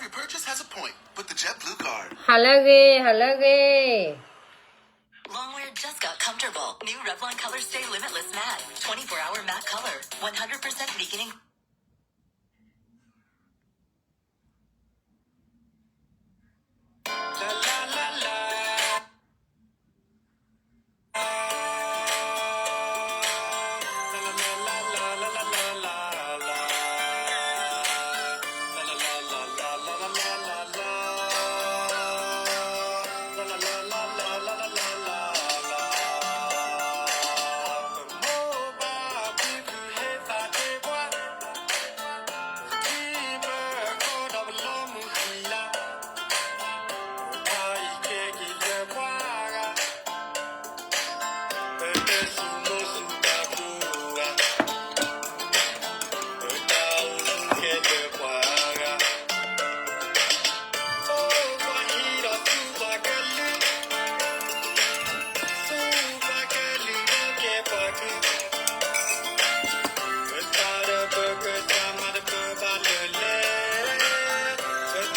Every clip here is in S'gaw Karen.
Your purchase has a point with the JetBlue Card. ဟါလၢအဂ့ၤ, ဟါလၢအဂ့ၤ. Long wear just got comfortable. New Revlon Color Stay Limitless Matte. Twenty-four hour matte color. One hundred percent beginning.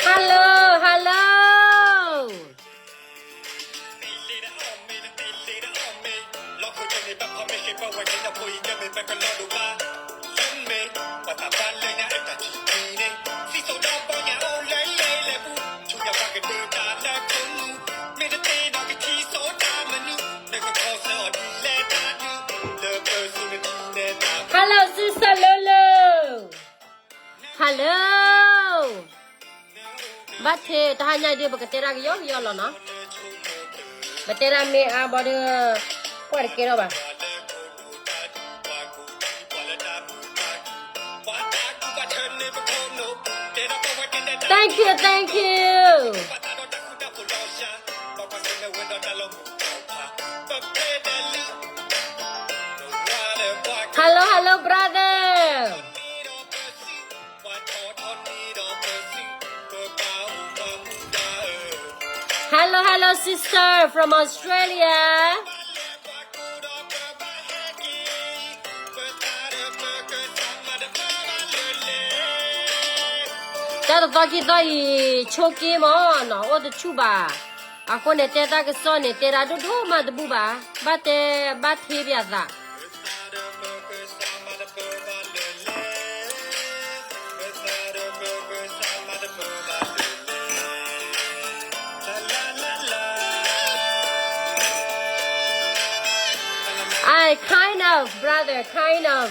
Hello, hello. Hello, sister Lulu. Hello. ဘၣ်ထံး တဟါညါအံၤဒုး ပကတဲဒၣ်ကယီကယီလီၤနီၤ. ပတဲဒၣ်မ့ၢ်အါဘီဒီး ကွၢ်တကဲထီၣ်ဘၣ်. Thank you, thank you. Hello, hello, brother. Hello, hello, sister from Australia. တၢ်တသီခံသီအံၤ ဆိက့မးနီၤ အိၣ်တဆူၣ်ဘၣ်. အဃိန့ၣ် တဲတၢ်ကစီၣ်န့ၣ် တဲဒၣ်ဒိၣ်ဒိၣ်မးတဘူၣ်ဘၣ်. ဘၣ်တဲ ဘၣ်ထံးပၠးသး. I kind of, brother, kind of.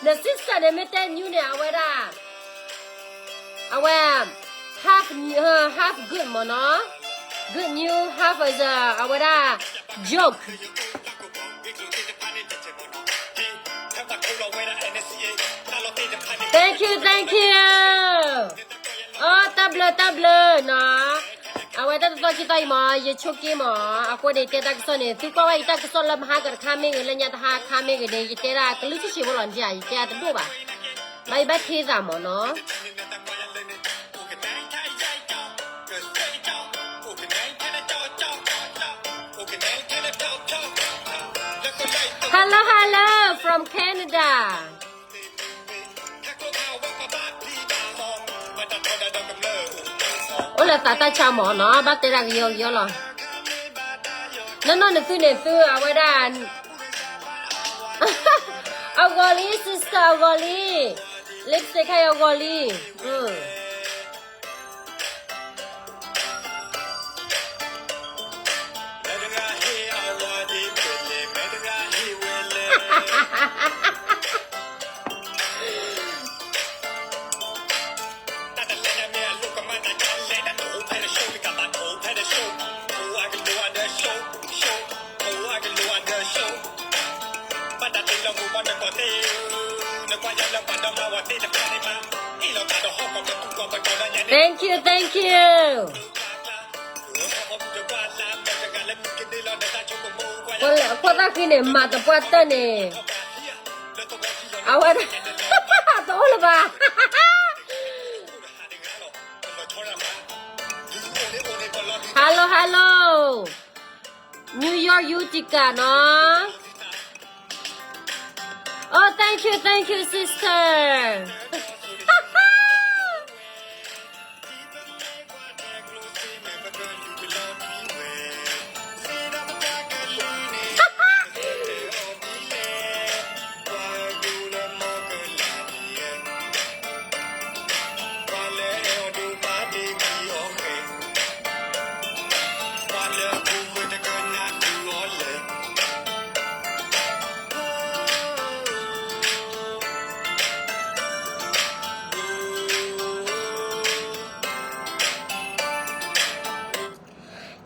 န sister န့ၣ် မ့ၢ်တဲ new န့ၣ် အဝဲဒၣ် အဝဲ half, half good မ့ၢ်နီၤ. Good news, half is a, အဝဲဒၣ် joke. Thank you, thank you. အိ တၢ်ဘျုး တၢ်ဘျုးနီၤ. အဝဲတၢ်တသီခံသီအံၤမး ယဆိက့မး အဃိန့ၣ် တဲတၢ်ကစီၣ်န့ၣ် သုကွၢ်ဝဲယတၢ်ကစီၣ်လၢမဟါကတခါမ့ၢ်ဂ့ၤ လၢညါတဟါခါမ့ၢ်ဂ့ၤန့ၣ် ယတဲဒၣ်ကလုၢ်ဆံးဆံးဖိလီၤ ယတဲအတဒိၣ်ဘၣ်. ဘၣ်ယဘၣ်ထံးသးမးနီၤ. Hello, hello from Canada. အိၣ်လၢသးတၢ်ဆါမးနီၤ ဘၣ်တဲဒၣ်ကယီကယီလီၤ. နီၢ်နီၢ်နသုန့ၣ်သု အဝဲဒၣ် အဂီၤလံ sister အဂီၤလံ lipstick ခါအံၤအဂီၤလံ. Thank you, thank you. ကွၢ်လၢအခိၣ်သၣ်ဃံန့ၣ် မၤသပှၢ်တၢၢ်န့ၣ် အဝဲ တအိၣ်လၢၤဘၣ်. Hello, hello. New York Utica နီၤ. Oh, thank you, thank you, sister.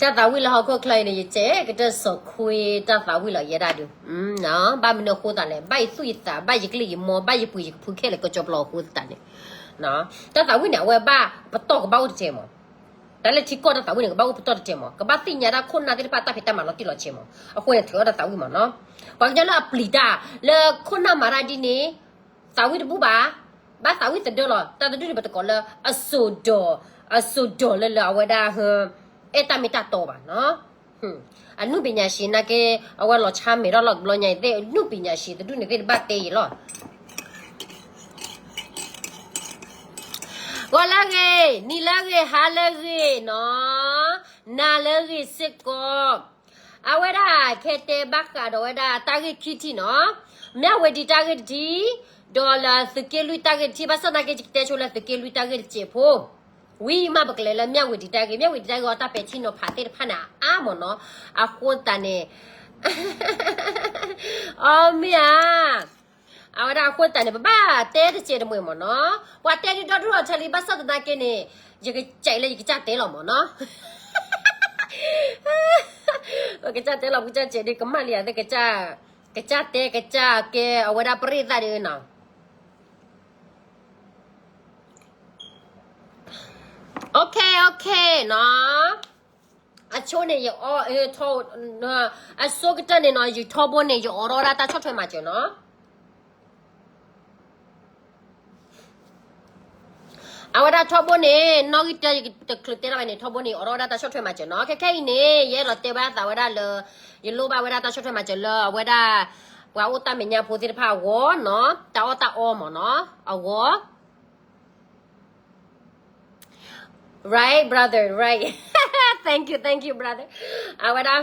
တၢ်သးဝံၣ်လၢဟီၣ်ခိၣ်ချၢအံၤန့ၣ် ယကဲကတၢၢ်စီၤခွ့တၢ်သးဝံၣ်လီၤ ယဲဒၣ်ဒုး. ဘၣ်မနုၤအဃိသတးလဲၣ်, ဘၣ်ယသူၣ်ယသး, ဘၣ်ယကလုၢ်ယမီ, ဘၣ်ယပှ့ၤယကဖုခဲလၢာ်ကစီၤပျီအဃိသတးန့ၣ်, တၢ်သးဝံၣ်န့ၣ် အဝဲဘၣ်ပတီၢ်ကဘၣ်အိၣ်တစဲးမး. တၢ်လၢထံကီၢ်တၢ်သးဝံၣ်န့ၣ် ကဘၣ်အိၣ်ပတီၢ်တစဲးမး, ကဘၣ်သ့ၣ်ညါတၢ်ခိၣ်နၢ်သ့ၣ်တဖၣ်တၢ်ဖံးတၢ်မၤလီၤတံၢ်လီၤဆဲးမး. အဃိန့ၣ် ထုးအီၣ်တၢ်သးဝံၣ်မးနီၤ. ပှၤကညီလၢအပျံၤတၢ်လၢခိၣ်နၢ်မၤတၢ်ဒ်န့ၣ် သးဝံၣ်တဘူၣ်ဘၣ်, ဘၣ်သးဝံၣ်သဒၢလီၤ. တၢ်တဒူၣ်န့ၣ် ပတကိးလၢအစိာ်ဒီး, အစိာ်ဒီးလၢလၢအဝဲဒၣ် အဲၣ်တၢ်မ့ၢ်တၢ်တီဘၣ်နီၤ. အနုပညာရှင်နာ်က့ အဝဲလီၤဆါမဲာ်ထီၣ်လီၤတဘျီညါအံၤသ့ၣ် အနုပညာရှင်တဒူၣ်န့ၣ်သ့ၣ်တဘၣ်တဲယံၤလီၤ. ဂီၤလၢအဂ့ၤ, နံၤလၢအဂ့ၤ, ဟါလၢအဂ့ၤနီၤ, နၤလၢအဂ့ၤစ့ၢ်ကီး. အဝဲဒၣ်ခဲတဲဘၣ်ဃးဒီးဝဲဒၣ် တၢ်ဂ့ၢ်ခံထံၣ်နီၤ, မၠၣ်ဝတံၤတၢ်ဂ့ၢ်တထံၣ်, ဒီးလၢသုးက့လွံၢ်တၢ်ဂ့ၢ်တထံၣ်, ဘၣ်ဆၣ်သနာ်က့ ယကတဲဆိလၢသုးက့လွံၢ်တၢ်ဂ့ၢ်တစဲးဖိ ဝံၤမးပကလဲၤလၢမၠၣ်ဝတံၤတၢ်ဂ့ၢ်, မၠၣ်ဝတံၤတၢ်ဂ့ၢ်အီၤတၢ်ပဲာ်ထံနီၤဖးသ့ၣ်တဖၣ်န့ၣ် အါမးနီၤ, အဃိသတးန့ၣ် အီ မ့ၢ်ဧါ, အဝဲဒၣ်အဃိသတးန့ၣ် ပဘၣ်တဲတစဲးတမှဲၤမးနီၤ, ပှၤတဲဒ်ဒီဒူၣ်လီၤထဲလံ ဘၣ်ဆၣ်သနာ်က့န့ၣ် ယကစဲးလၢယကစၢ်တဲလီၤမးနီၤ, ပကစၢ်တဲလီၤ ပကစၢ်စဲးဒ်ကမၣ်လံဧါသ့ၣ် ကစၢ်တဲ ကစၢ်ကဲ အဝဲဒၣ်ပရ့ၣ်သၣ်ဒ်နီၤ. Okay, okay နီၤ, အဆိန့ၣ် ယအီ အဆိကတၢၢ်န့ၣ်နီၤ ယထီဘိန့ၣ် ယအိးထီၣ်ဝဲဒၣ်တၢ်ဆီၣ်ထွဲမၤစၢၤနီၤ. အဝဲဒၣ်ထီဘိန့ၣ် နီၣ်ဂံၢ်တၢ ယတချုးတဲထီၣ်ဘၣ်န့ၣ် ထီဘိန့ၣ် အိးထီၣ်ဝဲဒၣ်တၢ်ဆီၣ်ထွဲမၤစၢၤနီၤ. ခဲခဲအံၤန့ၣ် ယအဲၣ်ဒိးတဲဘၣ်သးဝဲဒၣ်လၢ ယလိၣ်ဘၣ်ဝဲဒၣ်တၢ်ဆီၣ်ထွဲမၤစၢၤလၢအဝဲဒၣ် ပှၤအိၣ်တၢ်မဲာ်ညါဖိသ့ၣ်တဖၣ်အဂီၢ်နီၤ, တၢ်အီၣ်တၢ်အီမးနီၤ, အဂီၢ် Right, brother, right. Thank you, thank you, brother. အဝဲဒၣ်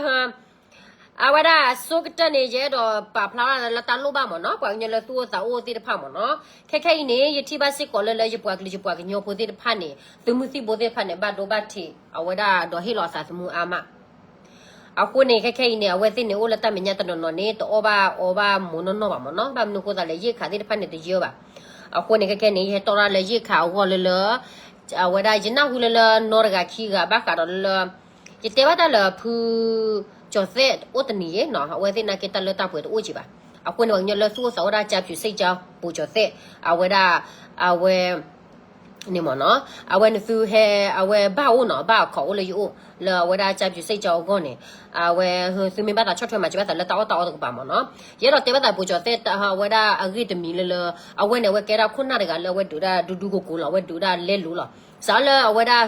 အဝဲဒၣ်အဆိကတၢၢ်န့ၣ် ယအဲၣ်ဒိးပာ်ဖျါဝဲဒၣ်လၢတၢ်လိၣ်ဘၣ်မးနီၤ, ပှၤကညီလၢသူၣ်အိၣ်သးအိၣ်သ့ၣ်တဖၣ်မးနီၤ. ခဲခဲအံၤန့ၣ် ယထံၣ်ဘၣ်စ့ၢ်ကီးလၢ လၢယပှၤကလုာ်ယပှၤကညီဖိသ့ၣ်တဖၣ်န့ၣ် သုးမုၢ်သံၣ်ဘိသ့ၣ်တဖၣ်န့ၣ် ဘၣ်ဒိဘၣ်ထံး အဝဲဒၣ်ဒီးဟ့ၣ်လီၤအသးသမူအါမး အဃိန့ၣ် ခဲခဲအံၤန့ၣ် အဝဲသ့ၣ်န့ၣ်အိၣ်လၢတၢ်မဲာ်ညါတနီၤနီၤန့ၣ် တအီၣ်ဘၣ်အီဘၣ်မ့ၤနီၢ်နီၢ်ဘၣ်မးနီၤ, ဘၣ်မနုၤအဃိသတးလဲၣ် ရိက္ခာသ့ၣ်တဖၣ်န့ၣ်တယၢဘၣ်. အဃိန့ၣ် ခဲခဲန့ၣ် ယဟဲတီၣ်တၢ်လၢရိက္ခာအဂီၢ်လၢလၢ အဝဲဒၣ်ယနၢ်ဟူလၢလၢနီတဂၤခံဂၤဘၣ်ဃးဒီးလၢလၢ ယတဲဘၣ်တၢ်လၢဖုကၠီၤသဲးအိၣ်တနံၤယဲနီၤ, အဝဲသ့ၣ်နာ်က့တၢ်လၢတၢ်ပှဲၤတအိၣ်က့ဘၣ်. အဃိန့ၣ် ပှၤကညီလၢသူၣ်အိၣ်သးအိၣ်ဒၣ် ကၠါပျူၤစ့ၣ်ကၠါ ပိၤကၠီၤသဲး အဝဲဒၣ် အဝဲ န့ၣ်မ့ၢ်နီၤ, အဝဲန့ၣ်သုဟဲ အဝဲဘၣ်အိၣ်နီၤ, ဘၣ်အခီၣ်အိၣ်လၢယအိၣ် လၢအဝဲဒၣ်ကၠါပျူၤစ့ၣ်ကၠါအဂီၢ်န့ၣ်, အဝဲ သုမ့ၢ်ဘၣ်သးဆီၣ်ထွဲမၤစၢၤဘၣ်သးလၢတၢ်အီၣ်တၢ်အီတကပၤမ့ၢ်နီၤ. ယအဲၣ်ဒိးတဲဘၣ်သးပိၤကၠီၤသဲး အဝဲဒၣ်အဂ့ၢ်တမံၤလၢလၢ အဝဲန့ၣ် အဝဲကဲဒၣ်ခိၣ်နၢ်တဂၤလၢအဝဲဒုးဒၣ်ဒူဒူကိကိလီၤ, အဝဲဒုးဒၣ်လဲလိၤလီၤ. စးလၢအဝဲဒၣ်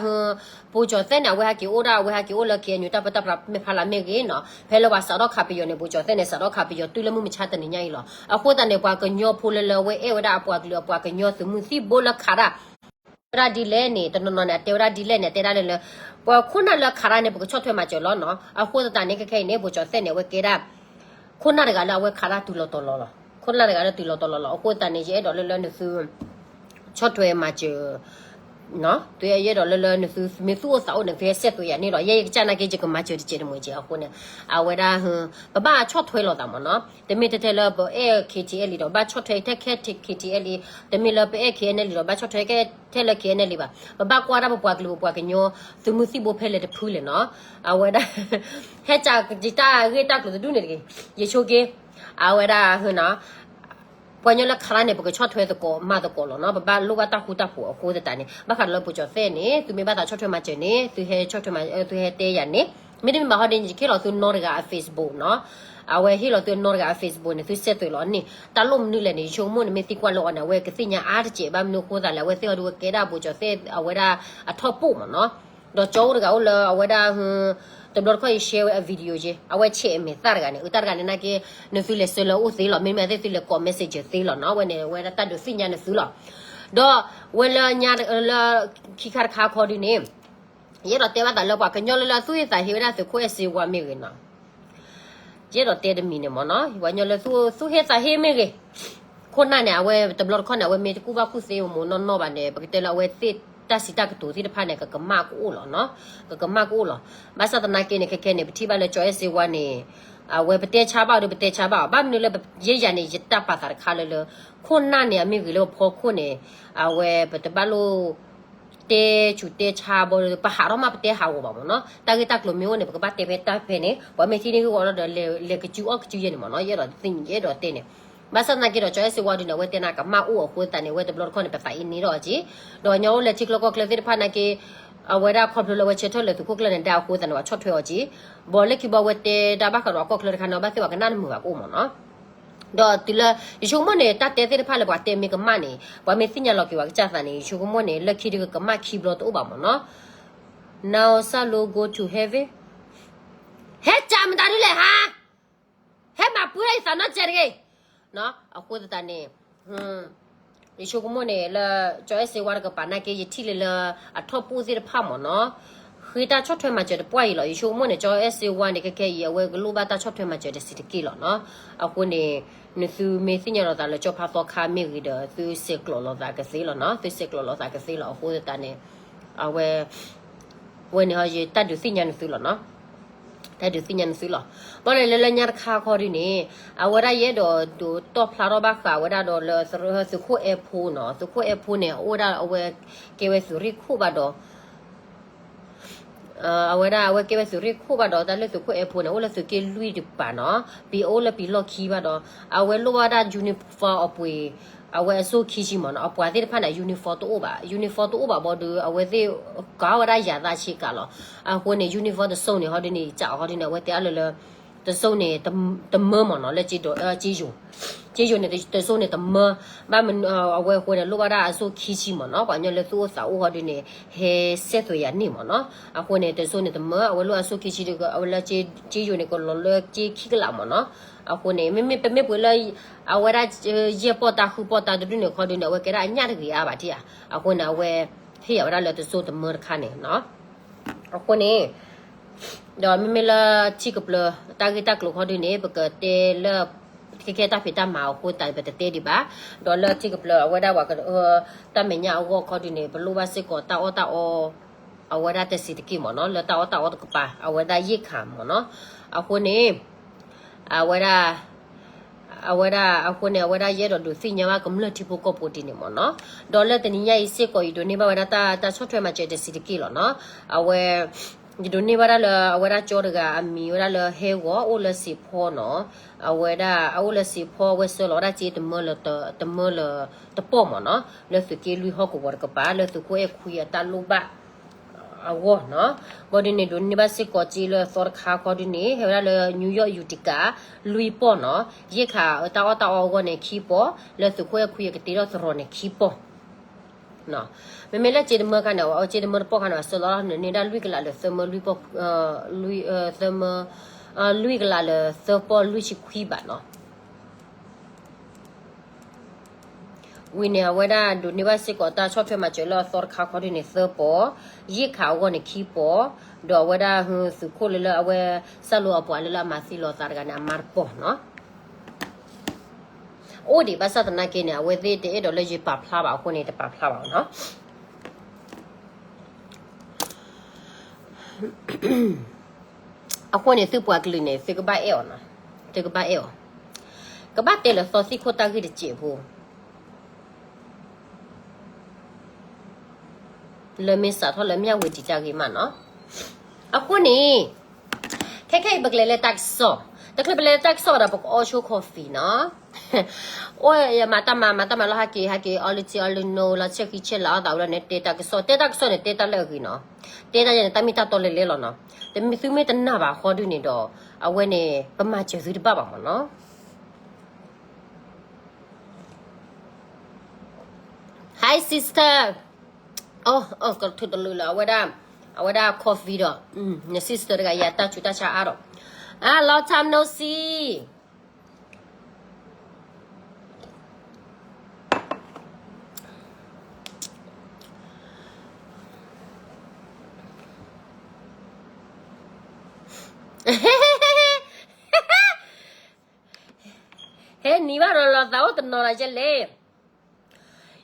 ပိၤကၠီၤသဲးန့ၣ် အဝဲဟဲက့ၤအိၣ်ဒၣ် အဝဲဟဲက့ၤအိၣ်လၢ KNU တၢ်ပၢတၢ်ပြးမဲာ်ဖးလးမ့ၢ်ဂ့ၤနီၤ, ဖဲလၢပှၤစးထီၣ်ခးပယီၤန့ၣ် ပိၤကၠီၤသဲးန့ၣ် စးထီၣ်ခးပယီၤတုၤလၢမုၢ်မဆါတနံၤညါအံၤလီၤ. အဃိသတးန့ၣ် ပှၤကညီဖိလၢလၢအဝဲအဲၣ်ဝဲဒၣ်အပှၤကလုာ်အပှၤကညီသုးမုၢ်သံၣ်ဘိလၢခးတၢ် တဲဝဲဒၣ်ဒ်လဲၣ်န့ၣ် တနီၤနီၤန့ၣ် အတဲဝဲဒၣ်ဒ်လဲၣ်န့ၣ် အတဲဒၣ်လၢလၢ ပှၤခိၣ်နၢ်လၢခးတၢ်န့ၣ် ပကဆီၣ်ထွဲမၤစၢၤလီၤနီၤ. အဃိသတးန့ၣ် ခဲခဲအံၤန့ၣ် ပိၤကၠီၤသဲးန့ၣ် အဝဲကဲဒၣ် ခိၣ်နၢ်တဂၤလၢအဝဲခးတၢ်တုၤလီၤတီၤလီၤလီၤ. ခိၣ်နၢ်တဂၤလၢတုၤလီၤတီၤလီၤလီၤ. အဃိသတးန့ၣ် ယအဲၣ်ဒိးလၢလၢနသု ဆီၣ်ထွဲမၤစၢၤ ယအဲၣ်ဒိးလၢလၢနသုမ့ၢ်သူၣ်အိၣ်သးအိၣ်န့ၣ် သုဟဲစဲးသွဲးယၤန့ၣ်လီၤ. ယဲယကစၢ်နာ်က့ ယကမၤစၢၤတစဲးတမှဲၤစဲးအဃိန့ၣ် အဝဲဒၣ် ပဘၣ်ဆီၣ်ထွဲလိာ်သးမ့ၢ်နီၤ. တမ့ၢ်ထဲထဲလၢပအဲၣ် KTLA ဒီး ဘၣ်ဆီၣ်ထွဲထဲခဲ KTLA, တမ့ၢ်လၢပအဲၣ် KNLA ဒီး ဘၣ်ဆီၣ်ထွဲခဲထဲလၢ KNLA ဘၣ်. ပဘၣ်ကွၢ်ဒၣ်ပပှၤကလုာ်ပပှၤကညီ သုးမုၢ်သံၣ်ဘိဖဲလဲၣ်တဖုလဲၣ်နီၤ. အဝဲဒၣ် ဟဲစးယတၢ်ဂ့ၢ်တၢ်ကျိၤတဒူၣ်န့ၣ်တဂ့ၤ, ယဆိက့ အဝဲဒၣ် ပှၤကညီလၢခးတၢ်န့ၣ် ပကဆီၣ်ထွဲသကိးမၤသကိးလီၤနီၤ. ပဘၣ်လိၣ်ဘၣ်တၢ်ဃူတၢ်ဖိးအဃိသတးန့ၣ် ဘၣ်ဃးဒီးလၢပိၤကၠီၤသဲးန့ၣ် သုမ့ၢ်ဘၣ်သးဆီၣ်ထွဲမၤစၢၤန့ၣ် သုဟဲဆီၣ်ထွဲမၤ သုဟဲတဲယၤန့ၣ် မ့တမ့ၢ်ဘၣ်ဟီဒ်န့ၣ် ယကဟ့ၣ်လီၤသုနီတဂၤအ Facebook နီၤ. အဝဲဟ့ၣ်လီၤသုနီတဂၤအ Facebook န့ၣ် သုစဲးသွဲးလီၤန့ၣ် တၢ်လိၣ်မနုၤလဲၣ်န့ၣ် ယဆိကမိၣ်န့ၣ် မ့ၢ်သံကွၢ်လၢအီၤန့ၣ် အဝဲကသ့ၣ်ညါအါတစဲး ဘၣ်မနုၤအဃိသတးလဲၣ် အဝဲသ့ၣ်အီၤဒုးဝဲကဲဒၣ်ပိၤကၠီၤသဲး အဝဲဒၣ်အထီၣ်ပိၣ်မ့ၢ်နီၤ. ဒီးကၠီအိၣ်တဂၤအိၣ်လၢအဝဲဒၣ် တဘျီတခီၣ်ယ share ဝဲအ video က့ အဝဲဆဲးအမဲာ်သၣ်တဂၤန့ၣ် အတၢ်တဂၤန့ၣ်နာ်က့ နသုလဲၤဆှၢလၢအအိၣ်သ့လီၤ မ့မ့ၢ်အသ့ၣ်သုလဲၤကိး messenger သ့လီၤနီၤ. အဝဲန့ၣ် အဝဲဒၣ်တၢ်ဒုးသ့ၣ်ညါနသုလီၤ. ဒီးဝဲလၢညါလၢခံခါတခါခီဒုးန့ၣ် ယအဲၣ်ဒိးတဲဘၣ်သးလၢပှၤကညီလၢလၢသူၣ်ဟ့သးဟ့ဝဲဒၣ်သုးခိၣ်အဲၣ်စ့ဝါမ့ၢ်ဂ့ၤနီၤ. ယအဲၣ်ဒိးတဲတမံၤန့ၣ်မ့ၢ်နီၤ ပှၤကညီလၢသူၣ်ဟ့သးဟ့မ့ၢ်ဂ့ၤ ခိၣ်နၢ်န့ၣ် အဝဲတဘျီတခီၣ်န့ၣ် အဝဲမ့ၢ်တကူၣ်ဘၣ်ကူၣ်သ့မိၢ်နီၢ်နီၢ်ဘၣ်န့ၣ် ပကတဲလၢအဝဲသ့ၣ်တၢ်စံးတၢ်ကတိၤသ့ၣ်တဖၣ်န့ၣ် ကကမၣ်ကအိၣ်လီၤနီၤ. ကကမၣ်ကအိၣ်လီၤ. ဘၣ်ဆၣ်သနာ်က့န့ၣ် ခဲခဲန့ၣ် ပထံၣ်ဘၣ်လၢကၠီအဲၣ်စ့ဝါန့ၣ် အဝဲပတဲဆါဘၣ်ဒီးပတဲဆါဘၣ်အီၤ ဘၣ်မနုၤလၢယဲယၤန့ၣ် ယတၢ်ပာ်သးတခါလၢလၢ ခိၣ်နၢ်န့ၣ် အမ့ၢ်ဂ့ၤလၢပဖီခိၣ်န့ၣ် အဝဲပတဘၣ်လိၣ် တဲဆူးတဲဆါဘီ ပဟးထီၣ်မးပတဲဟးဂီၤဘၣ်မ့ၢ်နီၤ. တၢ်ဂ့ၢ်တၢ်ကျိၤမ့ၢ်အိၣ်န့ၣ် ပကဘၣ်တဲဖဲတၢ်ဖဲန့ၣ် ပှၤမ့ၢ်ထံၣ်န့ၢ်ဂ့ၢ်ဝီလီၤဒီး လဲၤကစုအီၣ်ကစုယဲန့ၣ်မ့ၢ်နီၤ. ယအဲၣ်ဒိးသ့ၣ်ညါ ယအဲၣ်ဒိးတဲန့ၣ် ဘၣ်ဆၣ်သနာ်က့ဒီး ကၠီအဲၣ်စ့ဝါဒုန့ၣ် အဝဲတဲနၤကမၣ်အိၣ်အဃိသတးန့ၣ် အဝဲတဘျီတခီၣ်န့ၣ် ပသးအ့န့ၢ်ဒီးအီၤက့ၤ ဒီးညီအိၣ်လၢထံချၢကီၢ်ချၢသ့ၣ်တဖၣ်နာ်က့ အဝဲဒၣ်ခီဖျိလၢအဝဲဆၢထၢၣ်လၢသုးခိၣ်ကျၢၢ်န့ၣ် ဒါအဃိသတးန့ၣ် ပှၤဆီၣ်ထွဲအီၤက့ၤ ဘီလၢခံဘီအဝဲတဲတၢ်ဘၣ်ဃးဒီးအကီၢ်ချၢတခါန့ၣ် ဘၣ်သ့ၣ်ပှၤကနၣ်တမုာ်ဘၣ်ကအိၣ်မ့ၢ်နီၤ. ဒီးတုၤလၢ ယဆိကမိၣ်န့ၣ် တၢ်တဲသ့ၣ်တဖၣ်လၢပှၤတဲမ့ၢ်ကမၣ်န့ၣ် ပှၤမ့ၢ်သ့ၣ်ညါလီၤက့ၤဝဲကစၢ်သးန့ၣ် ယဆိကမိၣ်န့ၣ် လၢခံဒုကမၣ်ခံဘျီတအိၣ်ဘၣ်မ့ၢ်နီၤ. Now စၢ်လိ go to heaven ဟဲကးမတၤဒုလဲၣ်ဟါ ဟဲမၤပှဲၤလၢယသးနီတစဲးတဂ့ၤ အဃိသတးန့ၣ် ယဆိကမိၣ်န့ၣ်လၢ ကၠီအဲၣ်စ့ဝါတကပၤနာ်က့ ယထံၣ်လၢလၢအထီၣ်ပူၣ်သ့ၣ်တဖၣ်မ့ၢ်နီၤ ဃ့တၢ်ဆီၣ်ထွဲမၤစၢၤတပှၢ်အံၤလီၤ. ယဆိကမိၣ်န့ၣ် ကၠီအဲၣ်စ့ဝါန့ၣ် ခဲခဲအံၤ အဝဲကလိၣ်ဘၣ်တၢ်ဆီၣ်ထွဲမၤစၢၤတဆံးတက့ၢ်လီၤနီၤ. အဃိန့ၣ် နသုမ့ၢ်သ့ၣ်ညါလီၤသးလၢကၠီဖါသီခါမ့ၢ်ဂ့ၤဒီး သုဆဲးကျိးလီၤသးကသ့လီၤနီၤ. သုဆဲးကျိးလီၤသးကသ့လီၤ. အဃိသတးန့ၣ် အဝဲ ဝဲန့ၣ်ဟီ ယတၢ်ဒုးသ့ၣ်ညါနသုလီၤနီၤ. တၢ်ဒုးသ့ၣ်ညါနသုလီၤ. ဘၣ်လဲၣ်လၢလၢညါတခါခီဒုန့ၣ် အဝဲဒၣ်ယအဲၣ်ဒိးဒုးတီၣ်ဖျါထီၣ်ဘၣ်ဃးဝဲဒၣ်ဒီးလၢသုးခိၣ်အဲၣ်ဖိနီၤ. သုးခိၣ်အဲၣ်ဖိန့ၣ် အအိၣ်ဝဲဒၣ်အဝဲကဲဝဲသုးရ့ၣ်ခိၣ်ဘၣ်ဒီး အဝဲဒၣ်အဝဲကဲဝဲသုးရ့ၣ်ခိၣ်ဘၣ်ဒီး တၢ်လၢသုးခိၣ်အဲၣ်ဖိန့ၣ် အိၣ်လၢသုးက့လွံၢ်တကပၤနီၤ. ပံၤအိၣ်လၢပံၤလီၢ်ခံဘၣ်ဒီး အဝဲလိၣ်ဘၣ်ဝဲဒၣ် uniform အပှ့ၤ အဝဲအစိၣ်ခံဆံမ့ၢ်နီၤ. အပှၤသ့ၣ်တဖၣ်န့ၣ် uniform တအိၣ်ဘၣ်. uniform တအိၣ်ဘၣ်ဘီဒီး အဝဲသ့ၣ်ကၤဝဲဒၣ်ယၤသးဆ့ကၤလီၤ. အဃိန့ၣ် uniform တစိၢ်န့ၣ် ဟီဒုန့ၣ် ကးအီၤဟီဒုန့ၣ် အဝဲတဲအါလၢလၢ တစိၢ်န့ၣ် တမၢမ့ၢ်နီၤ လၢ က့ယိၤ က့ယိၤန့ၣ် တစိၢ်န့ၣ်တမၢ ဘၣ်မနုၤ အဝဲအဃိန့ၣ် လိၣ်ဘၣ်ဒၣ်အစိၣ်ခံဆံမ့ၢ်နီၤ. ပှၤကညီလၢသူၣ်အိၣ်သးအိၣ်ဟီဒုန့ၣ် ဟဲစဲသွဲးယၤန့ၣ်မ့ၢ်နီၤ. အဃိန့ၣ် တစိၢ်န့ၣ်တမၢ အဝဲလိၣ်အစိၣ်ခံဆံဒီး အဝဲလၢက့ယိၤန့ၣ် ကလီၤလၢက့ခံကလးမ့ၢ်နီၤ. အဃိန့ၣ် မ့မ့ၢ်ပမ့ၢ်ပှ့ၤလၢ အဝဲဒၣ် ယဲၢ်ပီၢ်တၢ်ဃုပီၢ်တၢ်တဒုန့ၣ်ခီဒုန့ၣ် အဝဲကဲဒၣ်အညၣ်တဂ့ၤအါဘၣ်ထံၣ်ဧါ. အဃိန့ၣ် အဝဲ ဟ့ၣ်ယၤဝဲဒၣ်လၢတစိၢ်တမၢတခါန့ၣ်နီၤ. အဃိန့ၣ် ဒီးမ့မ့ၢ်လၢထံကပျၢၤ တၢ်ဂ့ၢ်တၢ်ကျိၤခီဒုန့ၣ် ပကတဲလၢ ခဲခဲတၢ်ဖံးတၢ်မၤအဃိသတးန့ၣ် ပတတဲဒံးဘၣ်. ဒီးလၢထံကပျၢၤ အဝဲဒၣ်ပှၤက တၢ်မဲာ်ညါအဂီၢ်ခီဒုန့ၣ် ပလိၣ်ဘၣ်စ့ၢ်ကီးတၢ်အီၣ်တၢ်အီ အဝဲဒၣ်တဆံးတက့ၢ်မ့ၢ်နီၤ. လၢတၢ်အီၣ်တၢ်အီတကပၤ အဝဲဒၣ်ယ့ၣ်ခါမ့ၢ်နီၤ. အဃိန့ၣ် အဝဲဒၣ် အဝဲဒၣ်အဃိန့ၣ် အဝဲဒၣ်ယအဲၣ်ဒိးဒုးသ့ၣ်ညါဘၣ်ကမျၢၢ်ထံဖိကီၢ်ဖိဒ်န့ၣ်မ့ၢ်နီၤ. ဒီးလၢတနံၤညါအံၤစ့ၢ်ကီး ယဒိးန့ၢ်ဘၣ်ဝဲဒၣ်တၢ်ဆီၣ်ထွဲမၤစၢၤတဆံးတက့ၢ်လီၤနီၤ. အဝဲ ယဒိးန့ၢ်ဘၣ်ဒၣ်လၢအဝဲဒၣ်ကၠီတဂၤအမံၤဝဲဒၣ်လၢဟဲဂီၤ အိၣ်လၢစံးဖီနီၤ. အဝဲဒၣ်အအိၣ်လၢစံးဖီ အဝဲဆှၢလီၤဝဲဒၣ်စ့တမၢလၢ တမၢလၢတပီၢ်မ့ၢ်နီၤ. လၢသုးက့လွံၢ်ဟီၣ်ကဝီၤတကပၤ လၢသုးခိၣ်အဲၣ်ခွံအတၢ်လိၣ်ဘၣ် အဂီၢ်နီၤ. ဘၣ်ဒ်န့ၣ် ဒိးန့ၢ်ဘၣ်စ့ၢ်ကီးစ့လၢအသီတခါခီဒ်န့ၣ် ဟဲဝဲဒၣ်လၢ New York Utica လွံၢ်ပီၢ်နီၤ. ယ့ၣ်ခါတၢ်အီၣ်တၢ်အီအဂီၢ်န့ၣ်ခံပီၢ်, လၢသုးခိၣ်အဲၣ်ခွံအကတ့ထီၣ်သရိာ်န့ၣ်ခံပီၢ်. မ့မ့ၢ်လၢစ့တမၢခါန့ၣ် အစ့တမၢတပီၢ်ခါန့ၣ် အဆၢလီၤန့ၢ်ဒၣ်လွံၢ်ကလးလၢသၢမၢလွံၢ်ပီၢ်, လွံၢ်, သၢမၢ, လွံၢ်ကလးလၢသၢပီၢ်လွံၢ်ဆံခွံဘးနီၤ. ဝံၤန့ၣ် အဝဲဒၣ်ဒိးန့ၢ်ဘၣ်စ့ၢ်ကီးတၢ်ဆီၣ်ထွဲမၤစၢၤလၢအသီတခါခီဒ်န့ၣ်သၢပီၢ်, ယ့ၣ်ခါအဂီၢ်န့ၣ်ခံပီၢ်, ဒီးအဝဲဒၣ်သုးခိၣ်လၢလၢအဝဲ စၢ်လိအပှၤလၢလၢအမၤသံလီၤအသးတဂၤန့ၣ် အမါတပီၢ်နီၤ. အိၣ်ဒံးဘၣ်ဆၣ်သနာ်က့န့ၣ် အဝဲသ့ၣ်တအဲၣ်ဒိးလၢယပာ်ဖျါဘၣ်အဃိန့ၣ် တပာ်ဖျါဘၣ်နီၤ. အဃိန့ၣ် သုပှၤကလုာ်န့ၣ် သုကဘၣ်အဲၣ်အီၤနီၤ, သုကဘၣ်အဲၣ်အီၤ, ကဘၣ်တဲလၢသီသံၣ်ခိၣ်တၢ်ဂ့ၢ်တစဲးဖိ လၢမ့ၢ်စးထီၣ်လၢမၠၣ်ဝတံၤတၢ်ဂ့ၢ်မးနီၤ. အဃိန့ၣ် ခဲခဲအံၤပကလဲၤလၢတၢ်ကစီၣ်, တချုးပလဲၤလၢတၢ်ကစီၣ်ဒီး ပကအီၣ်ဆိ coffee နီၤ. အိၣ်ယမၤတၢ်မၤ မၤတၢ်မၤလီၤဟဲက့ၤ ဟဲက့ၤအီလုၢ်ထံအီလုၢ်နိ လီၤဆဲးဃံဆဲးလၤအီၣ်သးဝဲလီၤန့ၣ် တဲတၢ်ကစီၣ်, တဲတၢ်ကစီၣ်န့ၣ် တဲတၢ်လၢအဂ့ၤနီၤ. တဲတၢ်ယဲန့ၣ် တၢ်မ့ၢ်တၢ်တီလဲၤလဲၤလီၤနီၤ. တမ့ၢ်သုမ့ၢ်တနာ်ဘၣ်ဃီဒုန့ၣ်ဒီး အဝဲန့ၣ် ပမၤစၢၤသုတဘၣ်ဘၣ်မးနီၤ. Hi sister. အကထူတလူလၢအဝဲဒၣ်, အဝဲဒၣ် coffee ဒီး န sister တဂၤ ယတၢ်ဆူးတၢ်ဆါအါဒီး, long time no see. ဟဲနံၤဘၣ်ဒီးလီၤသးအိၣ်တနီၤလီၤယဲလဲၣ်.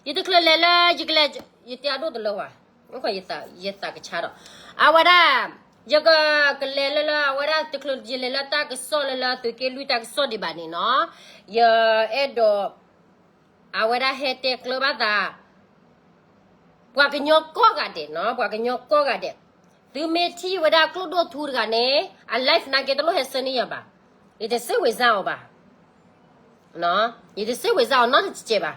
ယတချုးလဲၤလၢ ယကလဲၤ, ယတဲအဒိၣ်တလၢဝဲ, ယသးကဆါဒီး, အဝဲဒၣ်, ယက, ကလဲၤလၢလၢအဝဲဒၣ်တချုးယလဲၤလၢတၢ်ကစီၣ်လၢလၢသုးက့လွံၢ်တၢ်ကစီၣ်ဒံးဘၣ်န့ၣ်နီၤ, ယအဲၣ်ဒိး, အဝဲဒၣ်ဟဲတဲကျၢၤဘၣ်သး ပှၤကညီကိးဂၤဒဲးနီၤ, ပှၤကညီကိးဂၤဒဲး, သုမ့ၢ်ထံၣ်ဝဲဒၣ်ကျိၣ်ဒိၣ်ထူတဂၤန့ၣ် အ live နာ်က့တလိၣ်ဟဲဆၢန့ၢ်ယၤဘၣ်, ယတစ့ၢ်ဝံၤစၢ်အီၤဘၣ်, ယတစ့ၢ်ဝံၤစၢ်အီၤနီတစဲးဘၣ်.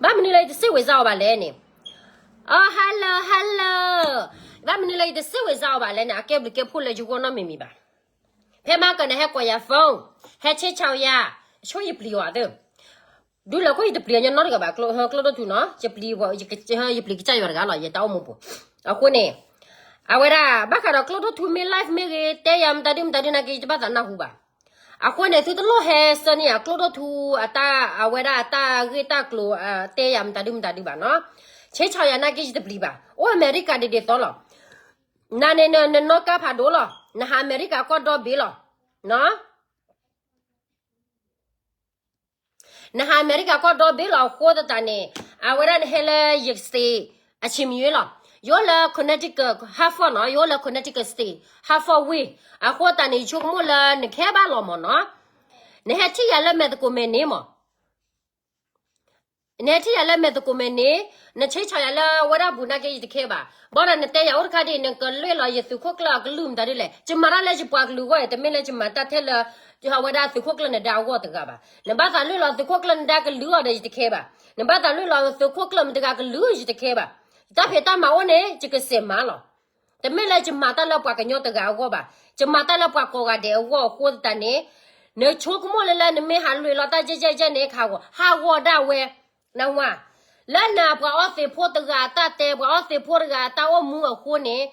ဘၣ်မနုၤလၢယတစ့ၢ်ဝံၤစၢ်အီၤဘၣ်လဲၣ်န့ၣ်, အိ hello hello, ဘၣ်မနုၤလၢယတစ့ၢ်ဝံၤစၢ်အီၤဘၣ်လဲၣ်န့ၣ် အကဲဘျုးကဲဖှိၣ်လၢယဂီၢ်နီတမံၤမံၤဘၣ်. ဖဲမၤကၢၢ်န့ၣ် ဟဲကွၢ်ယၤ phone, ဟဲဆ့ဆၢယၤ, ဆိယပျံၤအီၤသ့ ဒုးလၢခိၣ်ယတပျံၤညီနီတဂၤဘၣ်, ကျိၣ်ဒိၣ်ထူနီၤ, ယပျံၤ, ယပျံၤကစၢ်ယွၤတဂၤလီၤ, ယတၢ်အိၣ်မူပူၤ. အဃိန့ၣ်, အဝဲဒၣ် ဘၣ်ဃးဒီးကျိၣ်ဒိၣ်ထူမ့ၢ် live မ့ၢ်ဂ့ၤ, တဲယၤမတၤဒုမတၤဒုနာ်က့ ယတဘၣ်သးနၢ်ဟူဘၣ်. အဃိန့ၣ် သုတလိၣ်ဟဲဆၢန့ၢ်ယၤ ကျိၣ်ဒိၣ်ထူအတၢ်, အဝဲဒၣ်အတၢ်ဂ့ၢ်တၢ်ကျိၤ, တဲယၤမတၤဒုမတၤဒုဘၣ်နီၤ. ဆ့ဆၢယၤနာ်က့ ယတပျံၤဘၣ်. အိၣ်အမဲရကၤဒ်ဒ်သိးလီၤ. နၤန့ၣ် နနီၢ်ကါဖးဒိၣ်လီၤ. နဟးအမဲရကၤကီၢ်ဒီဘ့ၣ်လီၤ. နဟးအမဲရကၤကီၢ်ဒီဘ့ၣ်လီၤအဃိသတးန့ၣ်, အဝဲဒၣ်နဟဲလၢယ state အဆံးမံၤလီၤ. ယအိၣ်လၢ Connecticut Hartford နီၤ, ယအိၣ်လၢ Connecticut State Hartford ဝ့ၢ်, အဃိသတးန့ၣ် ယဆိကမိၣ်လၢနကဟဲဘၣ်လီၤမၢ်နီၤ. နဟဲထံၣ်ယၤလၢမဲာ်သကိးမဲာ်န့ၣ်မၢ် နဟဲထံၣ်ယၤလၢမဲာ်သကိးမဲာ်န့ၣ်, နဆ့ဆၢယၤလၢဝဲဒၣ်ဘူးနာ်က့ ယတခဲဘၣ်. ဘၣ်ဒီးနတဲယၤအိၣ်တခါဒ်အံၤ နကလွဲၢ်လီၤယသုးခိၣ်ကျၢၢ်အကလုၢ်မတၤဒ်လဲၣ်. ယမၤတၢ်လၢယပှၤကလုာ်အဂီၢ်အံၤ, တမ့ၢ်လၢယမၤတၢ်ထဲလၢ အဝဲဒၣ်သုးခိၣ်ကျၢၢ်နဒါအဂီၢ်တဂၤဘၣ်. နဘၣ်သးလွဲၢ်လီၤသုးခိၣ်ကျၢၢ်နဒါကလုာ်အီၤဒီး ယတခဲဘၣ်. နဘၣ်သးလွဲၢ်လီၤသုးခိၣ်ကျၢၢ်မတၤတဂၤကလုာ် ယတခဲဘၣ်. ယတၢ်ဖံးတၢ်မၤအိၣ်န့ၣ် ယကစဲးမၤလီၤ. တမ့ၢ်လၢယမၤတၢ်လၢပှၤကညီတဂၤအဂီၢ်ဘၣ်, ယမၤတၢ်လၢပှၤကိးဂၤဒဲးအဂီၢ်အဃိသတးန့ၣ်, နဆိကမိၣ်လၢလၢနမ့ၢ်ဟးလွဲၢ်လီၤတၢ်ယဲၢ်ယဲၢ်ယဲၢ်န့ၣ် ခးဂီၤ, ဟးဂီၤဒၣ်ဝဲ, နဝၤ, လၢနပှၤအီသံးဖိတဂၤအတၢ်တဲ ပှၤအီသံးဖိတဂၤအတၢ်အိၣ်မူအဃိန့ၣ်,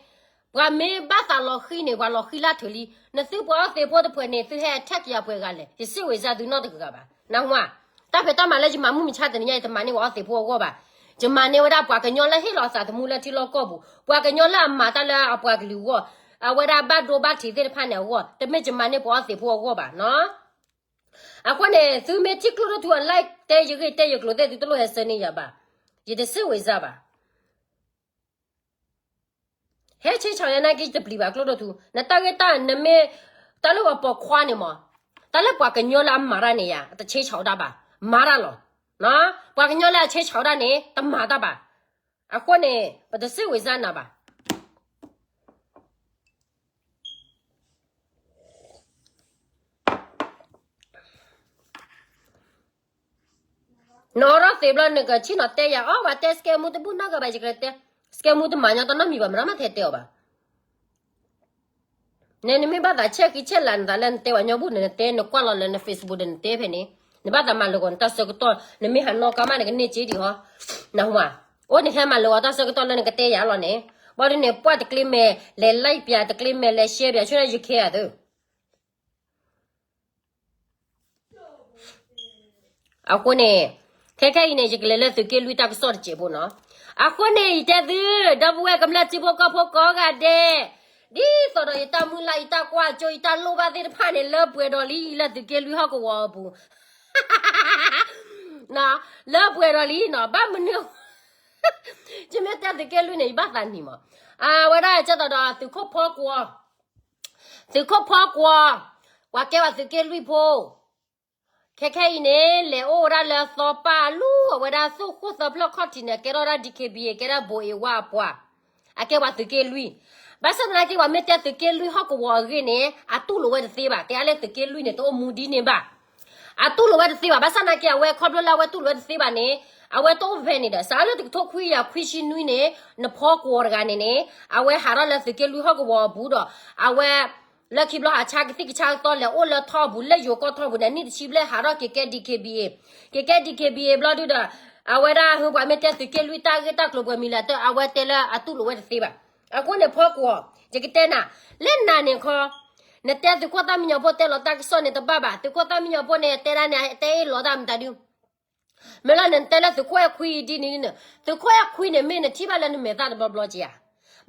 ပှၤမ့ၢ်ဘၣ်သးလီၤဃံၤန့ၣ် ပှၤလီၤဃံၤလၢထၢၣ်လံ. နသုပှၤအီသံးဖိတဖုန့ၣ် သုဟဲ attack ယၤပှဲၤဂၤလဲၣ်, ယစ့ၢ်ဝဲစၢ်သုနီတဂၤဘၣ်, နဝၤ. တၢ်ဖံးတၢ်မၤလၢယမၤမုၢ်မဆါတနံၤညါ ယတမၤန့ၢ်ပှၤအီသံးဖိအဂီၢ်ဘၣ်. ယမၤန့ၢ်ဝဲဒၣ်ပှၤကညီလၢဟ့ၣ်လီၤသးသမူလၢထံလီၢ်ကီၢ်ပူၤ, ပှၤကညီလၢအမၤတၢ်လၢအပှၤကလုာ်အဂီၢ်, အဝဲဒၣ်ဘၣ်ဒိဘၣ်ထံးသ့ၣ်တဖၣ်န့ၣ်အဂီၢ်, တမ့ၢ်ယမၤန့ၢ်ပှၤအီသံးဖိအဂီၢ်ဘၣ်နီၤ. အဃိန့ၣ် သုမ့ၢ်ထံၣ်ကျိၣ်ဒိၣ်ထူအ live တဲယဂ့ၢ်တဲယကျိၤသ့ၣ် သုတလိၣ်ဟဲဆၢန့ၢ်ယၤဘၣ်, ယတစ့ၢ်ဝဲစၢ်ဘၣ်. ဟဲဆ့ဆၢယၤနာ်က့ ယတပျံၤဘၣ်ကျိၣ်ဒိၣ်ထူ, နတၢ်ဂ့ၢ်တၢ်နမ့ၢ်, တၢ်လၢပှၤပိာ်ခွါန့ၣ်မၢ်, တၢ်လၢပှၤကညီလၢအမၤတၢ်န့ၣ်ယၤ တဆ့ဆၢတၢ်ဘၣ်, မၤတၢ်လီၤ. ပှၤကညီလၢအဆ့ဆၢတၢ်န့ၣ် တမၤတၢ်ဘၣ်. အဃိန့ၣ် ပတစ့ၢ်ဝဲစၢ်နၤဘၣ်. နအီထီၣ်သံးဘျီ နကဆ့ၣ်နီၤတဲယၤအီၤ, ပှၤတဲစကဲမူတဘူၣ်နီတဂၤဘၣ်, ယကတဲ, စကဲမူတမၤညီတနီတမံၤဘၣ်, မတမၤထဲတဲအီၤဘၣ်. နနမ့ၢ်ဘၣ်သးဆဲးဃံဆဲးလၤနသးလၢနတဲပှၤညီဘူၣ်န့ၣ် နတဲ, နကွၢ်လီၤလၢန Facebook ဒီးနတဲဖဲန့ၣ်, နဘၣ်သးမၤလၢာ်ဂီၤနတၢ်ဆၢကတီၢ်, နမ့ၢ်ဟးနီၣ်ကါမး နကန့ၢ်စ့ဒံးဟီ, နဝၤ, အိၣ်နဟဲမၤလၢာ်ဂီၤတၢ်ဆၢကတီၢ်လၢနကတဲယၤလီၤန့ၣ်, ဘၣ်ဒ်န့ၣ် ပှၢ်တကျ့မဲာ်လဲၤ like ပၠး, တကျ့မဲာ်လဲၤ share ပၠး, ဆိန့ၣ်ယခဲအသး အဃိန့ၣ်, ခဲခဲအံၤန့ၣ် ယကလဲၤလၢသုးက့လွံၢ်တၢ်ကစီၣ်တစဲးဖိနီၤ. အဃိန့ၣ် ယတဲသု, ဒီပုၢ်ဝဲၢ်ကမျၢၢ်ထံဖိကီၢ်ဖိကိးဂၤဒဲး, ဒ်သိးဒီးယတၢ်မုၢ်လၢ် ယတၢ်ကွၢ်ကၠိ ယတၢ်လိၣ်ဘၣ်သ့ၣ်တဖၣ်န့ၣ် လၢပှဲၤဒီးလံ လၢသုးက့လွံၢ်ဟီၣ်ကဝီၤအပူၤ, လၢပှဲၤဒီးလံနီၤ, ဘၣ်မနုၤ ယမ့ၢ်တဲသုးက့လွံၢ်န့ၣ် ယဘၣ်သးနံၤမး, အဝဲဒၣ်ကဲသိးဒီးသုးခိၣ်ဖီကွီၤ, သုးခိၣ်ဖီကွီၤ, ပှၤကဲဝဲသုးက့လွံၢ်ဖိ ခဲခဲအံၤန့ၣ် လဲၤအိၣ်ဝဲဒၣ်လၢသီပၢ်လူၤ အဝဲဒၣ်သူၣ်ဃိၣ်သၢဖျၢၣ်ခီၣ်ထံးန့ၣ် ကဲထီၣ်ဝဲဒၣ် DKBA ကဲဒၣ်ဘိးအ့ဝါအပှၤ, အကဲပှၤသုးက့လွံၢ်, ဘၣ်ဆၣ်သနာ်က့ ပှၤမ့ၢ်တဲသုးက့လွံၢ်ဟီၣ်ကဝီၤအဂ့ၢ်န့ၣ် အတူၢ်လိာ်ဝဲတသ့ဘၣ်, တဲအါလၢသုးက့လွံၢ်န့ၣ် တအိၣ်မူဒ်န့ၣ်ဘၣ်, အတူၢ်လိာ်ဝဲတသ့ဘၣ်, ဘၣ်ဆၣ်သနာ်က့ အဝဲခီဖျိလၢအဝဲတူၢ်လိာ်ဝဲတသ့ဘၣ်န့ၣ် အဝဲတအိၣ်ဖဲန့ၣ်ဒီး စးလၢတကထိခွံကယၤခွံဆံနွံန့ၣ် နဖီကွီၤတဂၤန့ၣ်န့ၣ် အဝဲဟးထီၣ်လၢသုးက့လွံၢ်ဟီၣ်ကဝီၤအပူၤဒီး အဝဲ လၢခံဘျီဟးဆါကသံၣ်ကဆါကသီလဲၤအိၣ်လၢထီၣ်အပူၤ လၢယိၤကီၢ်ထီၣ်ပူၤန့ၣ် နံၣ်တဆံဘျဲၣ်ဟးထီၣ်က့ၤကဲ DKBA, က့ၤကဲ DKBA ဘျီဒုဒီး အဝဲဒၣ်ဟုပှၤမ့ၢ်တဲသုးက့လွံၢ်တၢ်ဂ့ၢ်တၢ်ကျိၤပှဲၤမံၤလဲၣ် အဝဲတဲလၢအတူၢ်လိာ်ဝဲတသ့ဘၣ်. အဃိန့ၣ်ဖီကွီၤ ယကတဲနၤ, လၢနၤန့ၣ်ခီ နတဲသုးခိၣ်သၣ်မံညီၤဖိတဲလီၤတၢ်ကစီၣ်န့ၣ်တဘၣ်ဘၣ်, သုးခိၣ်သၣ်မံညီၤဖိန့ၣ် တဲဒၣ်န့ၣ် တဲအ့ၣ်လီၤတၢ်မတၤဒု မ့ၢ်လၢနတဲလၢသုးခိၣ်အဲၣ်ခွံဒ်န့ၣ်, သုးခိၣ်အဲၣ်ခွံန့ၣ် မ့ၢ်နထံၣ်ဘၣ်လၢနမဲာ်သၣ်တဘျီဘျီက့ဧါ.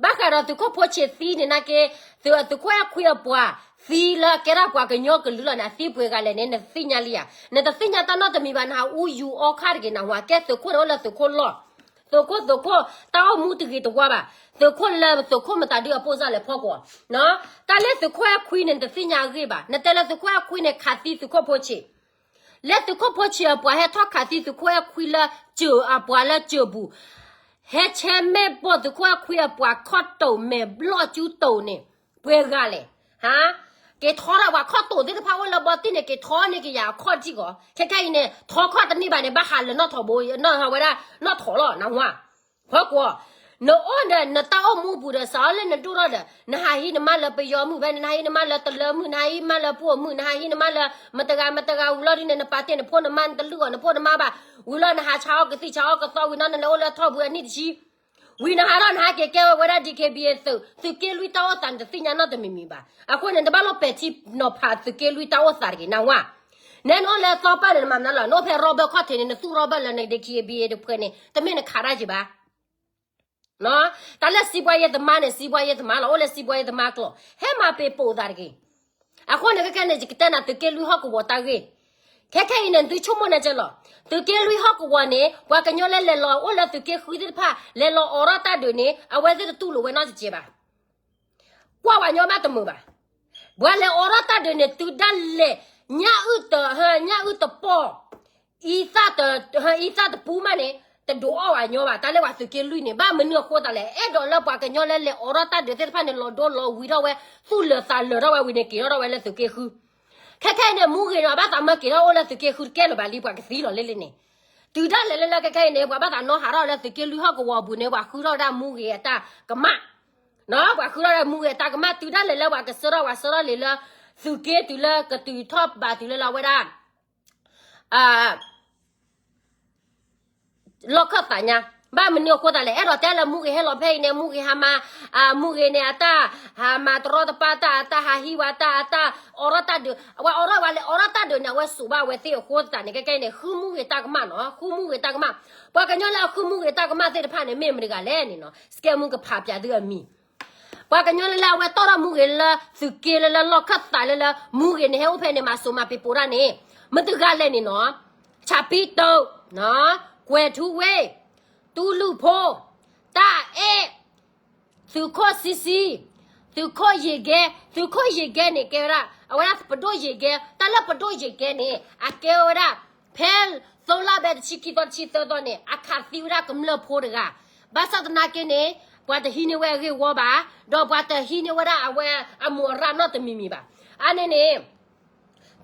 ဘၣ်ဃးဒီးသုးခိၣ်ဖိဆံးသံန့ၣ်နာ်က့, သုးခိၣ်အဲၣ်ခွံအပှၤသံလၢကဲထီၣ်ပှၤကညီကလုာ်လီၤန့ၣ် အသံပှဲၤဂၤလဲၣ်န့ၣ် နတသ့ၣ်ညါလံဧါ. နတသ့ၣ်ညါတၢ်နီတမံၤဘၣ်, နဟးအူယူၤအီခါတဂ့ၤ, နဟးကဲသုးခိၣ်န့ၣ်အိၣ်လၢသုးခိၣ်လီၢ်, သုးခိၣ်သုးခိၣ် တၢ်အိၣ်မူတဂ့ၤတဝါဘၣ်, သုးခိၣ်လၢသုးခိၣ်မတၤဒုအပိၢ်စၢ်လဲၣ်ဖီကွီၤ, တၢ်လၢသုးခိၣ်အဲၣ်ခွံန့ၣ် နတသ့ၣ်ညါအဂ့ၢ်ဘၣ်, နတဲလၢသုးခိၣ်အဲၣ်ခွံန့ၣ် ခးသံသုးခိၣ်ဖိဆံး လၢသုးခိၣ်ဖိဆံးအပှၤဟဲထီၣ်ခးသံသုးခိၣ်အဲၣ်ခွံလၢစၢၤအပှၤလၢစၢၤပူၤ, ဟဲဆဲးမဲာ်ပိာ်သုးခိၣ်အဲၣ်ခွံအပှၤခီၣ်တိာ်မဲာ်ဘျီၣ်ကၠူတိာ်န့ၣ် ပှဲၤဂၤလဲၣ်, ဟါ, က့ၤထီထီၣ်ပှၤခီၣ်တိာ်သ့ၣ်တဖၣ်အိၣ်လၢဘီတံၢ်န့ၣ် က့ၤထီန့ၢ်က့ၤယၤအခီၣ်ထံးကီး, ခဲခဲအံၤန့ၣ် ထီခီၣ်တန့ၢ်ဘၣ်န့ၣ် ဘၣ်ဟးလၢၤနီၣ်ထိးဘိ နီၣ်ဝဲဒၣ်နီၣ်ထိးလီၤ နဟါ, ဖီကွီၤ, နအိၣ်ဒီးနတၢ်အိၣ်မူပူၤဒီး စးထီၣ်လၢနဒိၣ်ထီၣ်ဒီး နဟးဟံးနမါလၢပယီၤမုၣ်ဖဲန့ၣ် နဟးဟံးနမါလၢတလၢမုၣ် နဟးဟံးနမါလၢပှိၢ်မုၣ် နဟးဟံးနမါလၢ မတဂၤမတဂၤဝံၤလီၤဒ်န့ၣ် နပာ်တ့ၢ်နဖိနမါ နတလုၢ်အီၣ်နဖိနမါဘၣ်, ဝံၤလီၤနဟးဆါအီၣ်ကသံၣ်ဆါအီၣ်ကသီ ဝံၤနီၣ်နလဲၤအိၣ်လၢထီၣ်ပူၤအနံၣ်တဆံ, ဝံၤနဟးထီၣ်နဟးက့ၤကဲဝဲဝဲဒၣ် DKBA သုး သုးက့လွံၢ်တၢ်အိၣ်သးန့ၣ် တသ့ၣ်ညါနီတမံၤမံၤဘၣ်. အဃိန့ၣ် နတဘၣ်လိၣ်ပဲာ်ထံနီၤဖးသုးက့လွံၢ်တၢ်အိၣ်သးတဂ့ၤ နၢ်ဟါ, နဲနအိၣ်လၢသီပၢ်န့ၣ် နမၤမနုၤလီၤ နအိၣ်ဖဲ Robert ခီၣ်ထံးန့ၣ် နသူၣ် Robert လၢန DKBA တဖုန့ၣ် တမ့ၢ်နခးတၢ်က့ၤဘၣ် တၢ်လၢစံးပှၤယဲၢ်သမါန့ၣ် စံးပှၤယဲၢ်သမါလီၤ အိၣ်လၢစံးပှၤယဲၢ်သမါကျိာ် ဟဲမၤပ့ၤပိာ်သးတဂ့ၤ. အဃိန့ၣ် ခဲခဲန့ၣ် ယကတဲနၤသုးက့လွံၢ်ဟီၣ်ကဝီၤတၢ်ဂ့ၢ်, ခဲခဲအံၤန့ၣ် သုဆိကမိၣ်န့ၣ်ကဲလီၤ, သုးက့လွံၢ်ဟီၣ်ကဝီၤန့ၣ် ပှၤကညီလၢလဲၤလီၤအိၣ်လၢသုးက့ဃုသ့ၣ်တဖၣ် လဲၤလီၤအိးထီၣ်တၢ်ဒုးန့ၣ် အဝဲသ့ၣ်တတူၢ်လိာ်ဝဲနီတစဲးဘၣ် ကွၢ်ဝဲညီဘၣ်တမုာ်ဘၣ်. ပှၤလဲၤအိးထီၣ်တၢ်ဒုးန့ၣ် တုၤဒၣ်လဲာ် ညၣ်အုၣ်တ ညၣ်အုၣ်တပီၢ် အံသၣ်တပူမးန့ၣ် တဒုးအိၣ်ဝဲညီဘၣ် တၢ်လၢပှၤသုးက့လွံၢ်န့ၣ် ဘၣ်မနုၤအဃိသတးလဲၣ် အဲၣ်ဒိးလၢပှၤကညီလၢလဲၤအိးထီၣ်တၢ်ဒုးသ့ၣ်တဖၣ်န့ၣ် လီၤဒိလီၤဝံၤထီၣ်ဝဲ သူၣ်လၢာ်သးလၢာ်ထီၣ်ဝဲဝံၤန့ၣ် က့ၤထီၣ်ထီၣ်ဝဲလၢသုးက့ဃု ခဲခဲအံၤန့ၣ် မူဂ့ၤန့ၣ် အဘၣ်သးမၢက့ၤထီၣ်အိၣ်လၢသုးက့ဃုတကဲလၢၤဘၣ်လံ ပှၤကသံလီၤလၢလၢန့ၣ်, တုၤဒၣ်လဲာ်လၢလၢခဲခဲအံၤန့ၣ် ပှၤဘၣ်သးနီၣ်ဟးထီၣ်လၢသုးက့လွံၢ်ဟီၣ်ကဝီၤအပူၤန့ၣ် ပှၤဃုထီၣ်ဝဲဒၣ်မူဂ့ၤအတၢ်ကမၣ်, ပှၤဃုထီၣ်ဝဲမူဂ့ၤအတၢ်ကမၣ် တုၤဒၣ်လဲာ်လၢပှၤကစၢထီၣ်ပှၤစၢထီၣ်လံလၢ သုးက့တုၤလၢကတုၤထီၣ်ဘးတုၤလၢလီၤဝဲဒၣ် လီၢ်ခၢၣ်သးညါ, ဘၣ်မနုၤအဃိသတးလဲၣ် အဲၣ်ဒိးတဲလၢမူဂ့ၤဟဲလီၤဖဲအံၤန့ၣ် မူဂ့ၤဟးမၤ, မူဂ့ၤန့ၣ် အတၢ် ဟးမၤတရီတပါတၢ် အတၢ်ဟးဟံးဝဲတၢ် အတၢ်အိးထီၣ်တၢ်ဒုး အဝဲအိးထီၣ်ဝဲလဲၤအိးထီၣ်တၢ်ဒုးန့ၣ် အဝဲစိာ်ဘၣ်အဝဲသ့ၣ်အဃိသတးန့ၣ် ခဲခဲအံၤန့ၣ် ဃုမူဂ့ၤတၢ်ကမၣ်နီၤ ဃုမူဂ့ၤတၢ်ကမၣ်, ပှၤကညီလၢအဃုမူဂ့ၤတၢ်ကမၣ်သ့ၣ်တဖၣ်န့ၣ် မ့ၢ်မတဂၤလဲၣ်န့ၣ်နီၤ စကဲမူကဖးပၠးသုအမံၤ ပှၤကညီလၢလၢအဝဲတီၣ်ထီၣ်မူဂ့ၤလၢသုးက့လၢလၢလီၢ်ခၢၣ်သးလၢလၢ မူဂ့ၤန့ၣ်ဟဲအိၣ်ဖဲန့ၣ် မၤစိာ်မၤပ့ၤပိာ်တၢ်န့ၣ် မတဂၤလဲၣ်န့ၣ်နီၤ ဆၣ်ပံတိာ်, ကွဲၤထူဝ့ၢ်, တူၢ်လူၢ်ဖိ, တၢ်အဲၣ်, သုးခိၣ်ဆံဆံ, သုးခိၣ်ယ့ၤကဲ, သုးခိၣ်ယ့ၤကဲန့ၣ် ကဲဝဲဒၣ် အဝဲဒၣ်ပဒိၣ်ယ့ၤကဲ, တၢ်လၢပဒိၣ်ယ့ၤကဲန့ၣ် အကဲဝဲဒၣ် ဖဲသိလါဘဲတဆံခံသီတဆံသၢသီန့ၣ် အခးသံဝဲဒၣ်ကမျၢၢ်ဖိတဂၤ, ဘၣ်ဆၣ်သနာ်က့န့ၣ် ပှၤတဟံးန့ၢ်ဝဲအဂ့ၢ်ဝီဘၣ်, ဒီးပှၤတဟံးန့ၢ်ဝဲဒၣ်အဝဲအမူအရၣ်နီတမံၤမံၤဘၣ်. အါန့ၣ်န့ၣ်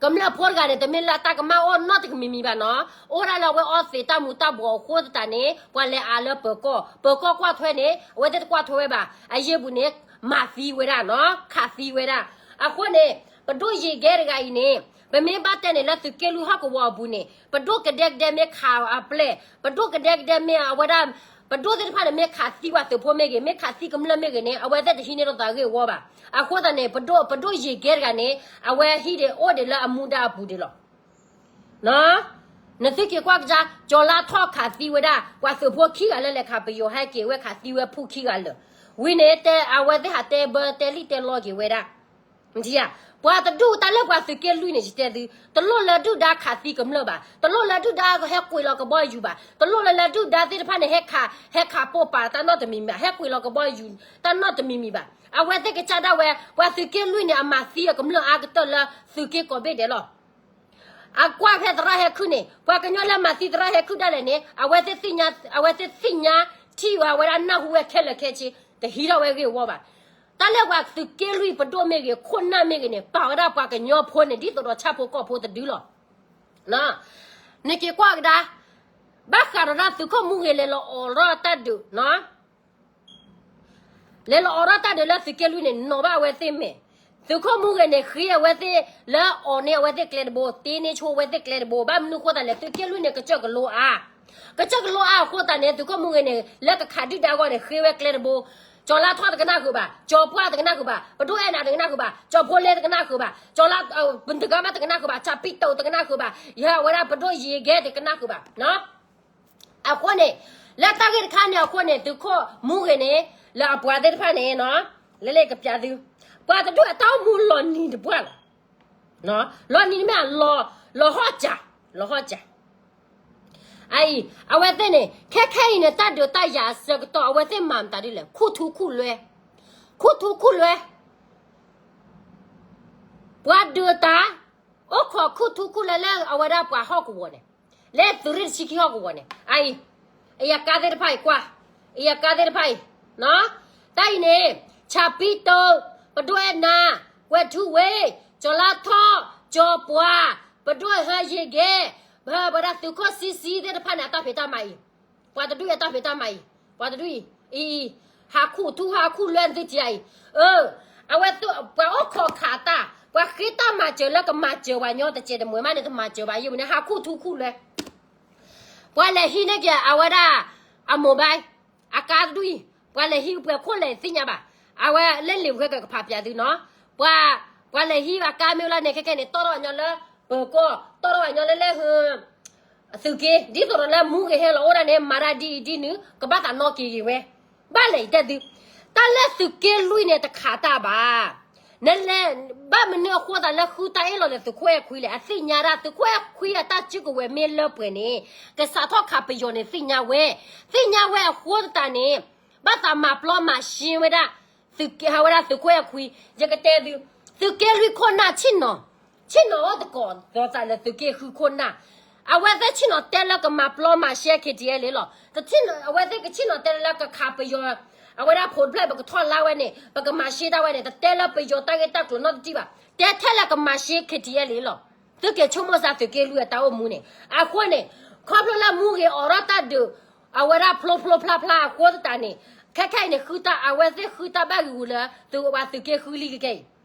ကမျၢၢ်ဖိတဂၤန့ၣ် တမ့ၢ်လၢတၢ်ကမၣ်အိၣ်နီတမံၤမံၤဘၣ်နီၤ, အိၣ်ဒၣ်လၢအဝဲအီသံးတၢ်မူၤတၢ်ဘှီးအဃိသတးန့ၣ် ပှၤလဲၤအးလၢပၢၤကီၢ်, ပၢၤကီၢ်ကွၢ်ထွဲန့ၣ် အဝဲသ့ၣ်တကွၢ်ထွဲဝဲဘၣ်, အယ့ၢ်ပူၤန့ၣ် မၤသံဝဲဒၣ်နီၤ, ခးသံဝဲဒၣ်. အဃိန့ၣ် ပဒိၣ်ယ့ၤကဲတဂၤအံၤန့ၣ် ပမ့ၢ်ဘၣ်တဲန့ၣ်လၢသုးက့လွံၢ်ဟီၣ်ကဝီၤအပူၤန့ၣ် ပဒိၣ်ကဒဲကဒဲမ့ၢ်ခးအပျဲၢ်, ပဒိၣ်ကဒဲကဒဲမ့ၢ်အဝဲဒၣ် ပဒိၣ်သ့ၣ်တဖၣ်န့ၣ် မ့ၢ်ခးသံပှၤသုးဖိမ့ၢ်ဂ့ၤ, မ့ၢ်ခးသံကမျၢၢ်မ့ၢ်ဂ့ၤန့ၣ် အဝဲသ့ၣ်တဟံးန့ၢ်လိာ်သးဂ့ၢ်ဝီဘၣ်. အဃိသတးန့ၣ် ပဒိၣ်, ပဒိၣ်ယ့ၤကဲတဂၤန့ၣ် အဝဲဟံးဒံးအိၣ်ဒံးလၢအမူဒါအပူၤဒံးလီၤ. နသုက့ၤကွၢ်ကဒါ ကၠီၤလါထီၣ်ခးသံဝဲဒၣ် ပှၤသုးဖိခံဂၤလၢလဲၤခးပယီၤ ဟဲက့ၤဝဲခးသံဝဲဖုခံဂၤလၢာ်, ဝံၤန့ၣ် အဝဲသ့ၣ်ဟးတဲဘၢတဲလံၣ်တဲလီက့ၤဝဲဒၣ် ပှၤတဒူၣ်တၢ်လၢပှၤသုးက့လွံၢ်န့ၣ် ယတဲသု, တလိၣ်လၢဒုၣ်ဒါခးသံကမျၢၢ်ဘၣ်, တလိၣ်လၢဒုၣ်ဒါဟဲကွံာ်လီၤကဘီယူၤဘၣ်, တလိၣ်လၢလၢဒုၣ်ဒါသ့ၣ်တဖၣ်န့ၣ် ဟဲခး, ဟဲခးပိာ်ပာ်တၢ်နီတမံၤမံၤဘၣ်, ဟဲကွံာ်လီၤကဘီယူၤတၢ်နီတမံၤမံၤဘၣ်. အဝဲသ့ၣ်ကစၢ်ဒၣ်ဝဲ ပှၤသုးက့လွံၢ်န့ၣ် အမၤသံအကမျၢၢ်အါကတၢၢ်လၢသုးက့ကိးဘ့ၣ်ဒဲးလီၤ. အကွၢ်ဖဲသရၣ်ဟဲခုၣ်န့ၣ် ပှၤကညီလၢမၤသံသရၣ်ဟဲခုၣ်ဒၣ်လဲာ်န့ၣ် အဝဲသ့ၣ်သ့ၣ်ညါ, အဝဲသ့ၣ်သ့ၣ်ညါထံၣ်ဝဲဒၣ်နၢ်ဟူဝဲခဲလၢာ်ခဲဆ့, တဟံးထီၣ်ဝဲဂ့ၢ်ဝီဘၣ်. တၢ်လၢပှၤသုးက့လွံၢ်ပဒိၣ်မ့ၢ်ဂ့ၤ ခိၣ်နၢ်မ့ၢ်ဂ့ၤန့ၣ် ပာ်ဝဲဒၣ်ပှၤကညီဖိန့ၣ် ဒ်သိးဒီးဆၣ်ဖိကီၢ်ဖိတဒုလီၤ. နက့ၤကွၢ်ကဒါ, ဘၣ်ဃးဒီးသုးခိၣ်မူဂ့ၤလဲၤလီၤအိးထီၣ်တၢ်ဒုးနီၤ လဲၤလီၤအိးထီၣ်တၢ်ဒုးလၢသုးက့လွံၢ်န့ၣ် နီၤဘၣ်အဝဲသ့ၣ်မဲာ်, သုးခိၣ်မူဂ့ၤန့ၣ် ဃ့အဝဲသ့ၣ်လၢအီၤန့ၢ်အဝဲသ့ၣ်ကျဲတဘိ, တ့န့ၢ်ဆိဝဲသ့ၣ်ကျဲတဘိ, ဘၣ်မနုၤအဃိသတးလဲၣ် သုးက့လွံၢ်န့ၣ် ကစၢၢ်ကလိအါ, ကစၢၢ်ကလိအါအဃိသတးန့ၣ် သုးခိၣ်မူဂ့ၤန့ၣ် လၢကခးဒုၣ်ဒါအဂီၢ်န့ၣ် ဃ့ဝဲကျဲတဘိ, ကၠီၤလါထီၣ်တကနၣ်ဃုာ်ဘၣ်, ကၠီၤပှၢ်တကနၣ်ဃုာ်ဘၣ်, ပဒိၣ်အဲၣ်နၤတကနၣ်ဃုာ်ဘၣ်, ကၠီၤဖိလဲတကနၣ်ဃုာ်ဘၣ်, ကၠီၤလါ, တဂၤမးတကနၣ်ဃုာ်ဘၣ်, ဆၣ်ပံတိာ်တကနၣ်ဃုာ်ဘၣ်, ယဝဲဒၣ်ပဒိၣ်ယံၤကဲတကနၣ်ဃုာ်ဘၣ်. အဃိန့ၣ် လၢတၢ်ဂ့ၢ်တခါန့ၣ်အဃိန့ၣ် သုးခိၣ်မူဂ့ၤန့ၣ် လၢအပှၤသ့ၣ်တဖၣ်န့ၣ် လၢလၢကပျးသု, ပှၤတဒူၣ်အတၢ်အိၣ်မူလီၤနံၤတပှၢ်လီၤ. လီၤနံၤမ့ၢ်လီၤ, လီၤဟီၣ်စၢ်, လီၤဟီၣ်စၢ်. အအံၤ အဝဲသ့ၣ်န့ၣ် ခဲခဲအံၤန့ၣ် တၢ်ဒုးတၢ်ယၤအဆၢကတီၢ် အဝဲသ့ၣ်မၤမတၤဒ်လဲၣ် ခူၣ်ထူခူၣ်လွဲ, ခူၣ်ထူခူၣ်လွဲ ပှၤဒုးတၢ် အိၣ်ခိးခူၣ်ထူခူၣ်လွဲလၢအဝဲဒၣ်ပှၤဟီၣ်ကဝီၤန့ၣ်, လၢသုးရ့ၣ်တဆံခံဟီၣ်ကဝီၤန့ၣ်, အအံၤ အယကါသ့ၣ်တဖၣ်အံၤကွၢ်, အံၤအကါသ့ၣ်တဖၣ်အံၤ, တၢ်အံၤန့ၣ် ဆၣ်ပံတိၣ်, ပဒိၣ်အဲၣ်နၤ, ကွဲၤထူဝ့ၣ်, ကၠီၤလါထီၣ်, ကၠီၤပှၤ, ပဒိၣ်ဟၢယ့ၤကဲ, ပဝဲဒၣ်သုးခိၣ်ဆံဆံသ့ၣ်တဖၣ်န့ၣ် အတၢ်ဖံးတၢ်မၤအံၤ, ပှၤတဒူၣ်အံၤအတၢ်ဖံးတၢ်မၤအံၤ, ပှၤတဒူၣ်အံၤ, အံၤ, ဟးခူၣ်ထူဟးခူၣ်လွဲၢ်သုက့ၤအံၤ, အၢ, အဝဲသ့ၣ်ပှၤအိၣ်ခိးခးတၢ်, ပှၤဃ့တၢ်မၤစၢၤလၢကမၤစၢၤပှၤညီတစဲးတမှဲၤမးန့ၣ် တမၤစၢၤဘၣ်ယဲၢ်မနုၤ ဟးခူၣ်ထူခူၣ်လွဲၢ် ပှၤလဲၤဟံးန့ၢ်က့ၤအဝဲဒၣ် အမိၢ်ဘဲ, အကါတဒူၣ်အံၤ, ပှၤလဲၤဟံးပှဲၤခိၣ်လဲၣ်သ့ၣ်ညါဘၣ်, အဝဲလၢလံာ်ဝဲကကဖးပၠးသုနီၤ, ပှၤ, ပှၤလဲၤဟံးအကါမ့ၢ်ဝဲလီၤန့ၣ် ခဲခဲန့ၣ် တီၣ်ထီၣ်ဝဲညီလၢ, ပၢၤကီၢ်, တီၣ်ထီၣ်ဝဲညီလၢလၢဟု သုးက့, ဒ်သိးဒီးလၢမူဂ့ၤဟဲလီၤအိၣ်ဒၣ်န့ၣ် မၤတၢ်ဒ်အံၤဒ်နုၤ ကဘၣ်သးနီၣ်က့ၤဂ့ၤဝဲ, ဘၣ်လဲၣ်ယတဲသု, တၢ်လၢသုးက့လွံၢ်န့ၣ်တခးတၢ်ဘၣ် နလဲၤ, ဘၣ်မနုၤအဃိသတးလၢဃုတၢ်အ့ၣ်လိာ်ဒီးသုးခိၣ်အဲၣ်ခွံလဲၣ်, အသ့ၣ်ညါဒၣ် သုးခိၣ်အဲၣ်ခွံအတၢ်စုကဝဲၤမ့ၢ်လၢပှဲၤန့ၣ်, ကစးထီၣ်ခးပယီၤန့ၣ်သ့ၣ်ညါဝဲ, သ့ၣ်ညါဝဲအဃိသတးန့ၣ်, ဘၣ်သးမၤပျီမၤရှဲဝဲဒၣ်, သုးက့, ဟးဝဲဒၣ်သုးခိၣ်အဲၣ်ခွံ, ယကတဲသု, သုးက့လွံၢ်ခိၣ်နၢ်ဆ့ၣ်နီၤ, ဆ့ၣ်နီၤအိၣ်သကိး, ဒီးသးလၢသုးက့ဃုခိၣ်နၢ် အဝဲသ့ၣ်ဆ့ၣ်နီၤတဲလၢကမၤပျီမၤရှဲ KTLA လီၤ. အဝဲသ့ၣ်ကဆ့ၣ်နီၤတဲလၢကခးပယီၤ, အဝဲဒၣ်ဖိတဖျၢၣ် ပကထီၣ်လါဝဲန့ၣ် ပကမၤရှဲတၢ်ဝဲန့ၣ် တတဲလၢပယီၤတၢ်ဂ့ၢ်တၢ်ကျိၤနီတထံၣ်ဘၣ်. တဲထဲလၢကမၤရှဲ KTLA လီၤ. သုက့ၤဆိကမိၣ်စးသုးက့လွံၢ်အတၢ်အိၣ်မူန့ၣ်. အဃိန့ၣ် ခီဖျိလၢမူဂ့ၤအိးထီၣ်တၢ်ဒုး အဝဲဒၣ်ဖျိဖျိဖျါဖျါအဃိသတးန့ၣ်, ခဲခဲအံၤန့ၣ် ဃုတၢ်အဝဲသ့ၣ်ဃုတၢ်ဘၣ်ဂံာ်ဂူာ်လၢ သုးဝဲသုးက့ဃုလံခဲခဲအံၤ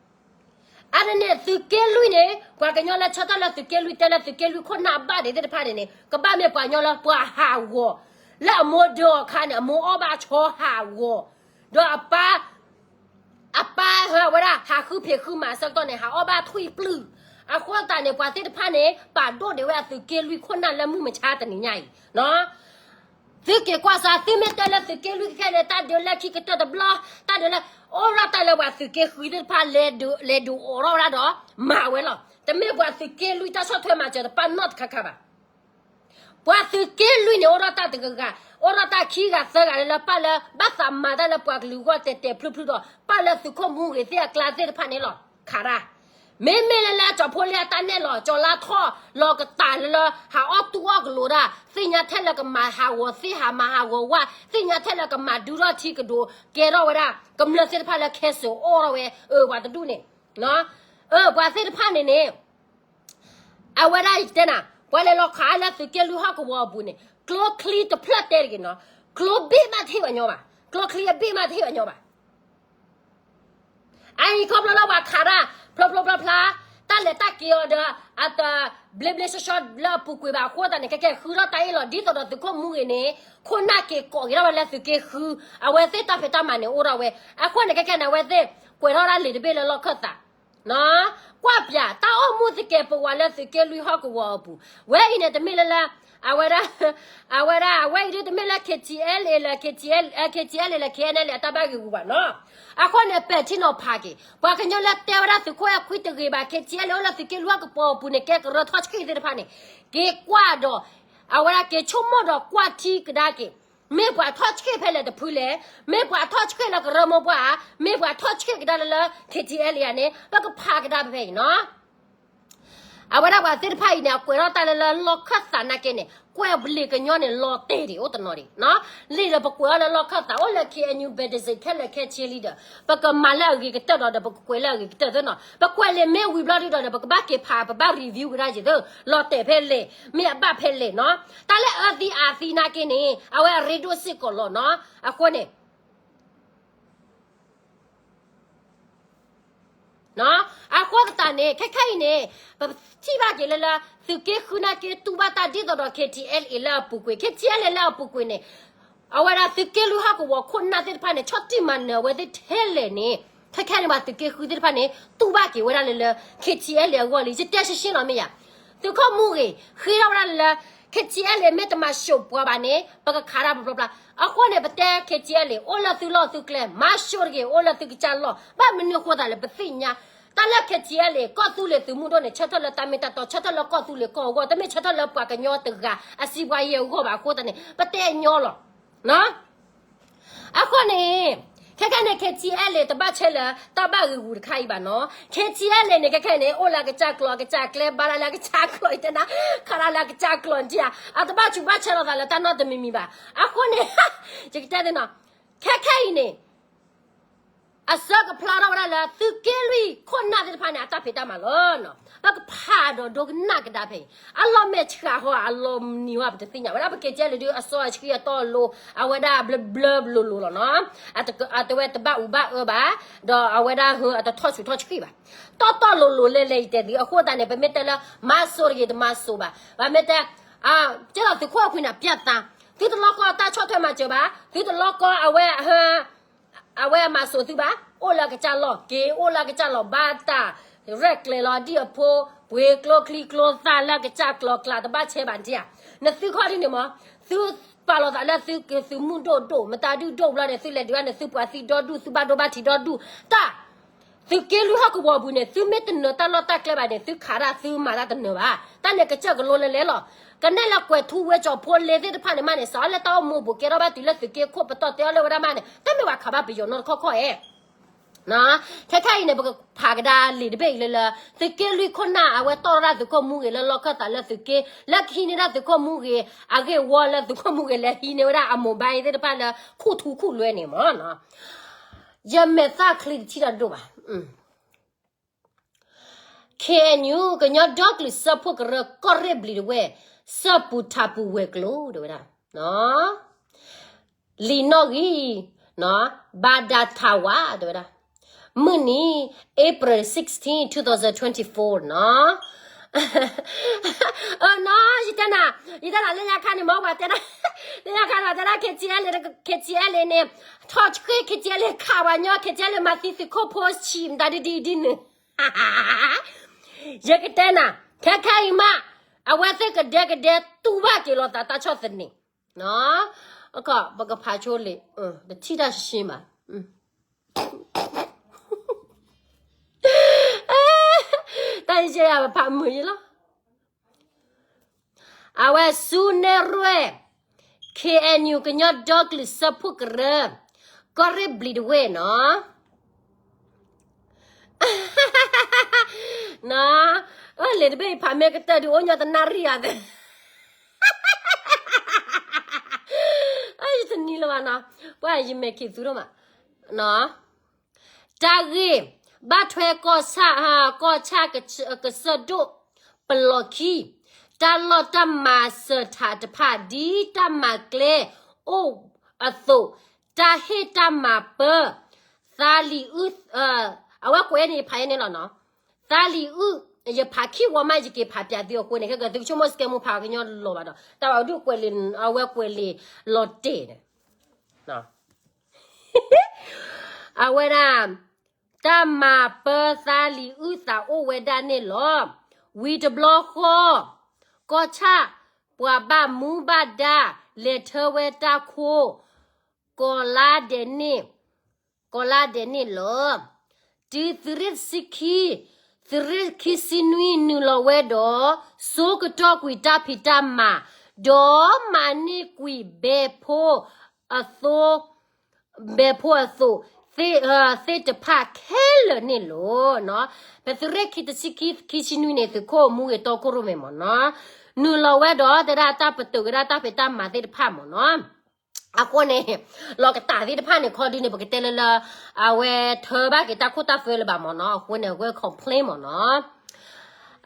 အါန့ၣ်န့ၣ် သုးက့လွံၢ်န့ၣ် ပှၤကညီလၢဆၢထၢၣ်လၢသုးက့လွံၢ်တဲလၢသုးက့လွံၢ်ခိၣ်နၢ်ဘၣ်ဒံးသ့ၣ်တဖၣ်န့ၣ်န့ၣ် ကဘၣ်မ့ၢ်ပှၤကညီလၢပှၤဟးဂီၤ, လၢအမိၢ်ဒၢအီၤခါန့ၣ် အမိၢ်အီၣ်ဘၣ်ဆီဟးဂီၤ, ဒီးအပၢ်, အပၢ်ဟဲဝဲဒၣ်ဟးဃုဖံးဃုမၤအဆၢကတီၢ်န့ၣ် ဟးအီၣ်ဘၣ်ထွံၣ်ပျုၢ်, အဃိသတးန့ၣ် ပှၤသ့ၣ်တဖၣ်န့ၣ် ပာ်ဒိၣ်ဒံးဝဲအသုးက့လွံၢ်ခိၣ်နၢ်လၢမုၢ်မဆါတနံၤညါအံၤ သုက့ၤကွၢ်စး သုမ့ၢ်တဲလၢသုးက့လွံၢ်ခဲခဲန့ၣ် တၢ်ဒုးလၢခံကတၢၢ်တဘျီ, တၢ်ဒုးလၢ အိၣ်ဒၣ်တၢ်လၢပှၤသုးက့ဃုသ့ၣ်တဖၣ် လဲၤဒုးအိးထီၣ်ဝဲဒၣ်ဒီး မၤဝဲလီၤ. တမ့ၢ်ပှၤသုးက့လွံၢ်တၢ်ဆီၣ်ထွဲမၤစၢၤတပာ်နီတခါခါဘၣ်. ပှၤသုးက့လွံၢ်န့ၣ် အိၣ်ထီၣ်တၢ်တဂၤဂၤ, အိၣ်ထီၣ်တၢ်ခံဂၤသၢဂၤလၢလၢပၢ်လၢ ဘၣ်သးမၤတၢ်လၢပှၤကလုာ်အဂီၢ်တဲာ်တဲာ်ဖျုးဖျုးဒီး ပၢ်လၢသုးခိၣ်မူဂ့ၤသ့ၣ်အကျါသ့ၣ်တဖၣ်န့ၣ်လီၤ. ခးတၢ် မ့မ့ၢ်လၢလၢကၠီၤဖိလ့အတၢ်နဲၣ်လီၤ ကၠီၤလါထီၣ်လီၤကတၢ်လၢလၢ ဟးအီၣ်တူၢ်အီၣ်ကလိာ်ဒၣ် သ့ၣ်ညါထဲလၢကမၤဟးဂီၤသ့ၣ် ဟးမၤဟးဂီၤဝၣ် သ့ၣ်ညါထဲလၢကမၤဒုထီၣ်ထံကဒိး ကဲထီၣ်ဝဲဒၣ် ကမျၢၢ်သ့ၣ်တဖၣ်လၢခဲစိၤအိၣ်ထီၣ်ဝဲ အၢ ပှၤတဒူၣ်န့ၣ် အၢ ပှၤသ့ၣ်တဖၣ်န့ၣ်န့ၣ် အဝဲဒၣ်ယတဲနၤ ပှၤလဲၤလီၤခးလၢသုးက့လွံၢ်ဟီၣ်ကဝီၤအပူၤန့ၣ် ကျိချံတဖျၢၣ်တဲတဂ့ၤနီၤ ကျိဘ့ၣ်မးတဟ့ၣ်ပှၤညီဘၣ် ကျိချံအဘ့ၣ်မးတဟ့ၣ်ပှၤညီဘၣ် အအံၤခီဖျိလၢပှၤခးတၢ် ဖျိဖျိဖျါဖျါ တၢ်လဲၤတၢ်က့ၤအီၤဒီး အတဘျ့ဘျ့ဆှီဆှီလၢအပူၤကွံာ်ဘၣ်အဃိသတးန့ၣ် ကဲကဲဃုထီၣ်တၢ်အ့ၣ်လိာ် ဒ်သိးဒီးသုးခိၣ်မူဂ့ၤန့ၣ် ခိၣ်နၢ်က့ၤကိးက့ၤထီၣ်ဝဲလၢသုးက့ဃု အဝဲသ့ၣ်တၢ်ဖံးတၢ်မၤန့ၣ်အိၣ်ထီၣ်ဝဲ အဃိန့ၣ် ကဲကဲန့ၣ် အဝဲသ့ၣ်ကွဲးထီၣ်ဒၣ်လံာ်တဘ့ၣ်လၢလီၢ်ခၢၣ်သး ကွၢ်ပၠး တၢ်အိၣ်မူသကဲးပဝးလၢသုးက့လွံၢ်ဟီၣ်ကဝီၤအပူၤ ဝဲအံၤန့ၣ်တမ့ၢ်လၢလၢ အဝဲဒၣ် အဝဲဒၣ် အဝဲအံၤဒ်တမ့ၢ်လၢ KTLA လၢ KTLA လၢ KNLA အတၢ်ဘၣ်ဂံာ်ဂူာ်ဘၣ်နီၤ အဃိန့ၣ် ပဲာ်ထံနီၤဖးက့ၤ ပှၤကညီလၢတဲဝဲဒၣ်သုးခိၣ်အဲၣ်ခွံတဂ့ၤဘၣ် KTLA အိၣ်လၢသုးက့လွံၢ်ဟီၣ်ကဝီၤအပူၤန့ၣ် ကဲကရၢထီၣ်ဆှံသ့ၣ်တဖၣ်န့ၣ် က့ၤကွၢ်ဒီး အဝဲဒၣ်က့ၤဆိကမိၣ်ဒီးကွၢ်ထံကဒါက့ၤ မ့ၢ်ပှၤထီၣ်ဆှံဖဲလဲၣ်တဖုလဲၣ်, မ့ၢ်ပှၤထီၣ်ဆှံလၢကရၢမိၢ်ပှၢ်ဧါ, မ့ၢ်ပှၤထီၣ်ဆှံကဒါလၢလၢ KTLA န့ၣ် ပကဖးကဒါဖဲဖဲအံၤနီၤ အဝဲဒၣ်ပှၤသ့ၣ်တဖၣ်အံၤန့ၣ် အကွဲးထီၣ်တၢ်လၢလၢလီၢ်ခၢၣ်သးနာ်က့န့ၣ် ကွဲးလံာ်ကညီန့ၣ် လီၤတဲာ်ဒံးအိၣ်တနီၤဒံး လံာ်ဒီးပကွဲးအီၤလၢလီၢ်ခၢၣ်သး အိၣ်လၢ KNU ဘဲးတစ့း ခဲလၢာ်ခဲဆ့လံဒီး ပကမၤလၢအဂ့ၤကတၢၢ်ဒီး ဒီးပကကွဲးလၢအဂ့ၤကတၢၢ်သ့နီၤ ပကွဲးလံာ်မ့ၢ်ဝံၤဘျီဒံးဒီး ပကဘၣ်က့ၤဖး ပဘၣ် review ကဒါက့ၤသ့ လီၤတဲာ်ဖဲလဲၣ် မ့ၢ်အဘၣ်ဖဲလဲၣ်နီၤ တၢ်လၢအၢသံအသံနာ်က့န့ၣ် အဝဲအရ့ဒိၣ်စ့ၢ်ကီးလီၤနီၤ အဃိန့ၣ် အဃိသတးန့ၣ် ခဲခဲအံၤန့ၣ် ပထံၣ်ဘၣ်က့ၤလၢလၢ သုးက့ဃုနာ်က့တူၢ်ဘၣ်တၢ်ဒ်သိးဒီး KTLA လၢအပူၤကွံာ် KTLA လၢအပူၤကွံာ်န့ၣ် အဝဲဒၣ်သုးက့လွံၢ်ဟီၣ်ကဝီၤခိၣ်နၢ်သ့ၣ်တဖၣ်န့ၣ် ဆီၣ်တံၢ်မၤနၢၤအဝဲသ့ၣ်ထဲလဲၣ်န့ၣ် ခဲခဲန့ၣ်ပှၤသုးက့ဃုသ့ၣ်တဖၣ်န့ၣ် တူၢ်ဘၣ်က့ၤဝဲဒၣ်လၢလၢ KTLA အဂီၢ်လံ ယတဲရှင်းရှင်းလီၤမ့ၢ်ယၤ သုးခိၣ်မူဂ့ၤ ဃ့ထီၣ်ဝဲဒၣ်လၢလၢ KTLA မ့ၢ်တမၤၡိးပှၤဘၣ်န့ၣ် ပကခးတၢ်ဖျိဖျိဖျါ အဃိန့ၣ် ပတဲ KTLA အိၣ်လၢသုလီၢ်သုကျဲ မၤၡိးတဂ့ၤ အိၣ်လၢသုကစၢ်လီၢ် ဘၣ်မနုၤအဃိသတးလဲၣ် ပသ့ၣ်ညါ တၢ်လၢ KTLA ကီၢ်သူလ့ၤသုးမုၢ်ဒိၣ်န့ၣ် ဆၢထၢၣ်လၢတၢ်မ့ၢ်တၢ်တီ ဆၢထၢၣ်လၢကီၢ်သူလ့ၤကီၢ်အဂီၢ် တမ့ၢ်ဆၢထၢၣ်လၢပှၤကညီတဂၤ အစံးပှၤယဲၢ်အဂီၢ်ဘၣ်အဃိသတးန့ၣ် ပတဲညီလီၤ အဃိန့ၣ် ခဲခဲန့ၣ် K T L A တဘၣ်ဆဲလၢတၢ်ဘၣ်ဂ့ၤဂူၤတခါအံၤဘၣ်နီၤ. K T L A န့ၣ် ခဲခဲန့ၣ် အိၣ်လၢအကစၢ်ကျိာ် အကစၢ်ကျဲ ဘါလၢအကစၢ်ကျိာ် ယတဲနၤ ခးဒၣ်လၢအကစၢ်ကျိာ်န့ၣ်ဧါ, အတဘၣ်ဆူးဘၣ်ဆဲလိာ်သးလၢတၢ်နီတမံၤမံၤဘၣ်. အဃိန့ၣ် ယကတဲသ့နီၤ, ခဲခဲအံၤန့ၣ် အဆၢကဖျါထီၣ်ဝဲဒၣ်လၢသုးက့လွံၢ်ခိၣ်နၢ်သ့ၣ်တဖၣ်န့ၣ် အတၢ်ဖံးတၢ်မၤလီၤနီၤ. ပကဖးဒီးဒိကနၣ်ကဒါဖဲအံၤ အလီၤမဲာ်ဆှးဟီ အလီၤနံၤဟီ ပတသ့ၣ်ညါဝဲဒၣ် ပ K T L A ဒုး အစီအဆှံအတီအလိၤ အဝဲဒၣ်ဘျၢဘျၢလိၤလိၤလီၤနီၤ. အတဝဲတဘၣ်အူဘၣ်အၢဘၣ်, ဒီးအဝဲဒၣ်ဟၢအတထီၣ်ဆူးထီၣ်ဆှံဘၣ်, တီတီလိၤလိၤလဲၤလဲၤယတဲသု အဃိသတးန့ၣ် ပမ့ၢ်တဲလၢ မၤစိရိၤတမၤစိၤဘၣ်, ပမ့ၢ်တဲ ကဲလီၤသုးခိၣ်အခွံန့ၣ် ပြတ်သား, သုတလီၢ်ကီတၢ်ဆီၣ်ထွဲမၤစၢၤဘၣ်, သုတလီၢ်ကီအဝဲ အဝဲအမၤစိၤသုဘၣ်, အိၣ်လၢအကစၢ်လီၢ်က့ၤ အိၣ်လၢအကစၢ်လီၢ်ဘၣ်တၢ်, ရဲၣ်ကျဲၤလီၤဒ်အဖိ, ပှ့ၤကျိချံကျိသၣ်လၢအကစၢ်ကျိာ်ကျါ တဘၣ်ဆဲးဘၣ်န့ၣ်ဧါ, နသုခီဒ်န့ၣ်မး, သုပာ်လီၤသးလၢသုသုးမုၢ်ဒိၣ်ဒိၣ် မတၤဒုၣ်ဒိၣ်ဘျီန့ၣ် သုလဲၤဒုးဘၣ်န့ၣ် သုပှၤသံဒီဒူၣ် သုဘၣ်ဒိဘၣ်ထံးဒီဒူၣ်, တၢ် သုးက့လွံၢ်ဟီၣ်ကဝီၤပူၤန့ၣ် သုမ့ၢ်တနၢၤတၢ်လီၢ်တၢ်ကျဲဘၣ်န့ၣ် သုခးဒၣ်သုမၤတၢ်တနၢၤဘၣ်, တၢ်န့ၣ်ကစၢၢ်ကလိလဲၤလဲၤလီၤ, ကနဲၣ်လၢကွဲးထူဝဲကၠီၤဖိလ့သ့ၣ်တဖၣ်န့ၣ်မးန့ၣ် စးလၢတၢ်အိၣ်မူပူၤကဲထီၣ်ဘၣ်တုၤလၢသုးက့ခိၣ်ပတီၢ်တဲအီၤလၢဝဲဒၣ်မးန့ၣ် တၢ်မ့ၢ်ဝဲခးဘၣ်ပယီၤနီတခီခီဧါ ခဲခဲအံၤန့ၣ် ပကဖးကဒါလံာ်တဘ့ၣ်အံၤလၢလၢ သုးက့လွံၢ်ခိၣ်နၢ် အဝဲတီၢ်ထီၣ်ဒၣ်သုးခိၣ်မူဂ့ၤလၢလီၢ်ခၢၣ်သးလၢသုးက့ လၢကဟံးန့ၢ်ဒၣ်သုးခိၣ်မူဂ့ၤ အဂ့ၢ်ဝီလၢသုးခိၣ်မူဂ့ၤလဲၤဟံးန့ၢ်ဝဲဒၣ်အမိၢ်ဘါအံၤသ့ၣ်တဖၣ်လၢခူၣ်ထူခူၣ်လွဲန့ၣ်မးနီၤ. ယမဲာ်သၣ်ချံတထံၣ်တၢ်ဒိၣ်ဘၣ် K N U ကညီဒီကလုာ်စၢဖှိၣ်ကရၢ ကီၢ်ရ့ၣ်ဘျံးဒဝဲၢ် စၢပူၤထးပူၤဝဲၤကျိၤ တဲဝဲဒၣ် လံာ်နီၣ်ဂံၢ် ဘၣ်ဒါထးဝး တဲဝဲဒၣ် မုၢ်နံၤ April sixteen, twenty twenty-four နီၤ နီၤ ယတဲနၤ ယတဲနၤ လၢညါခါန့ၣ် မ့ၢ်ပှၤတဲဒၣ် လၢညါခါန့ၣ် ပှၤတဲဒၣ် K T L A K T L A န့ၣ် ထီၣ်ဆှ့ K T L A ခးပှၤညီ K T L A မၤသံသုးခိၣ်ဖိဆံး မတၤဒ်ဒ်ဒ်န့ၣ် ယကတဲနၤ ခဲခဲအံၤမး အဝဲသ့ၣ်ကဒဲကဒဲတူၢ်ဘၣ်က့ၤလိာ်သးတၢ်ဆီၣ်သနံး အခီ ပကဖးဆိလံာ် တထံၣ်တၢ်ရှံရှံမး တၢ်ယဲယၤပဖးမုာ်ယလီၤ အဝဲဆူနဲၣ်ရွဲၣ် K N U ကညီဒီကလုာ်စၢဖှိၣ်ကရၢ ကီၢ်ရ့ၣ်ဘျံးဒဝဲၢ်နီၤ နီၤ လံာ်တဘ့ၣ်အံၤဖးမ့ၢ်ကတၢၢ်ဒုးအိၣ်ညီတနၣ်ရံၣ်ဧါသ့ ယတနံၤလၢၤဘၣ်နီၤ ပှၤယမဲာ်ခံးသူထီၣ်မး နီၤ တၢ်ဂ့ၢ် ဘၣ်ထွဲကီၢ်ဆၣ် ကီၢ်ဆၣ်ကစၢၢ်ဒိၣ် ပလီၢ်ခံ တၢ်လီၢ်တၢ်မၤစၢၤထးတဖၣ် ဒ်တၢ်မၤကျဲအိၣ်အသိး တၢ်ဟ့ၣ်တၢ်မၤပၢ သးလံၤအုၣ် အဝဲကွဲးန့ၣ် ယဖးအံၤန့ၣ်လီၤနီၤ သးလံၤအုၣ် ယဖးခံဝီမး ယက့ၤဖးပၠးသုအဃိန့ၣ် ခဲကသုးဆိကမိၣ် စကဲမူ ဖးကညီလီၤဘၣ်ဒီး တၢ်ဘၣ်ဒုးကွဲးလံာ် အဝဲကွဲးလံာ်လီၤတဲာ်န့ၣ် အဝဲဒၣ် တၢ်မၤပၢသးလံၤအုၣ်သးအိၣ်ဝဲဒၣ်န့ၣ်လီၤ. ဝံၤတဘျီဃီ ကီၢ်ဆၣ် ပှၤဘၣ်မူဘၣ်ဒါ လဲၤထၢဝဲတၢ်ခိ ကီၤလါဒဲးန့ၣ် ကီၤလါဒဲးန့ၣ်လီၤ. တုၤသုးရ့ၣ်တဆံခံ သုးရ့ၣ်ခံဆံနွံနုာ်လီၤဝဲဒီး စိကတီၢ်ကွံာ်တၢ်ဖံးတၢ်မၤ ဒီးမၤန့ၢ်ကွံာ်ဘဲဖိအသိ ဘဲဖိအသိး သ့ၣ်တဖၣ်ခဲလၢာ်န့ၣ်လီၤ. ပသုးရ့ၣ်ခံတဆံခံ ခံဆံနွံန့ၣ် သုးခိၣ်မူဂ့ၤတီခိၣ်ရိၣ်မဲာ်မ့ၢ်နီၤ နုာ်လီၤဝဲဒီးတဲဒၣ်တၢ်ပတုာ်ကဒါတၢ်ဖံးတၢ်မၤသ့ၣ်တဖၣ်မ့ၢ်နီၤ အဃိန့ၣ် လီၤကတၢ်သ့ၣ်တဖၣ်န့ၣ် ခီဒုန့ၣ် ပကတဲလၢလၢ အဝဲထၢဘၣ်က့ၤတၢ်ခိတၢ်သွဲလၢၤဘၣ်မ့ၢ်နီၤ အဃိန့ၣ် အဝဲ complain မ့ၢ်နီၤ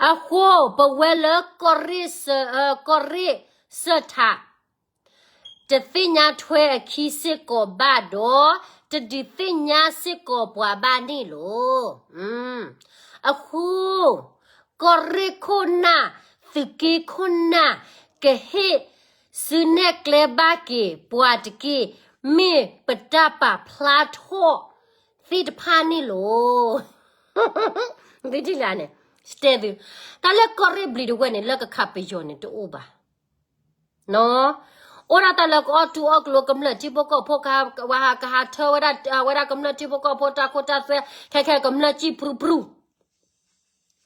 အဃိ ပဝဲလၢ ကီၢ်ရ့ၣ်စၢထး တသ့ၣ်ညါထွဲအခံစ့ၢ်ကီးဘၣ်ဒီး တဒုးသ့ၣ်ညါစ့ၢ်ကီးပှၤဘၣ်န့ၣ်လီၤ. အဃိ ကီၢ်ရ့ၣ်ခိၣ်နၢ် သုးက့ခိၣ်နၢ် ကဟ့ၣ်စုနဲၣ်ကျဲဘၣ်က့ၤပှၤတက့ၢ် မ့ၢ်ပတၢ်ပာ်ဖျါထီၣ်သ့ၣ်တဖၣ်န့ၣ်လီၤ. သုထံၣ်လၢန့ၣ် တဲသု တၢ်လၢကီၢ်ရ့ၣ်ဘျံးတဝဲၢ်န့ၣ် လၢကခးပယီၤန့ၣ်တအိၣ်ဘၣ် အိၣ်ဒၣ်တၢ်လၢကအီၣ်တူၢ်အီၣ်ကျိၤ ကမျၢၢ်ထံဖိကီၢ်ဖိ ကဟးထၢဝဲဒၣ် ဝဲဒၣ်ကမျၢၢ်ထံဖိကီၢ်ဖိတၢ်ခိတၢ်သွဲ ခဲခဲကမျၢၢ်စံၣ်ပြူၤပြူၤ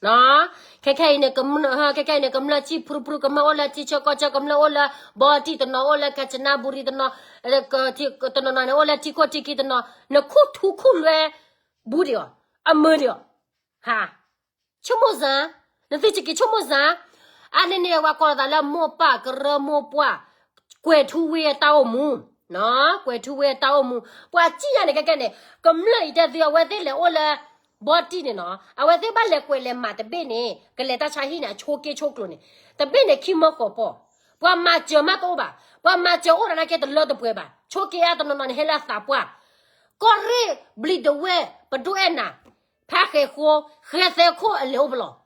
ခဲခဲအံၤန့ၣ် ခဲခဲအံၤန့ၣ် ကမျၢၢ်ထံဖုဖု ကမျၢၢ်အိၣ်လၢထံဆၢကီၢ်ဆၢ ကမျၢၢ်အိၣ်လၢဘီတံၢ်တနီၤ အိၣ်လၢကၣ်စနါဘူရံတနီၤ တနီၤနီၤန့ၣ်အိၣ်လၢထံခိၣ်ထံခံတနီၤ နခူၣ်ထူခူၣ်လွဲ ဘူးဒံးအီၤ အမုာ်ဒံးအီၤ ဟါ ဆိကမိၣ်စၢ် နသုစက့ၤဆိကမိၣ်စၢ် အါန့ၢ်န့ၣ် ပှၤကိးလီၤသးလၢမိၢ်ပၢ်ကရၢမိၢ်ပှၢ် ကွဲၤထူဝ့အတၢ်အိၣ်မူ ကွဲၤထူဝ့အတၢ်အိၣ်မူ ပှၤစံၣ်ညါန့ၣ် ကဲကဲန့ၣ် ကမျၢၢ်အံၤတဲသု အဝဲသ့ၣ်လဲၤအိၣ်လၢ ဘီတံၢ်န့ၣ်နီၤ အဝဲသ့ၣ်ဘၣ်လဲၤကွဲးလဲၤမၤတဘ့ၣ်န့ၣ် ကလဲၤတၢ်ဆါဟံၣ်န့ၣ် အဆိက့ဆိကျိၤန့ၣ် တဘ့ၣ်န့ၣ် ခံမၢဃိးပီၤ ပှၤမၤစၢၤမးတအိၣ်ဘၣ် ပှၤမၤစၢၤအိၣ်ဒီးနာ်က့တလၢတပှဲၤဘၣ် ဆိက့အါတနီၤနီၤန့ၣ် ဟဲလၢအသးပှၢ် ကီၢ်ရ့ၣ်ဘျံးဒဝဲၢ် ပဒိၣ်အဲၣ်နၤ ဖးဃဲၤဃိ ဃဲၤသဲခိၣ်အလဲၤအိၣ်ပလီၢ်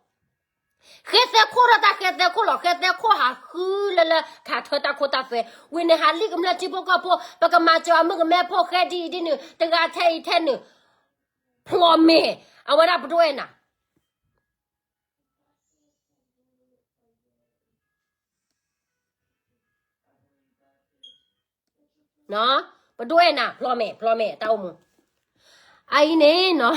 ဃဲၤသဲခိၣ်ထီၣ်တၢ်ဃဲၤသဲခိၣ်လီၤ ဃဲၤသဲခိၣ်ဟးဃုလၢလၢခးထၢတၢ်ခိတၢ်သွဲ ဝံၤန့ၣ်ဟးလံကမျၢၢ်ထံဖိကီၢ်ဖိ ပကမၤစၢၤအမုၣ်ကမဲဖိဃဲဒ်အံၤဒ်နုၤ တဂၤထဲအံၤထဲနုၤ ဖျိးမဲာ် အဝဲဒၣ်ပဒိၣ်အဲၣ်နၤ ပဒိၣ်အဲၣ်နၤ ဖျိးမဲာ် ဖျိးမဲာ်တၢ်အိၣ်မူ အအံၤန့ၣ်နီၤ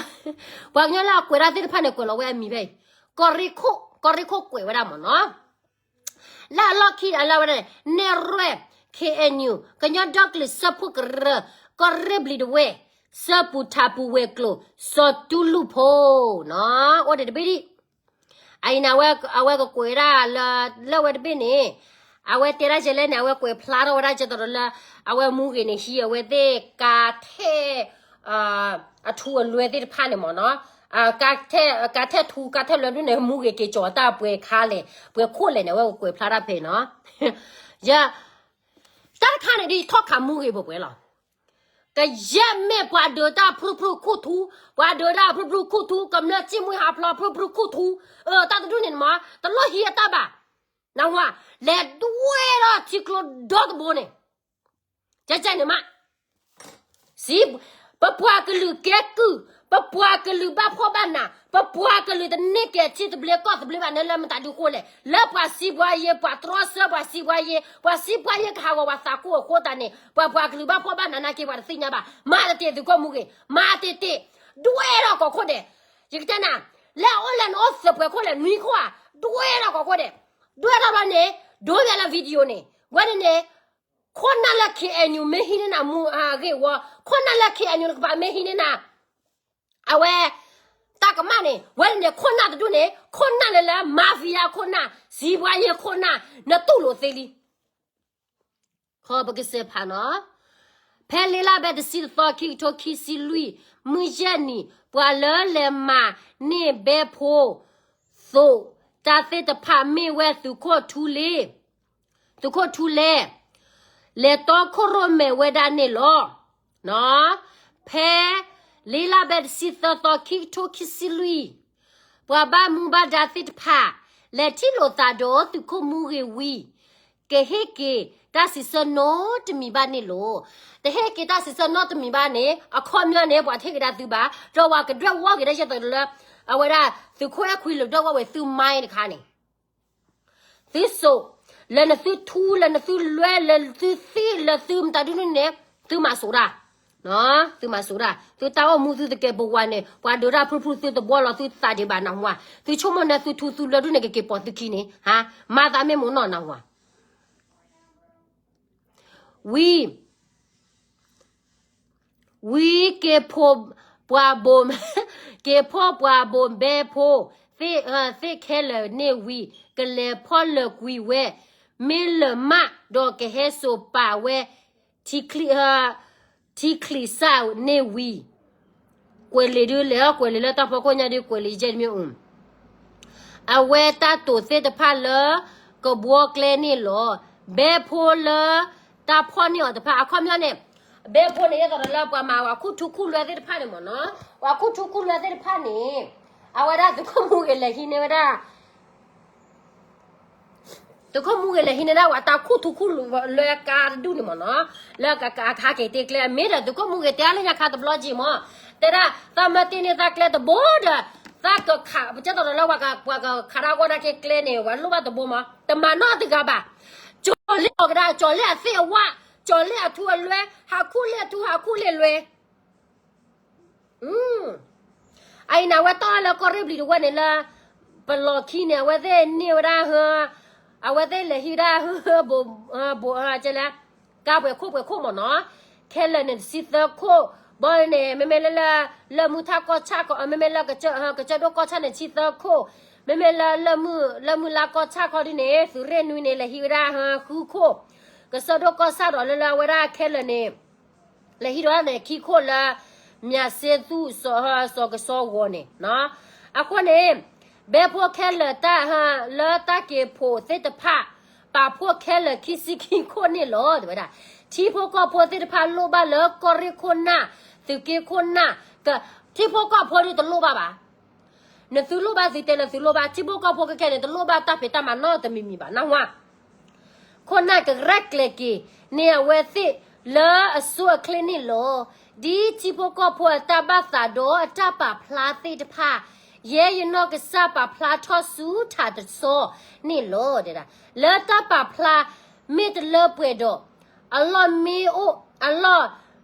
ပှၤကညီလၢအကွဲးတၢ်သ့ၣ်တဖၣ်န့ၣ် ကွဲးလီၤဝဲအမံၤဖဲအံၤ ကီၢ်ရ့ၣ်ခိၣ် ကီၢ်ရ့ၣ်ခိၣ်ကွဲးဝဲဒၣ်မ့ၢ်နီၤ လၢအလီၢ်ခံအလီၢ်ဝဲဒၣ်န့ၣ် နဲၣ်ရွဲၣ် ခ့ၣ်အဲၣ်ယူၣ် ကညီဒီကလုာ်စၢဖှိၣ်ကရၢ ကီၢ်ရ့ၣ်ဘျံးဒဝဲၢ် စၢပူၤထးပူၤဝဲၤကျိၤ စီၤတူလူၢ်ဖိနီၤ အိၣ်ဒံးတဘ့ၣ်ဒံး အအံၤန့ၣ် အဝဲကကွဲးဒၣ်လၢ လၢဝဲတဘ့ၣ်န့ၣ် အဝဲတဲဒၣ်ယဲလဲၣ်န့ၣ် အဝဲကွဲးဖျါထီၣ်ဝဲဒၣ်ကဲသိးဒီးလၢ အဝဲမူဂ့ၤန့ၣ် ဟံးအဝဲသ့ၣ်ကါထဲ အထူအလွဲသ့ၣ်တဖၣ်န့ၣ်မ့ၢ်နီၤ ကါထဲ ကါထဲထူ ကါထဲလွဲဒ်န့ၣ် မူဂ့ၤက့ၤကၠီၤတၢ်ပှဲၤခါလဲၣ် ပှဲၤခိၣ်လဲၣ်န့ၣ် အဝဲကကွဲးဖျါတၢ်ဖဲနီၤ ယ တၢ်တခါန့ၣ်ဒ်ထီၣ်ခးမူဂ့ၤပှဲၤပှဲၤလီၤ ကယဲၢ်မ့ၢ်ပှၤဒုးတၢ်ဖုဖုခူၣ်ထူ, ပှၤဒုးတၢ်ဖုဖုခူၣ်ထူ, ကမျၢၢ်စံၣ်မှံဟးဖျိးဖုဖုခူၣ်ထူ, အတၢ်တဒူၣ်န့ၣ်မ့ၢ် တလိၣ်ဟံးအတၢ်ဘၣ်, နဝၤ, လဲၤဒွဲၣ်ထီၣ်ထံကျိဒီတဘိန့ၣ်, ကဲကဲန့ၣ်မး စံး, ပပှၤကလုာ်ကဲကုၢ်, ပပှၤကလုာ်ဘၣ်ဖှီၣ်ဘၣ်နး, ပပှၤကလုာ်တန့ၢ်ကဲထံသဘျ့ကီၢ်သဘျ့ဘၣ်န့ၣ် လၢမတၤဒုးဃိလဲၣ်, လၢပှၤစံးပှၤယ့, ပှၤတြီဆၢပှၤစံးပှၤယ့, ပှၤစံးပှၤယ့ကဟးဂီၤပှၤသးကိၢ်အဃိသတးန့ၣ် ပှၤပှၤကလုာ်ဘၣ်ဖှီၣ်ဘၣ်နးနာ်က့ ပှၤတသ့ၣ်ညါဘၣ်, မၤတတ့ၢ်သုးခိၣ်မူဂ့ၤ, မၤတတ့ၢ်, ဒွဲၣ်ထီၣ်ကီၢ်ခိၣ်ဒဲး, ယကတဲနၤ, လၢအအိၣ်လၢနအိၣ်သပှဲၤခိၣ်လဲၣ်နွံခိၣ်ဧါ, ဒွဲၣ်ထီၣ်ကီၢ်ခိၣ်ဒဲး, ဒွဲၣ်ထီၣ်ဘျီန့ၣ်, ဒိယၤလၢ video န့ၣ်, ဝဲန့ၣ်န့ၣ် ခိၣ်နၢ်လၢ KNU မ့ၢ်ဟံးန့ၢ်နၤမူအဂ့ၢ်ဝီ, ခိၣ်နၢ်လၢ KNU နကပၤမ့ၢ်ဟံးန့ၢ်နၤ, အဝဲ, တၢ်ကမၣ်န့ၣ် ဝဲန့ၣ်န့ၣ် ခိၣ်နၢ်တဒူၣ်န့ၣ် ခိၣ်နၢ်လၢလၢ mafia ခိၣ်နၢ်, စံးပှၤယ့ခိၣ်နၢ်, နတူၢ်လိာ်သ့လံ. ခီပကစၢၢ်ဖးနီၤ, ဖဲလ့လၢဘဲတဆံတသီ ခံကထိခံဆံလွံၢ်, မုၢ်ယဲၢ်နံၤ ပှၤလၢလဲၤမၤန့ၢ်ဘဲဖိ သိးတၢ်သ့ၣ်တဖၣ်မ့ၢ်ဝဲသုးခိၣ်ထူလဲၣ် သုးခိၣ်ထူလဲၣ်, လဲၤတီခိၣ်ရိၣ်မဲာ်ဝဲဒၣ်န့ၣ်လီၤ. ဖဲလ့လၢဘဲတဆံသၢသီ ခံကထိခံဆံလွံၢ်, ပှၤဘၣ်မူဘၣ်ဒါသ့ၣ်တဖၣ် လဲၤထံၣ်လိာ်သးဒီးသုးခိၣ်မူဂ့ၤဝံၤ, ကဟ့ၣ်က့ၤတၢ်စံးဆၢနီတမံၤဘၣ်န့ၣ်လီၤ. တဟ့ၣ်က့ၤတၢ်စံးဆၢနီတမံၤဘၣ်န့ၣ် အခီပညီန့ၣ် ပှၤတဟ့ၣ်က့ၤဒၣ်သုဘၣ်, ဒီးပှၤကဒွဲၣ်ဝီက့ၤဒၣ်ယဲသိးလၢ အဝဲဒၣ် သုးခိၣ်အဲၣ်ခွံလၢဒွဲၣ်ဝီဝဲသုမါအံၤတခါန့ၣ် သုစိာ်, လၢနသုထူ လၢနသုလွဲ လၢသုသံ လၢသုမတၤဒုန့ၣ် သုမၤစိာ်တၢ်, သုမၤစိာ်တၢ်, သုတၢ်အိၣ်မူသုတကဲပဝးန့ၣ် ပှၤဒုးတၢ်ဖုဖုသုတဘှီလီၤသုသးဒံးဘၣ်နၢ်ဟူဧါ, သုဆိကမိၣ်န့ၣ်သုထူသုလွဲဒုန့ၣ် ကက့ၤပိာ်သုခံန့ၣ်, မၤသးမ့ၢ်မ့ၢ်နီၢ်နၢ်ဟူဧါ. ဝံၤ ဝံၤက့ၤဖိပှၤဘိၣ်, က့ၤဖိပှၤဘိၣ်ဘဲဖိ သ့ၣ်ခဲလၢာ်န့ၣ်ဝံၤ ကလဲၤဖီၣ်လၢာ်ကွံာ်ဝဲ, မ့ၢ်လၢာ်မးဒီးကဟဲစိာ်ပာ်ဝဲ ထံချံ, ထံချံစၢ်န့ၣ်ဝံၤ, ကွဲးလံာ်ဒုးလဲၣ်, ကွဲးလံာ်လၢတၢ်ဖီခိၣ်ညါဒုးကွဲးလံာ်ယဲၢ်တမံၤအူ အဝဲတၢ်တိာ်သ့ၣ်တဖၣ်လၢကဘှီကျဲန့ၣ်လီၤ. ဘဲဖိလၢတၢ်ဖီၣ်န့ၢ်အီၤတဖၣ် အခီပညီန့ၣ်, ဘဲဖိန့ၣ် ယဲသိးဒီးလၢပှၤမၤပှၤခူၣ်ထူခူၣ်လွဲသ့ၣ်တဖၣ်န့ၣ်မ့ၢ်နီၤ, ပှၤခူၣ်ထူခူၣ်လွဲသ့ၣ်တဖၣ်န့ၣ်, အဝဲဒၣ်သုးခိၣ်မူဂ့ၤလဲၤဟံးန့ၢ်ဝဲဒၣ် သုးခိၣ်မူဂ့ၤလဲၤဟံးန့ၢ်ဒၣ်ဝဲတၢ်ခူၣ်ထူခူၣ်လွဲကါတဒူၣ်န့ၣ်မ့ၢ်နီၤ, လၢကါခါက့ၤတ့ကျဲ မ့ၢ်ဒီးသုးခိၣ်မူဂ့ၤတဲအါလၢညါခါတဘျီက့ၤမ့ၢ်, တဲဒၣ် သးမၢတ့န့ၢ်သးကျဲတဘိဒီး, သးကခး ပကဲသိးဒီးလၢပှၤကခးဒၣ်ဂီၢ်ဒၣ်က့ၤကျဲန့ၣ် ပှၤလိၣ်ဘၣ်တဘိမ့ၢ်, တမၤနီတဂၤဘၣ်, ကၠီၤလ့အီၤကဒါ ကၠီၤလ့အသ့ၣ်အဝၣ်, ကၠီၤလ့အထူအလွဲ, ဟးခူၣ်လ့အထူ ဟးခူၣ်လ့လွဲ အံၤန့ၣ် အဝဲတီၢ်လၢကီၢ်ရ့ၣ်ဘျံးတဝဲၢ်န့ၣ်လၢ ပလီၢ်ခံန့ၣ် အဝဲသ့ၣ်န့ၢ်ဝဲဒၣ်ဟၢ, အဝဲသ့ၣ်လဲၤဟံးဝဲဒၣ်ဟၢ ဘိး, ဘိး, ကဲလဲၣ်, ကါပှဲၤခိၣ်ပှဲၤခိၣ်မ့ၢ်နီၤ, ခဲလၢာ်န့ၣ်တဆံသၢခိၣ်, ဘီန့ၣ် မ့မ့ၢ်လၢ, လၢမုၢ်ထါကီၢ်ဆၣ်ခီ, မ့မ့ၢ်လၢကစၢၢ်, ကစၢၢ်ဒိၣ်ကီၢ်ဆၣ်န့ၣ် ဆံသၢခိၣ်, မ့မ့ၢ်လၢလၢမုၢ်, လၢမုၢ်လါကီၢ်ဆၣ်ခီဒ်န့ၣ် သုးရ့ၣ်နွံန့ၣ် လဲၤဟံးဝဲဒၣ်ဟၢဃုခိၣ်, ကစၢၢ်ဒိၣ်ကီၢ်ဆၣ်ဒီးလၢလၢအဝဲဒၣ်ခဲလၢာ်န့ၣ် လဲၤဟံးဒီးန့ၣ် ခံခိၣ်လၢ မၠးစ့သူၣ်စီၤ, စီၤကစီဂီၤန့ၣ်နီၤ. အဃိန့ၣ် ဘဲဖိခဲလၢာ်တၢ်ဟၢ လၢတၢ်က့ၤဖိးသ့ၣ်တဖၣ် ပာ်ဖှိၣ်ခဲလၢာ်ခံဆံခံခိၣ်န့ၣ်လီၤ တဲဝဲဒၣ်. ထံဖိကီၢ်ဖိသ့ၣ်တဖၣ်လိၣ်ဘၣ်လၢကီၢ်ရ့ၣ်ခိၣ်နၢ်, သုးက့ခိၣ်နၢ်, ထံဖိကီၢ်ဖိဒ်တလိၣ်ဘၣ်ဘၣ် နသုလိၣ်ဘၣ်သုတဲလၢသုလိၣ်ဘၣ် ထံဖိကီၢ်ဖိခဲခဲန့ၣ် တလိၣ်ဘၣ်တၢ်ဖံးတၢ်မၤနီတမံၤမံၤဘၣ် နၢ်ဟူဧါ. ခိၣ်နၢ်ကရဲၣ်ကျဲၤက့ၤန့ၢ်အဝဲသ့ၣ်လၢအဆိအချ့န့ၣ်လီၤ. ဒ်ထံဖိကီၢ်ဖိအတၢ်ဘၣ်သးဒီးအတၢ်ပာ်ဖျါသ့ၣ်တဖၣ် ယဲယနီၢ်ကစၢ်ပာ်ဖျါထီၣ်ဆူထးတစီန့ၣ်လီၤ. လၢတၢ်ပာ်ဖျါမ့ၢ်တလၢပှဲၤဒီး အလီၢ်မ့ၢ်အိၣ်, အလီၢ်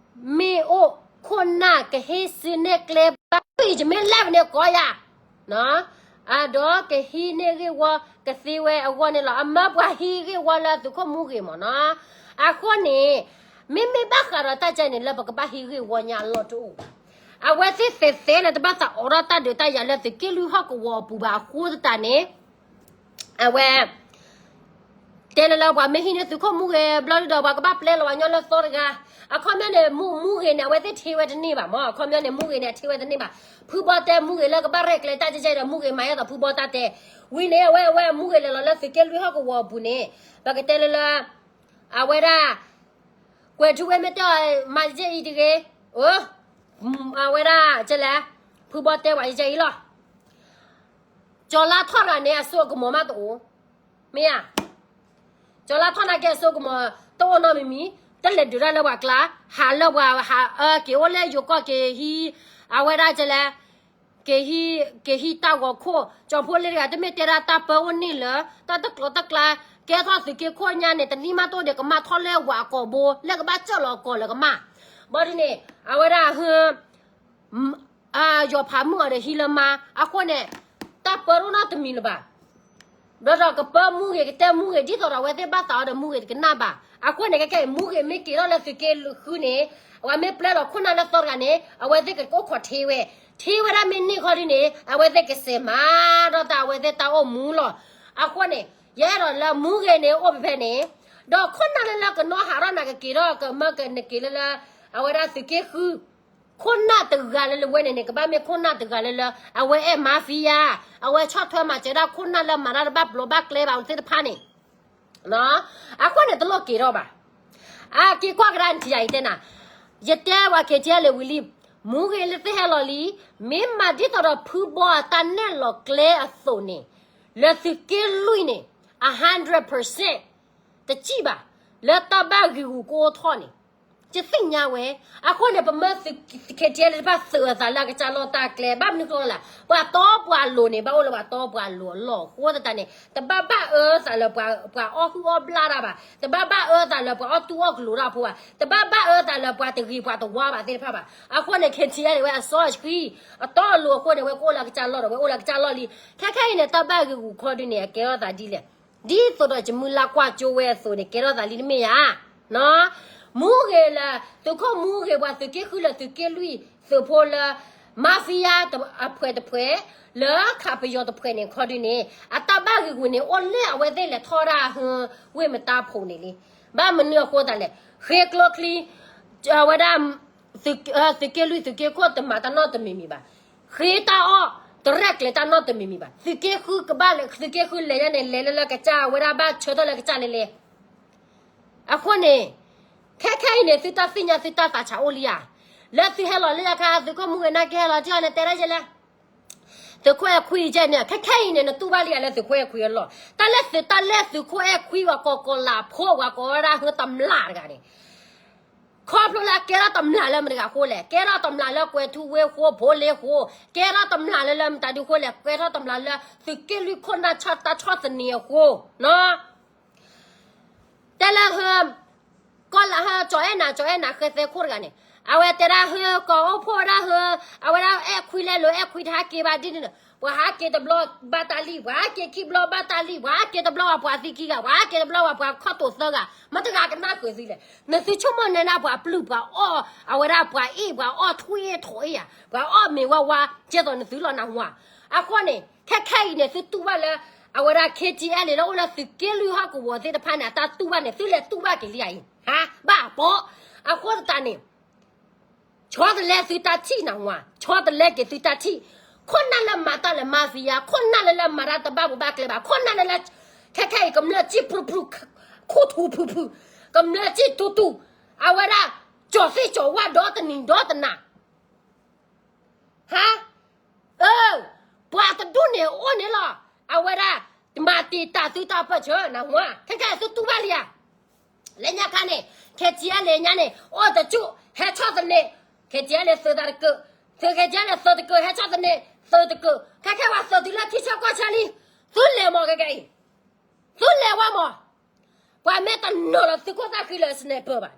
မ့ၢ်အိၣ် ခိၣ်နၢ်ကဟ့ၣ်စုနဲၣ်ကျဲဘၣ် ယမ့ၢ်လဲၣ်ပန့ၣ်ကိးယၤ အဒီးကဟံးန့ၢ်ဂ့ၢ်ဝီကသ့ဝဲအဂီၢ်န့ၣ်လီၤ. အမၢပှၤဟံးဂ့ၢ်ဝီလၢသုးခိၣ်မူဂ့ၤမ့ၢ်နီၤ. အဃိန့ၣ် မ့မ့ၢ်ဘၣ်ဃးဒီးတၢ်ကဲန့ၣ် လၢပကဘၣ်ဟံးဂ့ၢ်ဝီညါအလီၢ်တအိၣ်ဘၣ်. အဝဲသ့ၣ်သဲးသဲလၢတဘၣ်သးအိးထီၣ်တၢ်ဒုးတၢ်ယၤလၢသုးက့လွံၢ်ဟီၣ်ကဝီၤအပူၤဘၣ်အဃိသတးန့ၣ် အဝဲ တဲလၢလၢပှၤမ့ၢ်ဟံးန့ၢ်သုးခိၣ်မူဂ့ၤဘျီဒုဒီး ပှၤကဘၣ်ပျဲလီၤပှၤညီလၢသီတဂၤ. အခီပညီန့ၣ် မူ, မူဂ့ၤန့ၣ် အဝဲသ့ၣ်ထံၣ်ဝဲတန့ၢ်ဘၣ်မ့ၢ်. အခီပညီန့ၣ် မူဂ့ၤန့ၣ် အထံၣ်ဝဲတန့ၢ်ဘၣ်. ဖုဘီတဲမူဂ့ၤလၢကဘၣ်ရဲၣ်ကျဲၤတၢ်ကဲကဲဒီး မူဂ့ၤမၤယါဒီးဖုဘီတၢ်တဲ. ဝံၤန့ၣ် အဝဲ, အဝဲမူဂ့ၤလဲၤလီၤလၢသုးက့လွံၢ်ဟီၣ်ကဝီၤအပူၤန့ၣ် ပကတဲလၢလၢ အဝဲဒၣ် ကွဲၤထူဝ့မ့ၢ်တဲအီၤ မၤယဲအံၤတဂ့ၤ. အဝဲဒၣ် ကဲလဲၣ်, ဖုဘီတဲဝဲယဲအံၤလီၤ. ကၠီၤလါထီၣ်တဂၤန့ၣ် အစိအကမီၤမးတအိၣ်, မ့ၢ်ဧါ. ကၠီၤလါထီၣ်နာ်က့အစိကမီၤ တအိၣ်နီတမံၤမံၤ, တလဲၤဒုးတၢ်လၢပှၤကျါ, ဟးလၢပှၤဟးအၢ က့ၤအိၣ်လၢယိၤကီၢ်က့ၤဟံး, အဝဲဒၣ်ကဲလဲၣ်, က့ၤဟံး, က့ၤဟံးတၢ်ဂီၤခိၣ်, ကၠီၤဖိလ့တဂၤ တမ့ၢ်တဲဒၣ်တၢ်ပၢအိၣ်န့ၣ်လၢ တၢ်တကျိၤတၢ်ကျါ, ကဲထီၣ်သုးက့ခိၣ်ညါန့ၣ် တနံၤမးတအိၣ်ဒီးကမၣ်ထီၣ်လၢဝၤအကိာ်ဘိ, လၢကဘၣ်စၢၢ်လီၤအကိာ်လၢကမၣ်. ဘၣ်ဒ်န့ၣ် အဝဲဒၣ်ဟ ယီၤဖးမုၢ်အီၤဒီးဟံးလၢမါ, အဃိန့ၣ် တၢ်ပၢတအိၣ်နီတမံၤလၢၤဘၣ်. ဘျီဒီးကပၢမူဂ့ၤ ကတဲမူဂ့ၤ ဒ်သိးဒီးအဝဲသ့ၣ်ဘၣ်သးအီၤဒီးမူဂ့ၤတကနၣ်ဘၣ်. အဃိန့ၣ် ခဲခဲအံၤ မူဂ့ၤမ့ၢ်က့ၤထီၣ်လၢသုးက့ဃုန့ၣ် အဝဲမ့ၢ်ပျဲလီၤခိၣ်နၢ်လၢသီတဂၤန့ၣ် အဝဲသ့ၣ်ကအိၣ်ခိးထံဝဲ, ထံဝဲဒၣ်မ့ၢ်န့ၢ်ခီဒ်န့ၣ် အဝဲသ့ၣ်ကစဲးမၤဒီးတၢ်အဝဲသ့ၣ်တၢ်အိၣ်မူလီၤ. အဃိန့ၣ် ယအဲၣ်ဒိးလၢမူဂ့ၤန့ၣ်အိၣ်ဖဲဖဲန့ၣ်, ဒီးခိၣ်နၢ်လၢလၢကနီၣ်ဟးထီၣ်နၤကက့ၤထီၣ်ကမၢကနက့ၤလၢလၢ အဝဲဒၣ်သုးက့ဃု ခိၣ်နၢ်တဂၤလၢလၢဝဲန့ၣ်န့ၣ် ကဘၣ်မ့ၢ်ခိၣ်နၢ်တဂၤလၢလၢ အဝဲအဲၣ် mafia, အဝဲဆီၣ်ထွဲမၤစၢၤဒၣ်ခိၣ်နၢ်လၢမၤတၢ်တဘၣ်ဘျီးဘၣ်ကျဲဘၣ်သ့ၣ်တဖၣ်န့ၣ်, အဃိန့ၣ်တလိၣ်က့ၤထီၣ်ဘၣ်. အက့ၤကွၢ်ကဒါနထံၣ်ယၤအံၤတဲနၤ, ယတဲဝဲ KTLA ဝံၤလံ, မူဂ့ၤလၢသ့ၣ်ဟဲလီၤလံ, မ့ၢ်မၤဒ်သိးဒီးဖုဘီအတၢ်နဲၣ်လီၤကျဲအသိးန့ၣ်, လၢသုးက့လွံၢ်န့ၣ် အ hundred percent တစံၣ်ဘၣ်, လၢတၢ်ဘၣ်ဂ့ၢ်ဂူာ်ကအိၣ်ထီၣ်န့ၣ်, ယသ့ၣ်ညါဝဲ. အဃိန့ၣ် ပမၢသုး KTLA တဖၣ်သုးအသးလၢအကစၢ်လီၢ်တၢ်ကျဲ ဘၣ်မနုၤကျိၤလၢ်, ပှၤတီပှၤလိၤန့ၣ် ဘၣ်အိၣ်လၢပှၤတီပှၤလိၤအလီၢ်အဃိသတးန့ၣ် တဘၣ်ဘၣ်အၢသးလၢပှၤအီၣ်ဟုၣ်အီၣ်ဘျၣ်တၢ်ဘၣ်, တဘၣ်ဘၣ်အၢသးလၢပှၤအီၣ်တူၢ်အီၣ်ကလိၤတၢ်ဖိဘၣ်, တဘၣ်ဘၣ်အၢသးလၢပှၤတဂ့ၤပှၤတဝါဘၣ်သ့ၣ်တဖၣ်ဘၣ်. အဃိန့ၣ် KTLA ဝဲအစီအဆှံ အတီအလိၤအဃိန့ၣ် ဝဲကအိၣ်လၢအကစၢ်လီၢ်ဒီး ဝဲအိၣ်လၢအကစၢ်လီၢ်လံ. ခဲခဲအံၤန့ၣ် တၢ်ဘၣ်ဂ့ၢ်ဂူာ်ခီဒုန့ၣ် အကဲထီၣ်သးဒ်လဲၣ်. ဒ်သိးဒီးယမုၢ်လၢ်ကွၢ်ကၠိဝဲအသိးန့ၣ် ကဲထီၣ်သးလံတမ့ၢ်ဧါ. မူဂ့ၤလၢ သုးခိၣ်မူဂ့ၤ ပှၤသုးက့ဃုလၢသုးက့လွံၢ်သုးဖိလၢ mafia အဖှဲးတဖှဲး လၢခးပယီၤတဖှဲးန့ၣ်ခီဒုန့ၣ် အတၢ်ဘၣ်ဂ့ၢ်ဂူာ်န့ၣ် အိၣ်လၢအဝဲသ့ၣ်လဲၤထီၣ်ဒၣ်ဟၢ ဝ့ၢ်မတါဖိးန့ၣ်လံ. ဘၣ်မနုၤအဃိသတးလဲၣ်, ဃ့ကျိချံ အဝဲဒၣ် သုးက့လွံၢ်သုးက့ခိၣ်တမၤတၢ်နီတမံၤမံၤဘၣ်. ဃ့တၢ်အီၣ် တရဲၣ်ကျဲၤတၢ်နီတမံၤမံၤဘၣ်. သုးက့ဃုကဘၣ်လဲၤ သုးက့ဃုလဲၤညါန့ၣ် လဲၤလၢလၢကစၢ်ဝဲဒၣ်ဘၣ်ဆၢထၢၣ်လၢကစၢ်လဲၤလဲၤ. အဃိန့ၣ် ခဲခဲအံၤန့ၣ် သုတၢ်သ့ၣ်ညါသုတၢ်သးဆးအိၣ်လံဧါ. လၢသုဟဲလီၤလၢယခါ သုးခိၣ်မူဂ့ၤနာ်က့ဟဲလီၤထံၣ်အီၤန့ၣ် တဲဒၣ်ယဲလဲၣ် သုးခိၣ်အဲၣ်ခွံကဲန့ၣ် ခဲခဲအံၤန့ၣ် နတူၢ်ဘၣ်လံဧါလၢသုးခိၣ်အဲၣ်ခွံအလီၢ်. တၢ်လၢသုး တၢ်လၢသုးခိၣ်အဲၣ်ခွံပှၤကိးကီၤလၤဖိ ပှၤကိးဝဲဒၣ်ဟၢတမျးတဂၤန့ၣ် ခီဖျိလၢအကဲထီၣ်တမျးလၢမတၤတဂၤအဃိလဲၣ်, ကဲထီၣ်တမျးလၢကွဲၤထူဝ့အဃိ ဖိလ့အဃိ, ကဲထီၣ်တမျးလၢလၢမတၤဒုအဃိလဲၣ်, ကဲထီၣ်တမျးလၢသုးက့လွံၢ်ခိၣ်နၢ်တၢ်ဆီၣ်သနံးအဃိနီၤ. တဲလၢဟၢ ကီၢ်လၢဟၢ ကၠီၤအဲၣ်နၤ ကၠီၤအဲၣ်နၤ ဃဲသဲခိၣ်တဂၤန့ၣ် အဝဲတဲဒၣ်ဟၢ ကိးအိၣ်ဖှိၣ်ဝဲဒၣ်ဟၢ, အဝဲဒၣ်အဲၣ်ခွံလဲလိၤ အဲၣ်ခွံတဟးက့ၤဘၣ်ဒ်န့ၣ်ဒီး ပှၤဟးက့ၤတဘျီဘၣ်တၢ်လံ, ပှၤဟးက့ၤခံဘျီဘၣ်တၢ်လံ, ပှၤဟးက့ၤတဘျီဘၣ်ပှၤသံခံဂၤ, ပှၤဟးက့ၤတဘျီဘၣ်ပှၤခီၣ်တိာ်သၢဂၤ, မတဂၤကနၣ်ဃုာ်သုလဲၣ်. နသုဆိကမိၣ်န့ၢ်ဒၣ်ပှၤပျုၢ်ပှၤအီၣ်, အဝဲဒၣ်ပှၤအ့ၣ်ပှၤအီၣ်ထွံၣ်အ့ၣ်ထိးအ့ၣ်ဧါ, ပှၤအီၣ်မ့ၤဝါဝါ, ကဲသိးနသုလီၤနၢ်ဟူဧါ. အဃိန့ၣ် ခဲခဲအံၤန့ၣ် သုတူၢ်ဘၣ်လၢ အဝဲဒၣ် KTLA လၢအိၣ်လၢသုးက့လွံၢ်ဟီၣ်ကဝီၤသ့ၣ်တဖၣ်န့ၣ် အတၢ်တူၢ်ဘၣ်န့ၣ် သုလဲၤတူၢ်ဘၣ်က့ၤလံဧါအံၤ, ဟါ, ဘၣ်အပီၢ်. အဃိသတးန့ၣ် ဆီတလဲသုတၢ်ထံၣ်နၢ်ဟူဧါ, ဆီတလဲက့ၤသုတၢ်ထံၣ်, ခိၣ်နၢ်လၢမၤတၢ်လၢ mafia, ခိၣ်နၢ်လၢလၢမၤတၢ်တဘၣ်ဘိးဘၣ်ကျဲဘၣ်, ခိၣ်နၢ်လၢလၢ ခဲခဲအံၤ ကမျၢၢ်စံၣ်ဖုဖု, ခိၣ်ထူဖုဖု, ကမျၢၢ်စံၣ်တူတူ, အဝဲဒၣ် ကၠီၤသ့ၣ်ကၠီၤဝၣ်ဒီတနံၤဒီတနၤ ဟါ, အၢ, ပှၤတဒူၣ်န့ၣ်အိၣ်န့ၣ်လီၤ, အဝဲဒၣ် မၤတံာ်တာ်သုတၢ်ပၢၢ်ဆၢနၢ်ဟူဧါ, ခဲခဲအံၤသုတူၢ်ဘၣ်လံဧါ. လၢညါခါန့ၣ် KTLA ညါန့ၣ် အိၣ်တကၠူၣ် ဟဲဆီၣ်သနံး, KTLA သုးသးတကၢၢ်, သုး KTLA သုးတကၢၢ် ဟဲဆီၣ်သနံး, သုးတကၢၢ်, ခဲခဲဝဲသုးတုၤလၢထံဆၢကီၢ်ဆၢလံ, သုလဲၤမီၢ်ခဲခဲအံၤ, သုလဲၤဝဲမီၢ်, ပှၤမ့ၢ်တနီၤလီၤသုးခိၣ်သၣ်ဃံလၢ sniper ဘၣ်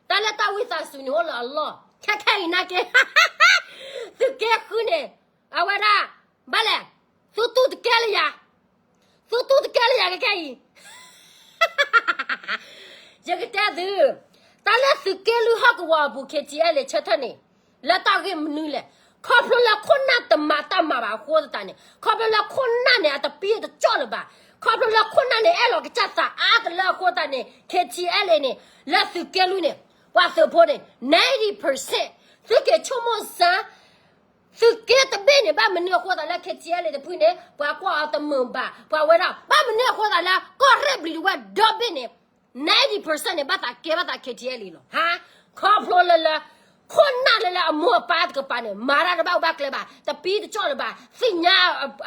တၢ်လၢတၢ်ဝံသးစူၤန့ၣ်အိၣ်လၢအလီၢ်, ခဲခဲအံၤနာ်က့, သုးက့ဃုန့ၣ်, အဝဲဒၣ်, ဘၣ်လဲၣ်, သုတူၢ်တကဲလၢယၤ, သုတူၢ်တကဲလၢယၤခဲခဲအံၤ, ယကတဲသု, တၢ်လၢသုးက့လွံၢ်ဟီၣ်ကဝီၤအပူၤ KTLA ဆၢထၢၣ်န့ၣ်, လၢတၢ်ဂ့ၢ်မနုၤလဲၣ်, ခီဖျိလၢခိၣ်နၢ်တမၤတၢ်မၤဘၣ်အဃိသတးန့ၣ်, ခီဖျိလၢခိၣ်နၢ်န့ၣ် အတပံတကၠီၣ်လၢၤဘၣ်, ခီဖျိလၢခိၣ်နၢ်န့ၣ် အဲၣ်လီၤကစၢ်သးအါတလၢအဃိသတးန့ၣ် KTLA န့ၣ်, လၢသုးက့လွံၢ်န့ၣ်, ပှၤသုးဖိန့ၣ် ninety percent, သုက့ၤဆိကမိၣ်စၢ် သုးက့တဘ့ၣ်န့ၣ် ဘၣ်မနုၤအဃိသးလၢ KTLA တဖုန့ၣ် ပှၤကွၢ်အီၤတမုာ်ဘၣ်, ပှၤဝဲဒၣ် ဘၣ်မနုၤအဃိသးလၢ ကီၢ်ရ့ၣ်ဘျံးဒဝဲၢ်ဒီဘ့ၣ်န့ၣ်, ninety percent န့ၣ် ဘၣ်သးကဲဘၣ်သး KTLA လီၤ, ဟါ, ခီဖျိလၢလၢ, ခိၣ်နၢ်လၢလၢအမိၢ်အပၢ်တကပၤန့ၣ် မၤတၢ်တဘၣ်အိၣ်ဘၣ်ကျဲဘၣ်, တပံတကၠီၣ်လၢၤဘၣ်, သ့ၣ်ညါ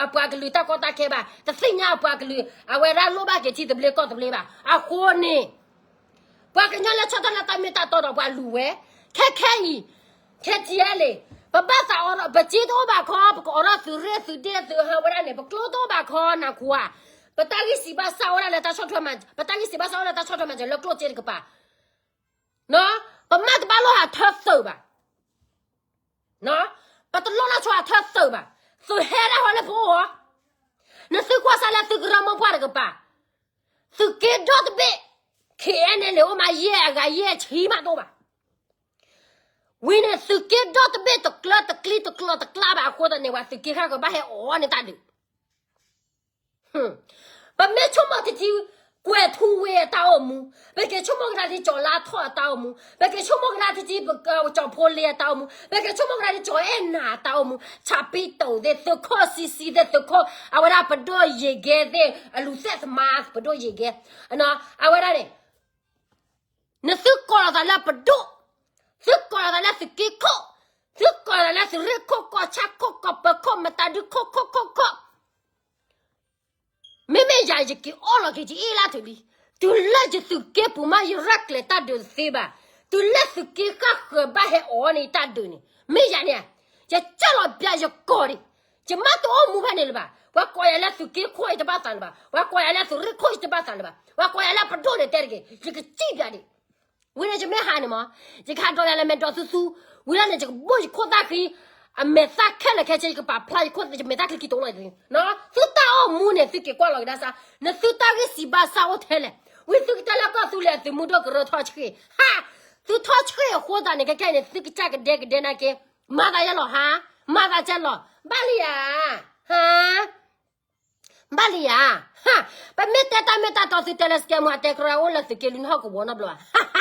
အပှၤကလုာ်တၢ်ကီတၢ်ခဲဘၣ်, တသ့ၣ်ညါအပှၤကလုာ်, အဝဲဒၣ်လိၣ်ဘၣ်က့ၤထံသဘျ့ကီၢ်သဘျ့ဘၣ်, အဃိန့ၣ် ပှၤကညီလၢဆီၣ်ထွဲလၢတၢ်မ့ၢ်တၢ်တီဒီးပှၤလူၤဝဲ, ခဲခဲအံၤ, KTLA, ပဘၣ်သးအိးထီၣ် ပစ့တအိၣ်ဘၣ်ခီ, ပကအိးထီၣ်သုးရ့ၣ်သုးဒ့ၣ်သုးဟၢဝဲဒၣ်န့ၣ် ပကျိတအိၣ်ဘၣ်ခီနၢ်ခူဧါ, ပတၢ်ဂံၢ်စံးဘၣ်စၢ်အိၣ်ဒၣ်လၢတၢ်ဆီၣ်ထွဲမၤ, ပတၢ်ဂံၢ်စံးဘၣ်စၢ်အိၣ်လၢတၢ်ဆီၣ်ထွဲမၤစၢၤလၢကျိၣ်စ့တကပၤ, ပမ့ၢ်တဘၣ်လိၣ်ဟးထၢသုးဘၣ် ပတလိၣ်လၢဆိဟးထၢသုးဘၣ်, သုးဟဲဒၣ်ဟီလၢပအိၣ်ဧါ, နသုကွၢ်စၢ်လၢသုကရၢမိၢ်ပှၢ်တကပၤ, သုးက့ဒီတဘ့ၣ်, KNLA အိၣ်မးယဲၢ်အဂၤယဲၢ်ဆံမးတအိၣ်ဘၣ်, ဝံၤန့ၣ်သုးက့ဒီတဘ့ၣ်တကျၢတကျံတကျီတကျါဘၣ်အဃိသတးန့ၣ် ပှၤသုးက့ဃၣ်ဃၢၤဘၣ်ဟဲအိးန့ၢ်တၢ်ဒုး ပမ့ၢ်ဆိကမိၣ်ထံထံ ကွဲၤထူဝ့အတၢ်အိၣ်မူ, ပက့ၤဆိကမိၣ်ကဒါထံကၠီၤလါထီၣ်အတၢ်အိၣ်မူ, ပက့ၤဆိကမိၣ်ကဒါထံထံ ကၠီၤဖိလ့အတၢ်အိၣ်မူ, ပက့ၤဆိကမိၣ်ကဒါထံကၠီၤအဲၣ်နၤအတၢ်အိၣ်မူ, ဆးပံတိာ်သ့ၣ် သုးခိၣ်စံစံသ့ၣ် သုးခိၣ် အဝဲဒၣ်ပဒိၣ်ယ့ၤကဲသ့ၣ် အလူၤသဲၣ်သမါ ပဒိၣ်ယ့ၤကဲ, အဝဲဒၣ်န့ၣ် နသုကိးလီၤသးလၢပဒိၣ်, သုကိးလီၤသးလၢသုးက့ခိၣ်, သုကိးလီၤသးလၢသုးရ့ၣ်ခိၣ် ကီၢ်ဆၣ်ခိၣ် ကီၢ်ပၢၤခိၣ် မတၤဒုခိၣ်ခိၣ်ခိၣ်ခိၣ်, မ့မ့ၢ်ယၤယက့ၤအီၣ်လီၤက့ၤယအ့ၣ်လၢထူလံ, တုၤလၢယသုးက့ပူၤမး ယရဲၣ်ကျဲၤတၢ်ဒုးတသ့ဘၣ်, တုၤလၢသုးက့ဃၣ်ဃၢၤဘၣ်ဟဲအိးန့ၢ်တၢ်ဒုးန့ၣ် မ့ၢ်ယၤန့ၣ်, ယကၢ်လီၤပျၢ်ယကိးဒံး, ယမ့ၢ်တအိၣ်မူဖဲန့ၣ်လၢၤဘၣ်, ပှၤကိးယၤလၢသုးက့ခိၣ်ယတဘၣ်သးလၢၤဘၣ်, ပှၤကိးယၤလၢသုးရ့ၣ်ခိၣ်ယတဘၣ်သးလၢၤဘၣ်, ပှၤကိးယၤလၢပဒိၣ်န့ၣ်တဲတဂ့ၤ, ယကစံၣ်ပျၢ်ဒံး ဝံၤန့ၣ်ယမ့ၢ်ဟးန့ၣ်မး, ယကဟးဒီးယၤလၢမဲာ်ဒီးသူသူ, ဝံၤလီၤန့ၣ် ယကဘိၣ်ယခိၣ်သၣ်ဃံ, အမဲာ်သၣ်ခဲလၢာ်ခဲဆ့ ယကပာ်ဖျါယခိၣ် ယမဲာ်သၣ်ချံခံတိလိာ်, သုတၢ်အိၣ်မူန့ၣ် သုက့ၤကွၢ်လီၤကဒါစၢ်, နသုတၢ်ဂံၢ်စံးဘၣ်စၢ်အိၣ်ထဲလဲၣ်, ဝံၤသုကတဲလၢကီၢ်သူလ့ၤသုးမုၢ်ဒိၣ်ကရၢထီၣ်ဆှံ, ဟး, သုထီၣ်ဆှံအဃိသတးန့ၣ် ခဲခဲအံၤန့ၣ် သုကစၢ်ကဒဲကဒဲနာ်က့, မၤသးယဲလီၤဟါ, မၤသးကဲလီၤ, ဘၣ်လံဧါ, ဟါ ဘၣ်လံဧါ, ဟါ, ပမ့ၢ်တဲတၢ်မ့ၢ်တၢ်တီသုတဲလၢစကဲမူ အတဲကရၢအိၣ်လၢသုးက့လွံၢ်ဟီၣ်ကဝီၤနီတဘျီဘၣ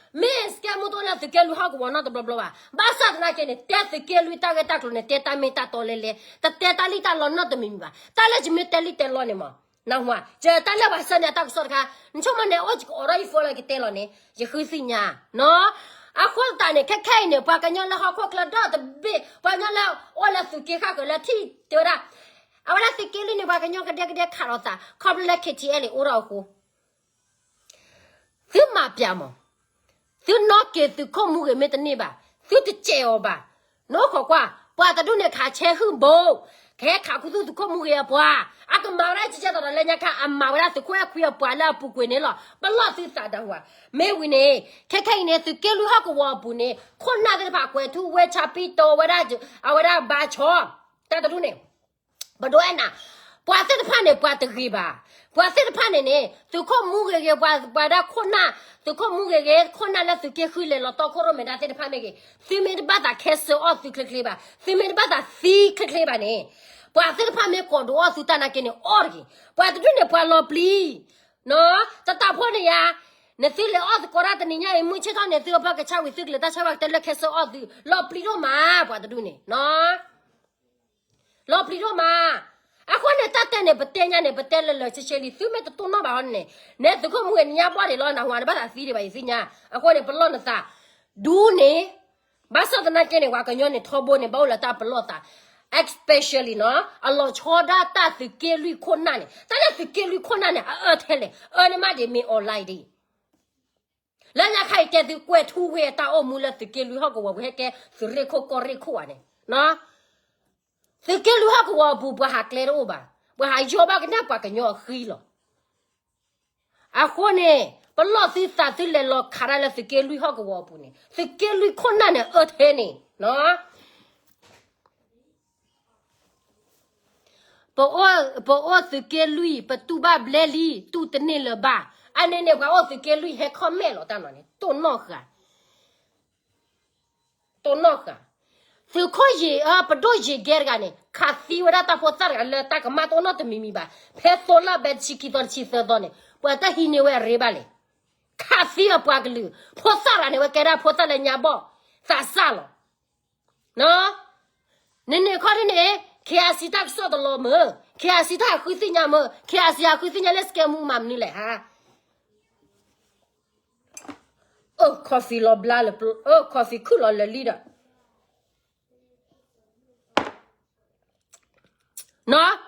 ်, မ့ၢ်စကဲမူတအိၣ်လၢသုးက့လွံၢ်ဟီၣ်ကဝီၤနီတဘျီဘျီဘၣ်, ဘၣ်ဆၣ်သနာ်က့န့ၣ် တဲသုးက့လွံၢ်တၢ်ဂ့ၢ်တၢ်ကျိၤန့ၣ် တဲတၢ်မ့ၢ်တၢ်တီလဲလဲ, တတဲတၢ်လံၣ်တၢ်လီနီတမံၤမံၤဘၣ်, တၢ်လၢယမ့ၢ်တဲလံၣ်တဲလီန့ၣ်မး, နၢ်ဟူဧါ, ယတၢ်လၢပှၤဆၢန့ၣ်အတၢ်ကစီၣ်တခါ, နဆိကမိၣ်န့ၣ်အိၣ်ယကအိးထီၣ်ယ phone လၢကတဲလီၤန့ၣ် ယဃုသ့ၣ်ညါ, အဃိသတးန့ၣ် ခဲခဲအံၤန့ၣ် ပှၤကညီလၢဟီၣ်ခိၣ်ချၢဒီတဘ့ၣ် ပှၤကညီလၢအိၣ်လၢသုးက့ဃၣ်ဃၢၤလၢထံၣ်တဲဝဲဒၣ်, အဝဲဒၣ်သုးက့လွံၢ်န့ၣ် ပှၤကညီကဒဲကဒဲခးလိာ်သး ခီဖျိလၢ KTLA အိၣ်ထီၣ်အဃိ သုမၤပျၢ်မး, သုနီၣ်က့ၤသုးခိၣ်မူဂ့ၤမ့ၢ်တန့ၢ်ဘၣ်, သုတစဲးအီၤဘၣ်, နအိၣ်ခိးကွၢ် ပှၤတဒူၣ်န့ၣ်ခးဆဲဟုၣ်ဘိ, ကဟဲခးခူသူၣ်သုးခိၣ်မူဂ့ၤအပှၤ, အကမၤဝဲဒၣ်ကကဲသိးဒီးလၢညါခါ အမၤဝဲဒၣ်သုးခိၣ်အဲၣ်ခွံအပှၤလၢအပူၤကွံာ်န့ၣ်လီၤ. ပလီၢ်သုသးတၢ်ဝၤ, မ့ၢ်ဝံၤန့ၣ် ခဲခဲအံၤန့ၣ် သုးက့လွံၢ်ဟီၣ်ကဝီၤအပူၤန့ၣ် ခိၣ်နၢ်သ့ၣ်တဖၣ်ကွဲၤထူဝဲဆါပံတီဝဲဒၣ်, အဝဲဒၣ်ဘါဆီ, တၢ်တဒူၣ်န့ၣ် ပဒိးအဲၣ်နၤ, ပှၤသ့ၣ်တဖၣ်န့ၣ် ပှၤတဂ့ၤဘၣ်. ပှၤသ့ၣ်တဖၣ်န့ၣ်န့ၣ် သုးခိၣ်မူဂ့ၤဂ့ၤ ပှၤ, ပှၤဒၣ်ခိၣ်နၢ်, သုးခိၣ်မူဂ့ၤဂ့ၤ ခိၣ်နၢ်လၢသုးက့ဃုလဲၤလီၤတီခိၣ်ရိၣ်မဲဒါသ့ၣ်တဖၣ်မ့ၢ်ဂ့ၤ, သုမ့ၢ်တဘၣ်သးခဲစၢအီၣ်သုချ့ချ့ဘၣ်, သုမ့ၢ်တဘၣ်သးသံချ့ချ့ဘၣ်န့ၣ်, ပှၤသ့ၣ်တဖၣ်မ့ၢ်ကိးဒိးအီၣ်သုတၢ်နာ်က့န့ၣ် အီၣ်တဂ့ၤ. ပှၤတဒူၣ်န့ၣ် ပှၤလီၤပျံၤ နီၢ်, တတၢ်ဖိန့ၣ်ယါ, နသုလဲၤအီၣ်သကိးတၢ်တနံၤညါအံၤ မုၢ်ဆ့ၣ်ထီၣ်န့ၣ် သုအဖီကဆၣ်ဝံၤ သုကလဲၤတၢ်ဆၢဝဲကတဲလၢခဲစၢအီၣ်သု, လီၤပျံၤဒိၣ်မး ပှၤတဒူၣ်န့ၣ်, နီၢ်, လီၤပျံၤဒိၣ်မး. အဃိန့ၣ် တၢ်တဲန့ၣ် ပတဲညါန့ၣ် ပတဲလၢလၢာ်ဆ့ဆ့လံ, သုမ့ၢ်တတိၢ်နီၣ်ဘၣ်ဟီန့ၣ်, နဲသုးခိၣ်မူဂ့ၤနညါဘီၣ်ဒံးလီၤ နဟူနဘၣ်သးသံဒံးဘၣ် ယသ့ၣ်ညါ. အဃိန့ၣ် ပလီၢ်နသးဒူန့ၣ်, ဘၣ်ဆၣ်သနာ်က့န့ၣ် ပှၤကညီန့ၣ်ထီဘိန့ၣ် ဘၣ်အိၣ်လၢတၢ်ပလီၢ်သး, especially နီၢ်, အလီၤဆီဒၣ်တၢ်သုးက့လွံၢ်ခိၣ်နၢ်န့ၣ်, တၢ်လၢသုးက့လွံၢ်ခိၣ်နၢ်န့ၣ် အအၢထဲလဲၣ်, အၢန့ၣ်မးဒ်မ့ၢ် online ဒ် လၢညါခါအံၤတဲသုကွဲၤထူဝဲတၢ်အိၣ်မူလၢသုးက့လွံၢ်ဟီၣ်ကဝီၤပူၤ ဟဲကဲသုးရ့ၣ်ခိၣ်ကီၢ်ရ့ၣ်ခိၣ်ဧါန့ၣ်, နီၢ်, သုးက့လွံၢ်ဟီၣ်ကဝီၤအပူၤ ပှၤဟးကျဲတအိၣ်ဘၣ်, ပှၤဟးယီၢ်ဘၣ်ကနၣ်ပှၤကညီအဃံလီၤ. အဃိန့ၣ် ပလီၢ်သုသးသုလဲၤလီၤခးတၢ်လၢသုးက့လွံၢ်ဟီၣ်ကဝီၤအပူၤန့ၣ် သုးက့လွံၢ်ခိၣ်နၢ်န့ၣ်အၢထဲန့ၣ်, နီၢ်. ပအိၣ်သုးက့လွံၢ် ပတူၢ်ဘၣ်ဘျဲလံ တူၢ်တန့ၢ်လၢၤဘၣ်. အန့ၣ်န့ၣ် ပှၤအိၣ်သုးက့လွံၢ်ဟဲ comment လီၤတၢ်နီၤန့ၣ် တိၢ်နီၣ်ဃာ်, တိၢ်နီၣ်ဃာ်. သုးခိၣ်ယ့ၤ ပဒိၣ်ယ့ၤကဲတဂၤန့ၣ် ခးသံဝဲဒၣ်တၢ်ဖိသၣ်တဂၤလၢတၢ်ကမၣ်တအိၣ်နီတမံၤမံၤဘၣ်. ဖဲသိလၢဘဲတဆံခံသီတဆံသၢသီန့ၣ် ပှၤတဟံးန့ၢ်ဝဲအရ့ဘၣ်လဲၣ်. ခးသံအပှၤကလုာ် ဖိသၣ်တဂၤန့ၣ် ဝဲကဲဒၣ်ဖိသၣ်လၢညါဘီၣ်သးစၢ်လီၤ. နန့ၣ်ခီဒ်န့ၣ် KIC တၢ်ကစီၣ်တလီၤမၢ်, KIC တၢ်ဟးဃုသ့ၣ်ညါမၢ်, KIC ဟးဃုသ့ၣ်ညါလၢ စကဲမူ မၤမနုၤလဲၣ်ဟါ. အၢ coffee လီၤဘျါလၢ အၢ coffee ခုၣ်လီၤလၢာ်လံဒီး နီၢ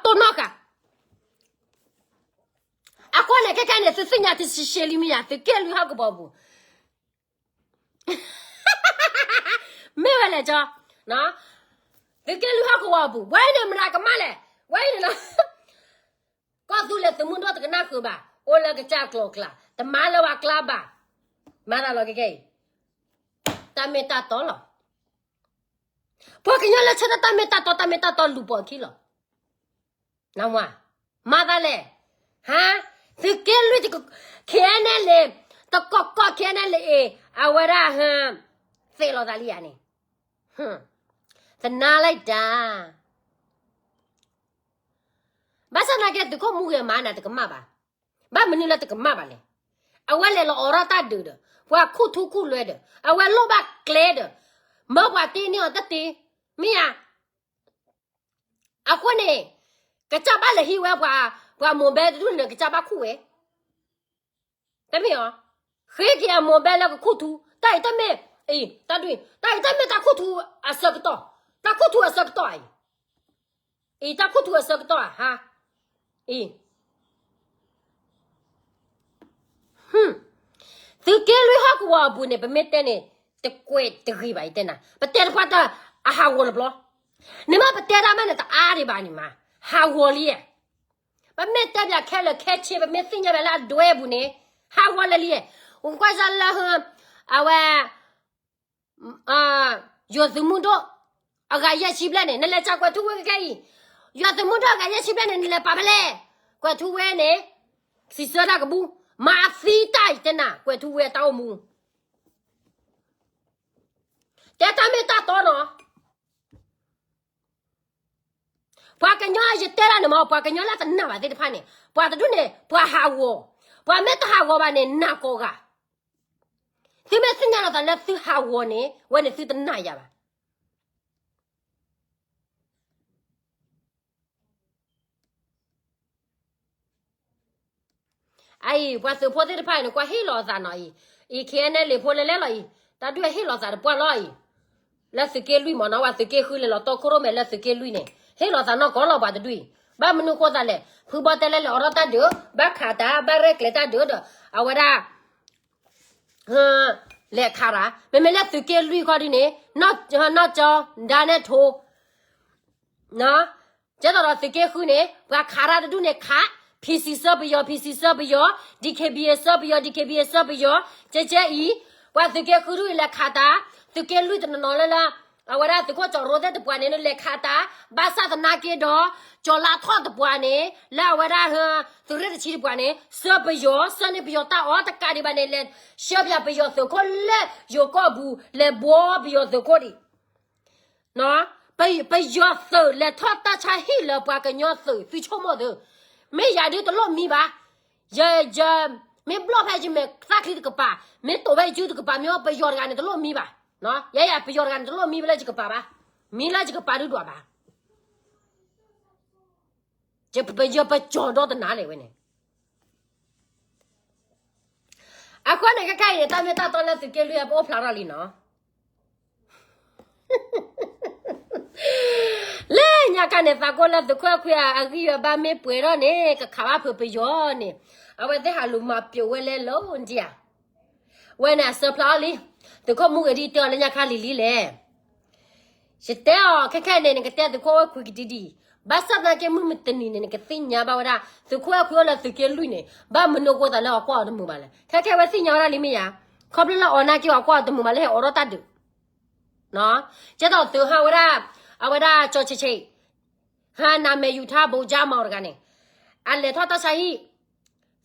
် တိၢ်နီၣ်ဃာ်. အဃိန့ၣ် ခဲခဲန့ၣ် သုသ့ၣ်ညါတဆံးဆံးလံမ့ၢ်ယါ သုးက့လွံၢ်ဟီၣ်ကဝီၤပူၤ မ့ၢ်ဝဲလဲၣ်ကၠီ, သုးက့လွံၢ်ဟီၣ်ကဝီၤပူၤ ဝဲအံၤန့ၣ်မတၤကမၣ်လဲၣ်, ဝဲအံၤန့ၣ်လီၤ. ကီၢ်သူလ့ၤသုးမုၢ်ဒိၣ်တကနၣ်ဃုာ်ဘၣ်, အိၣ်လၢကစၢ်ကျိၤကျါ, တမၤလၢပှၤကျါဘၣ်, မၤသးလီၤကဲကဲအံၤ, တၢ်မ့ၢ်တၢ်တီလီၤ. ပှၤကညီလၢဆၢထၢၣ်တၢ်မ့ၢ်တၢ်တီ တၢ်မ့ၢ်တၢ်တီလူၤပိာ်အခံလီၤ. နမ့ၢ် မၤသးလဲၣ်, ဟါ, သုးက့လွံၢ်တက KNLA တကီၢ်ကီၢ် KNLA အဝဲဒၣ် သ့ၣ်လီၤသးလံဧါန့ၣ်, သနာ်လၢတၢ် ဘၣ်ဆၣ်သနာ်က့ သုးခိၣ်မူဂ့ၤမၤနၤတကမၣ်ဘၣ်. ဘၣ်မနုၤလၢတကမၣ်ဘၣ်လဲၣ်. အဝဲလဲၤလီၤအိးထီၣ်တၢ်ဒုးဒီး ပှၤခူၣ်ထူခူၣ်လွဲဒီး အဝဲလိၣ်ဘၣ်ကျဲဒီး မၢပှၤတ့န့ၢ်အီၤတတ့, မ့ၢ်ဧါ. အဃိန့ၣ် ကစၢ်ဘၣ်လဲၤဟံးဝဲပှၤ, ပှၤမိၢ်ဘဲတဒူၣ်န့ၣ် ကစၢ်ဘၣ်ခူၣ်ဝဲ, တမ့ၢ်ဧါ. ဃ့က့ၤအမိၢ်ဘဲလၢကခူၣ်ထူ, တၢ်အံၤတမ့ၢ်, အံၤ, တၢ်ဒုး, တၢ်အံၤတမ့ၢ်တၢ်ခူၣ်ထူအဆၢကတီၢ်, တၢ်ခူၣ်ထူအဆၢကတီၢ်အံၤ အံၤ တၢ်ခူၣ်ထူအဆၢကတီၢ်ဧါ, အံၤ, သုးက့လွံၢ်ဟီၣ်ကဝီၤအပူၤန့ၣ် ပမ့ၢ်တဲန့ၣ် တကွဲးတဂ့ၤဘၣ် ယတဲနၤ, ပတဲတပှၢ်တၢ်အဟးဂီၤတဘျီ, န့ၣ်မ့ၢ်ပတဲတၢ်မးန့ၣ် တအါဒံးဘၣ်န့ၣ်မး, ဟးဂီၤလံဧါ. ပမ့ၢ်တဲပၠးခဲလၢာ်ခဲဆ့ ပမ့ၢ်သ့ၣ်ညါပၠးလၢအဒွဲပူၤန့ၣ် ဟးဂီၤလၢာ်လံဧါ. ကွၢ်စၢ်လၢ အဝဲ ယိၤသုးမုၢ်ဒိၣ် အဂၤယဲၢ်ဆံဘျဲၣ်န့ၣ် နလဲၤစးကွဲၤထူဝ့ခဲအံၤ, ယိၤသုးမုၢ်ဒိၣ်အဂၤယဲၢ်ဆံဘျဲၣ်န့ၣ် နလဲၤပာ်ဖဲလဲၣ်. ကွဲၤထူဝ့န့ၣ် စံးဆၢတၢ်ကဘူ, မၤသံတၢ်အံၤတဲနၤ ကွဲၤထူဝ့အတၢ်အိၣ်မူ, တဲတၢ်မ့ၢ်တၢ်တီနီၤ. ပှၤကညီယတဲဒၣ်န့ၣ်မ့ၢ် ပှၤကညီလၢတနာ်ဘၣ်သ့ၣ်တဖၣ်န့ၣ် ပှၤတဒူၣ်န့ၣ် ပှၤဟးဂီၤ, ပှၤမ့ၢ်တဟးဂီၤဘၣ်န့ၣ် နာ်ကိးဂၤ. သုမ့ၢ်သ့ၣ်ညါလီၤသးလၢသုဟးဂီၤန့ၣ် ဝဲန့ၣ်သုတနာ်ယၤဘၣ်. အအံၤ ပှၤသုးဖိသ့ၣ်တဖၣ်အံၤန့ၣ် ကွၢ်ဟ့ၣ်လီၤအသးနီၤအံၤ, အံၤ KNLA ဖိလဲၤလဲၣ်လီၤအံၤ, တၢ်ဒုးဟ့ၣ်လီၤသးတပှၢ်လီၤအံၤ, လၢသုးက့လွံၢ်မ့ၢ်နီၤ ပှၤသုးက့ဃုလဲၤလီၤတီခိၣ်ရိၣ်မဲလၢသုးက့လွံၢ်န့ၣ် ဟ့ၣ်လီၤသးနီၢ်ကီၢ်လီၤပှၤတဒူၣ်အံၤ, ဘၣ်မနုၤဃိသးလဲၣ်, ဖုဘီတဲလဲၣ်လဲၣ် အိးထီၣ်တၢ်ဒုး, ဘၣ်ခးတၢ်, ဘၣ်ရဲၣ်ကျဲၤတၢ်ဒုးဒီး အဝဲဒၣ် လဲၤခးတၢ်, မ့မ့ၢ်လၢသုးက့လွံၢ်ခီဒ်န့ၣ် နီၢ်ကၠီ ဒါနဲၣ်ထိ နီၤ, ကဲသိးဒီးသုးက့ဃုန့ၣ် ပှၤခးတၢ်တဒူၣ်န့ၣ်ခး, PC ဆှၢပယီၤ PC ဆှၢပယီၤ, DKBA ဆှၢပယီၤ DKBA ဆှၢပယီၤ, ကဲကဲအံၤ, ပှၤသုးက့ဃုဒူၣ်အံၤလဲၤခးတၢ်, သုးက့လွံၢ်တနီၤနီၤလၢလၢ အဝဲဒၣ်သုးခိၣ်ကၠီရိသ့ၣ်တပှၤန့ၣ် လဲၤခးတၢ်, ဘၣ်ဆၣ်သနာ်က့ဒီး ကၠီၤလါထီၣ်တပှၤန့ၣ် လၢအဝဲဒၣ် သုးရ့ၣ်တဆံတပှၤန့ၣ် ဆှၢပယီၤ ဆှၢန့ၢ်ပယီၤတၢ်အီၣ်တကးဒံးဘၣ်န့ၣ် လဲၤဆှၢပယီၤသုးခိၣ်လၢယိၤကီၢ်ပူၤ လဲၤဘှီပယီၤသုးခိၣ်ဒံး ပယီၤသုးလဲၤထီၣ်တၢ်ဆါဟံၣ်လၢပှၤကညီသုး သုဆိကမိၣ်သု, မ့ၢ်ယၤဒုတလိၣ်မံဘၣ်, ယ ယ မ့ၢ်ဘျီၣ်ဖဲယမဲာ်သၣ်ချံတကပၤ, မ့ၢ်တိာ်ဖဲယစုတကပၤ, မ့ၢ်ပယီၤတဂၤန့ၣ်တလိၣ်မံဘၣ်, ယဲယၤပယီၤတဂၤန့ၣ်တလိၣ်မံဘၣ်လၢယကပၤဘၣ်, မံလၢယကပၤဒုဒွးဘၣ်, ပယီၤပကၠီၤဒီတနၤလဲၣ်ဝဲန့ၣ် အဃိန့ၣ် ခဲခဲအံၤန့ၣ် တၢ်မ့ၢ်တၢ်တီလၢသုးက့လွံၢ်အပအိၣ်ဖျါထီၣ်လံနီၤ, လၢညါခါန့ၣ် သးကိၢ်လၢသုးခိၣ်အဲၣ်ခွံအဂံၢ်အဘါမ့ၢ်ပှဲၤထီၣ်န့ၣ် ကခးဘၣ်ဖုးပယီၤန့ၣ်, အဝဲသ့ၣ်ဟးလူၤမၤပျိးဝဲလဲၤလိၤဒံးဧါ, ဝဲန့ၣ်အစၢဖျါအီၤလံ, သုးခိၣ်မူဂ့ၤဒ်တဲအီၤလၢညါခါလံၤလံလဲၣ် ယတဲအီၤခဲခဲန့ၣ် နကတဲသုးခိၣ်အဲၣ်ခွံကဒံဒံ, ဘၣ်ဆၣ်သနာ်က့မုၢ်မတနံၤန့ၣ် နကသ့ၣ်ညါဘၣ်ဝဲဒၣ် သုးခိၣ်အဲၣ်ခွံအိၣ်လၢသုးက့လွံၢ်န့ၣ် ဘၣ်မနုၤအဃိသးလၢအကွၢ်အီၤတမုာ်ဘၣ်လဲၣ်, ခဲခဲဝဲသ့ၣ်ညါဝဲဒၣ်လံမ့ၢ်ယါ, ခီဖျိလၢအီၤနာ်က့အီၤကွၢ်အီၤတမုာ်ဘၣ်လၢဟဲအိးထီၣ်တၢ်ဒုး, ကဲသိးသုးဟးဝဲဒၣ်, အဝဲဒၣ်ကၠီဆံးဆံး, ဟးနမ့ၢ်ယူၤထါဘိကၠါမီၤတဂၤန့ၣ်, အလဲၤထီၣ်တၢ်ဆါဟံၣ်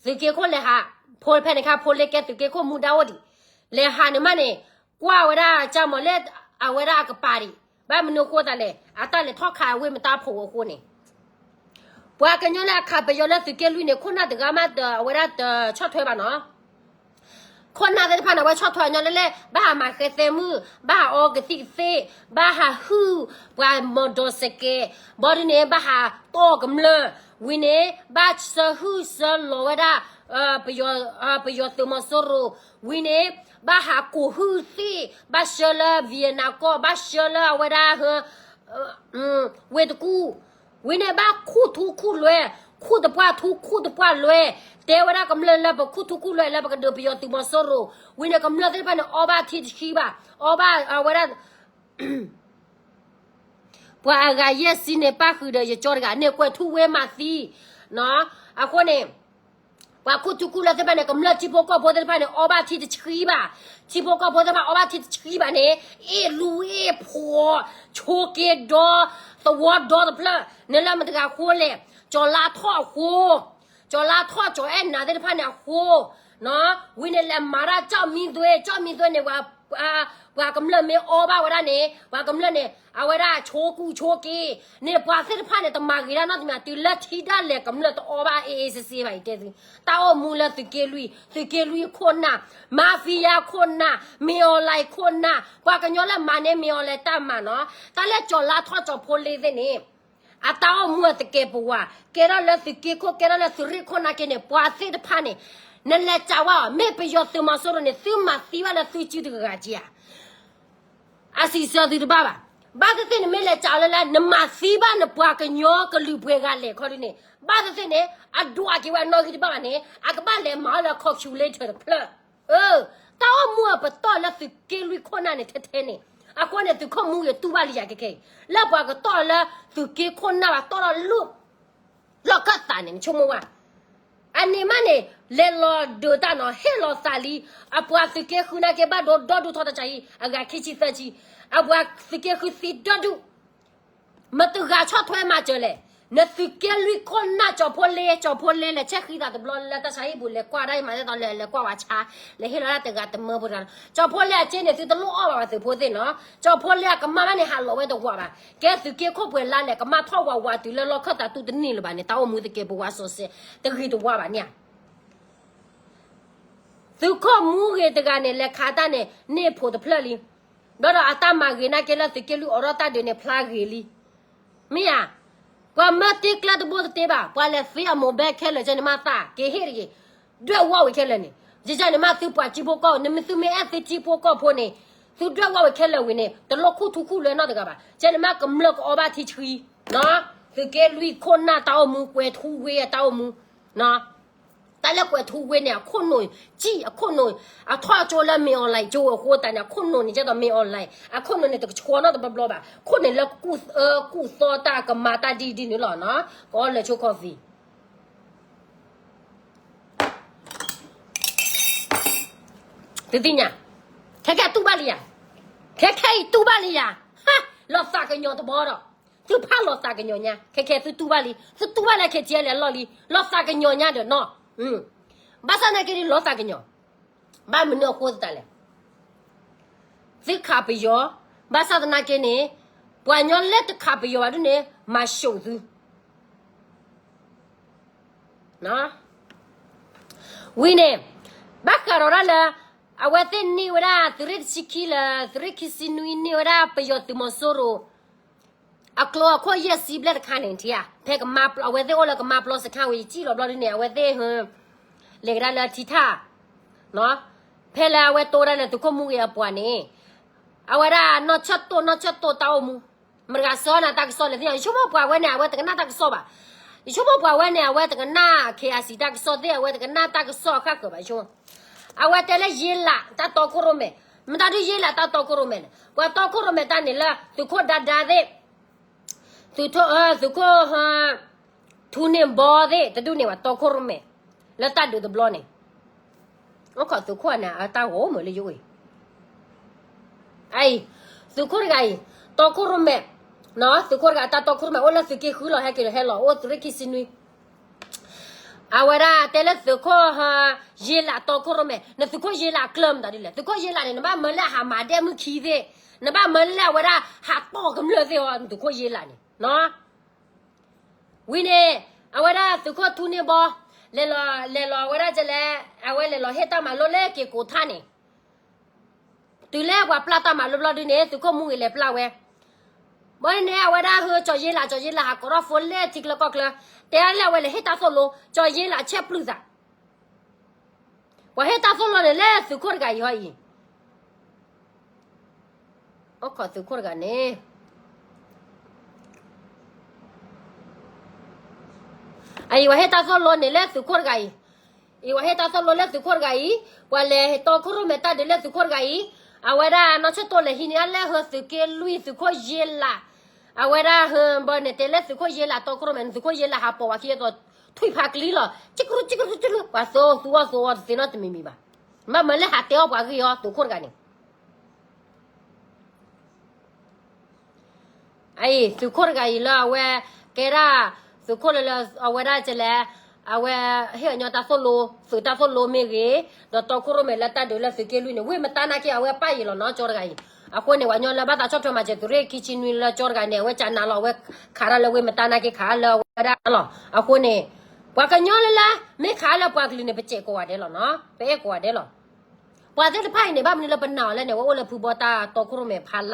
သုးက့ခိၣ်လဲၤဟး, ဖိဖဲန့ၣ်ခါဖိလ့ကဲသုးက့ခိၣ်မူဒါအိၣ်ဒံး, လဲၤဟးန့ၣ်မးန့ၣ်, ကွၢ်ဝဲဒၣ်ကၠါမီၤလၢအဝဲဒၣ်အကပၤဒံး, ဘၣ်မနုၤအဃိသးလဲၣ်, အတၢ်လဲၤထီၣ်ခးအဝ့ၢ်မတၤဖိအဃိန့ၣ်, ပှၤကညီလၢအခးပယီၤလၢသုးက့လွံၢ်န့ၣ် ခိၣ်နၢ်တဂၤမးအဝဲဒၣ်တဆီၣ်ထွဲဘၣ်နီၤ ခိၣ်နၢ်သ့ၣ်တဖၣ်န့ၣ် အဝဲဆီၣ်ထွဲအညီလၢလဲၣ်, ဘၣ်ဟးမၤဃဲသဲမုၣ်, ဘၣ်ဟးအီကသံၣ်ကသ့ၣ်, ဘၣ်ဟးဟုၣ်ပှၤမီၤဒီးစဲးကဲး, ဘီဒုန့ၣ် ဘၣ်ဟးတီၢ်ကမျၢၢ်, ဝံၤန့ၣ် ဘၣ်ဆှၢဟုၣ်ဆှၢလီၤဝဲဒၣ် ပယီၤသုးမီၤစိရိၤ, ဝံၤန့ၣ် ဘၣ်ဟးကိးဟုၣ်သ့ၣ်, ဘၣ်ဆှၢလၢ Vietnam ကီၢ်, ဘၣ်ဆှၢလၢအဝဲဒၣ် ဝ့ၢ်တကူၣ်, ဝံၤန့ၣ်ဘၣ်ခူၣ်ထူခူၣ်လွဲ, ခူၣ်တပှၢ်ထူခူၣ်တပှၢ်လွဲ, တဲဝဲဒၣ်ကမျၢၢ်လၢပခူၣ်ထူခူၣ်လွဲလၢပကဒုးပယီၤသုးမီၤစိရိၤ, ဝံၤန့ၣ်ကမျၢၢ်သ့ၣ်တဖၣ်န့ၣ် အီၣ်ဘၣ်ထံတဆှံဘၣ်, အီၣ်ဘၣ်အဝဲဒၣ် ပှၤအဂၤယဲၢ်ဆံန့ၣ် ပၣ်ဃုာ်ဒီးယကၠီတဂၤန့ၣ် ကွဲးထူဝ့မးသံ, အဃိန့ၣ် ပှၤခူၣ်ထူခူၣ်လွဲသ့ၣ်တဖၣ်န့ၣ် ကမျၢၢ်ထံဖိကီၢ်ဖိသ့ၣ်တဖၣ်န့ၣ် အီၣ်ဘၣ်ထံတဆှံဘၣ်, ထံဖိကီၢ်ဖိသ့ၣ်တဖၣ်အီၣ်ဘၣ်ထံတဆှံဘၣ်န့ၣ် အ့ၣ်လူအ့ၣ်ဖိး, ဆိးက့ဒီ, သဝီဒီတဖျၢၣ်, န့ၣ်လၢမတၤတဂၤအဃိလဲၣ်, ကၠီၤလါထီၣ်အဃိ, ကၠီၤလါထီၣ်ကၠီၤအဲၣ်နၤသ့ၣ်တဖၣ်န့ၣ်အဃိ ဝံၤန့ၣ်လဲၤမၤတၢ်ကၠီၣ်မံသွဲ, ကၠီၣ်မံသွဲန့ၣ် ပှၤကမျၢၢ်မ့ၢ်အီၣ်ဘၣ်ဝဲဒၣ်န့ၣ် ပှၤကမျၢၢ်န့ၣ် အဝဲဒၣ်ဆိကူဆိက့ၤ, န့ၣ်ပှၤသ့ၣ်တဖၣ်န့ၣ် တမၤဂ့ၤတၢ်နီတမံၤ တုၤလၢထံဒၣ်လဲာ်ကမျၢၢ်တအီၣ်ဘၣ် အေးအေးဆေးဆေး ဘၣ်အံၤတဲသု, တၢ်အိၣ်မူလၢသုးက့လွံၢ်, သုးက့လွံၢ်ခိၣ်နၢ်, မၤဖံယါခိၣ်နၢ်, မ့ၢ်အီၤလၢခိၣ်နၢ်, ပှၤကညီလၢမၤန့ၢ်မ့ၢ်အီၤလၢတၢ်မၤနီၤ, တၢ်လၢကၠီၤလါထီၣ်ကၠီၤဖိလ့သ့ၣ်န့ၣ် အတၢ်အိၣ်မူအသကဲးပဝး, ကဲထီၣ်လၢသုးက့ခိၣ် ကဲထီၣ်လၢသုးရ့ၣ်ခိၣ်နာ်က့န့ၣ် ပှၤသ့ၣ်တဖၣ်န့ၣ် နလဲၤစးဝဲအီၤ, မ့ၢ်ပယီၤသုးမီၤစိရိၤန့ၣ် သုမၤသံဘၣ်လၢသုစုတဂၤက့ဧါ. အစံးဆၢသုတဘၣ်ဘၣ်. ဘၣ်သ့ၣ်သ့ၣ်နမ့ၢ်လဲၤစးအီၤလၢလၢ နမၤသံဘၣ်နပှၤကညီကလုာ်ပှဲၤဂၤလဲၣ်ခီဒ်န့ၣ် ဘၣ်သ့ၣ်သ့ၣ်န့ၣ် အဒွးက့ၤဝဲအနီၣ်ဂံၢ်တဘၣ်ဘၣ်န့ၣ် အကဘၣ်လဲၤမၤအီၤလၢ calculator တဖျၢၣ် အၢ တၢ်အိၣ်မူအပတီၢ်လၢသုးက့လွံၢ်ခိၣ်နၢ်န့ၣ်ထဲထဲန့ၣ်, အဃိန့ၣ် သုးခိၣ်မူဂ့ၤတူၢ်ဘၣ်လံယၤခဲခဲအံၤ, လၢပှၤကတီၢ်လၢသုးက့ခိၣ်နၢ်ဘၣ်တီၢ်ထီၣ်လၢ လီၢ်ခၢၣ်သးန့ၣ် နဆိကမိၣ်ဝဲ, အန့ၣ်မးန့ၣ် လဲၤလီၤဒုးတၢ်နီၤ ဟ့ၣ်လီၤသးလံ, အပှၤသုးက့ဃုနာ်က့ဘၣ်ဒိဒီဒူၣ်ထီၣ်တၢ်ဆါဟံၣ် အဂၤခံဆံသၢဆံ, အပှၤသုးက့ဃုသံဒီဒူၣ် မတဂၤဆီၣ်ထွဲမၤစၢၤလဲၣ်. နသုးက့လွံၢ်ခိၣ်နၢ်ကၠီၤဖိလ့, ကၠီၤဖိလ့လဲၤဆဲးဃံသးတဘျီလၢတၢ်ဆါဟံၣ်ပူၤ လဲၤကွၢ်ဒၣ်အံၤမး ဒ်သိးလဲၤလဲၤကွၢ်ဝဲဆါ, လဲၤဟ့ၣ်လီၤဒၣ်တဂၤတမၢဖိတဂၤ, ကၠီၤဖိလ့အစ့န့ၣ် သုတလိၣ်အီၣ်ဘၣ်ဘၣ်သုးဖိသ့ၣ်နီၤ, ကၠီၤဖိလ့အကမၢ်ဘၣ်န့ၣ် ဟးလီၤဝဲတဝးဘၣ်, ကဲသုးက့ခိၣ်ပှဲၤလါလဲၣ် ကမၢ်ထီၣ်ဝးဝးတုၤလၢလီၢ်ခၢၣ်သးတူၢ်တန့ၢ်လၢၤဘၣ်န့ၣ် တၢ်အိၣ်မူသကဲးပဝးစီၤစဲး တဂ့ၤတဝါဘၣ်န့ၣ် သုးခိၣ်မူဂ့ၤတဂၤန့ၣ် လဲၤခးတၢ်န့ၣ် န့ၢ်ဖိးတဖျၢၣ်လံ, ဒီးဒီးအတၢ်မၤဂ့ၤနာ်က့လၢသုးက့လွံၢ်အိးထီၣ်တၢ်ဒုးန့ၣ် ဖျါဂ့ၤလံ. မ့ၢ်ဧါ, ပှၤမၢတ့ကျၢတဘိတတ့ဘၣ်, ပှၤလဲၤသ့အမိၢ်ဘဲခဲလၢာ် ကန့ၣ်မးသးက့ၤဟ့ၣ်တဂ့ၤ, ဒွဲၣ်ဝီၣ်ဝံၤခဲလၢာ်န့ၣ်, ယယန့ၣ်မးသုပှၤကံဖိကီၢ်, နမ့ၢ်သုမ့ၢ်အဲၣ်သုကံဖိကီၢ်ဖိန့ၣ်, သုဒွဲၣ်ဝီၣ်ဝံၤခဲလၢာ်ဝံၤန့ၣ် တလိၣ်ခူၣ်ထူခူၣ်လွဲနီတဂၤဘၣ်. ကန့ၣ်မးကမျၢၢ်ကအီၣ်ဘၣ်ထံဆှံ, သုးက့လွံၢ်ခိၣ်နၢ်တၢ်အိၣ်မူ ကွဲၤထူဝ့အတၢ်အိၣ်မူ, တၢ်လၢကွဲးထူဝ့န့ၣ် အခိၣ်နူာ်ကံၣ် အခိၣ်နူာ် အထီၣ်ကၠိလၢမ့ၢ် online ကၠိအဃိသတးန့ၣ် အခိၣ်နူာ်န့ၣ် ကဲသိးမ့ၢ် online အခိၣ်နူာ်န့ၣ် တကဆှီနီတဘျီဘျီဘၣ်. ခိၣ်နူာ်န့ၣ်လၢကူၣ်သီတၢ်ကမၤတၢ်ဒ်ဒ်န့ၣ်လီၤနီၤ. ကီလၢာ်ဆိ coffee သုသ့ၣ်ညါ, ခဲခဲတူၢ်ဘၣ်လံယၤ, ခဲခဲအံၤတူၢ်ဘၣ်လံယၤ, ဟါ, လီၤသးကညီၤတဘီဒီး, သုဖးလီၤသးကညီၤညါ, ခဲခဲသုတူၢ်ဘၣ်လံ, သုတူၢ်ဘၣ်လၢခဲကဲလဲၣ်အလီၢ်လံ, လီၤသးကညီၤညါဒီးနီၤ. ဘၣ်ဆၣ်သနာ်က့ဒီးလီၤသးကညီၤ, ဘၣ်မနုၤအဃိသတးလဲၣ်. သုခးပယီၤ, ဘၣ်ဆၣ်သနာ်က့န့ၣ်, ပှၤကညီလၢတခးပယီၤဘၣ်ဒ်န့ၣ် မၤရှုံးသု ဝံၤန့ၣ်, ဘၣ်ဃးဒီးဒၣ်လၢ အဝဲသ့ၣ်န့ၢ်ဝဲဒၣ် သုးရ့ၣ်တဆံခံလၢ သုးရ့ၣ်ခံဆံနွံန့ၢ်ဝဲဒၣ်ပယီၤသုးမီၤစိရိၤ အကျိအခိၣ်ယဲၢ်ဆံဘျဲၣ်တခါန့ၣ်ထံဧါ, ဖဲကမၤ အဝဲသ့ၣ်အိၣ်လၢကမၤပျီစခါဝံၤ ယစံၣ်လီၤဘျီဒ်န့ၣ် အဝဲသ့ၣ် လဲၤကဒါလၢထံထၣ်, ဖဲလၢအဝဲတိၢ်ဝဲဒၣ်လၢသုးခိၣ်မူဂ့ၤအပှၤန့ၣ်, အဝဲဒၣ်နီၢ်ဆၢၣ်တိၢ် နီၢ်ဆၢၣ်တိၢ်တၢ်အိၣ်မူ, မတဂၤစၢၤနၤတၢ်ကစီၣ်လဲၣ်သ့ၣ်ညါ, ယဆိကမိၣ်ပှၤဝဲန့ၣ် အဝဲတကနၣ်တၢ်ကစီၣ်ဘၣ်. ယဆိကမိၣ်ပှၤဝဲန့ၣ် အဝဲတကနၣ် KIC တၢ်ကစီၣ်သ့ၣ်, အဝဲတကနၣ်တၢ်ကစီၣ်အဃၣ်ဃၢၤဘၣ် ယဆိကမိၣ်. အဝဲတဲလၢယ့လးတၢ်တီခိၣ်ရိၣ်မဲာ်, မတၤဒုးယ့လးတၢ်တီခိၣ်ရိၣ်မဲာ်န့ၣ်, ပှၤတီခိၣ်ရိၣ်မဲာ်တၢ်န့ၣ်လၢ သုးခိၣ်ဒါဒါသ့ၣ်, သုးခိၣ် သုးခိၣ် ထူန့ၢ်ဘီသ့ၣ် တဒူၣ်န့ၣ် ပှၤတီခိၣ်ရိၣ်မဲာ် လၢတၢ်ဒုးတဘျီန့ၣ်, အိၣ်ခိးသုးခိၣ်န့ၣ် အတၢ်ဂီၤမုၢ်လၢယအိၣ်အံၤ အံၤ, သုးခိၣ်တဂၤအံၤ, တီခိၣ်ရိၣ်မဲာ်, သုးခိၣ်တဂၤအတၢ်တီခိၣ်ရိၣ်မဲာ် အိၣ်လၢသုးက့ဃုလီၤ ဟဲက့ၤလီၤဟဲလီၤ အိၣ်သုးရ့ၣ်ခံဆံနွံ, အဝဲဒၣ်တဲလၢသုးခိၣ် ယ့လးတီခိၣ်ရိၣ်မဲာ်, နသုးခိၣ်ယ့လးကျၢၢ်မတၤဒ်လဲၣ်, သုးခိၣ်ယ့လးန့ၣ် နဘၣ်မၢလၢဟးမၤဒဲမုၣ်ခံသ့ၣ်, နဘၣ်မၢလၢအဝဲဒၣ်ဟးတီၢ်ကမျၢၢ်သ့ၣ်အီၤ နသုးခိၣ်ယ့လးန့ၣ် ဝံၤန့ၣ်, အဝဲဒၣ်သုးခိၣ်ထူန့ၢ်ဘီ, လဲၤလီၤ လဲၤလီၤအဝဲဒၣ်ကလဲၣ်, အဝဲလဲၤလီၤဟ့ၣ်တၢ်မၤလိလၢက့ၤကိးထါန့ၣ်, တုၤလၢပှၤပျၢ်တၢ်မၤလိဘျီဒုန့ၣ် သုးခိၣ်မူဂ့ၤလဲၤပျၢ်ဝဲ, ဘီန့ၣ် အဝဲဒၣ်ဟၢ ကၠီၤယ့လး ကၠီၤယ့လးဟးကိးထီၣ်ဖိလၢထံကျၢကီၢ်ကျၢ, တဲလၢအဝဲလဲၤဟ့ၣ်တၢ်သိၣ်လိ, ကၠီၤယ့လးဆဲးပျုၢ်သး ပှၤဟ့ၣ်တၢ်သိၣ်လိန့ၣ်လၢသုးခိၣ်တဂၤအံၤဟီအံၤ, အိၣ်ခိးသုးခိၣ်တဂၤန့ၣ်, အံၤ ပှၤဟ့ၣ်တၢ်သိၣ်လိန့ၣ်လၢသုးခိၣ်တဂၤအံၤ, အံၤ ပှၤဟ့ၣ်တၢ်သိၣ်လိလၢသုးခိၣ်တဂၤအံၤ, ပှၤလဲၤတီခိၣ်ရိၣ်မဲာ်တၢ်ဒုးလၢသုးခိၣ်တဂၤအံၤ, အဝဲဒၣ်နီၢ်ဆၢၣ်တိၢ်လဲၤဟံးန့ၢ်လၢဟၢသုးက့လွံၢ်သုးခိၣ်ယ့လး, အဝဲဒၣ်ဟၢဘီန့ၣ် တဲလၢသုးခိၣ်ယ့လးတီခိၣ်ရိၣ်မဲာ်န့ၣ် သုးခိၣ်ယ့လးဟးပိာ်ဝဲခံအသိး, ထွံၣ်ဖးကျံလီၤ, ကကရူၢ် ကကရူၢ် ကကရူၢ် ပှၤသိသူအီၤသိအီၤတသ့နီတမံၤမံၤဘၣ်, မ့မ့ၢ်လၢဟးတဲအီၣ်ပှၤဂ့ၢ်အီၤ သုးခိၣ်တဂၤန့ၣ် အံၤ သုးခိၣ်တဂၤအံၤလၢအဝဲ ကဲဒၣ် သုးခိၣ်လၢလၢ အဝဲဒၣ်ကလဲၣ်, အဝဲဟ့ၣ်အညီတၢ်သိၣ်လိ, သုးတၢ်သိၣ်လိမ့ၢ်ဂ့ၤ, ဒီးတီခိၣ်ရိၣ်မဲာ်လၢတၢ်ဒုးလၢသုးက့လွံၢ်န့ၣ် ဝ့ၢ်မတါနာ်က့ အဝဲပၢ်ယံၤလီၤနီၤ ကၠီတဂၤအံၤ, အဃိန့ၣ် ပှၤညီလၢဘၣ်သးဆီၣ်ထွဲမၤစၢၤသုးရ့ၣ်ခံဆံနွံလၢကၠီတဂၤန့ၣ် အဝဲကနၤလီၤ အဝဲခးတၢ်လၢဝ့ၢ်မတါနာ်က့ ခးလၢအဝဲဒၣ်လီၤ, အဃိန့ၣ် ပှၤကညီလၢလၢ မ့ၢ်ခးလၢပှၤကလုာ်န့ၣ် ပစဲးကိးဂၤဒဲးလီၤနီၤ, ပအဲၣ်ကိးဂၤဒဲးလီၤ ပှၤသ့ၣ်တဖၣ်အံၤန့ၣ် ဘၣ်မနုၤလၢပနာ်အီၤလဲၣ်န့ၣ် အဝဲအိၣ်လၢဖုဘီတၢ်တီခိၣ်ရိၣ်မဲာ်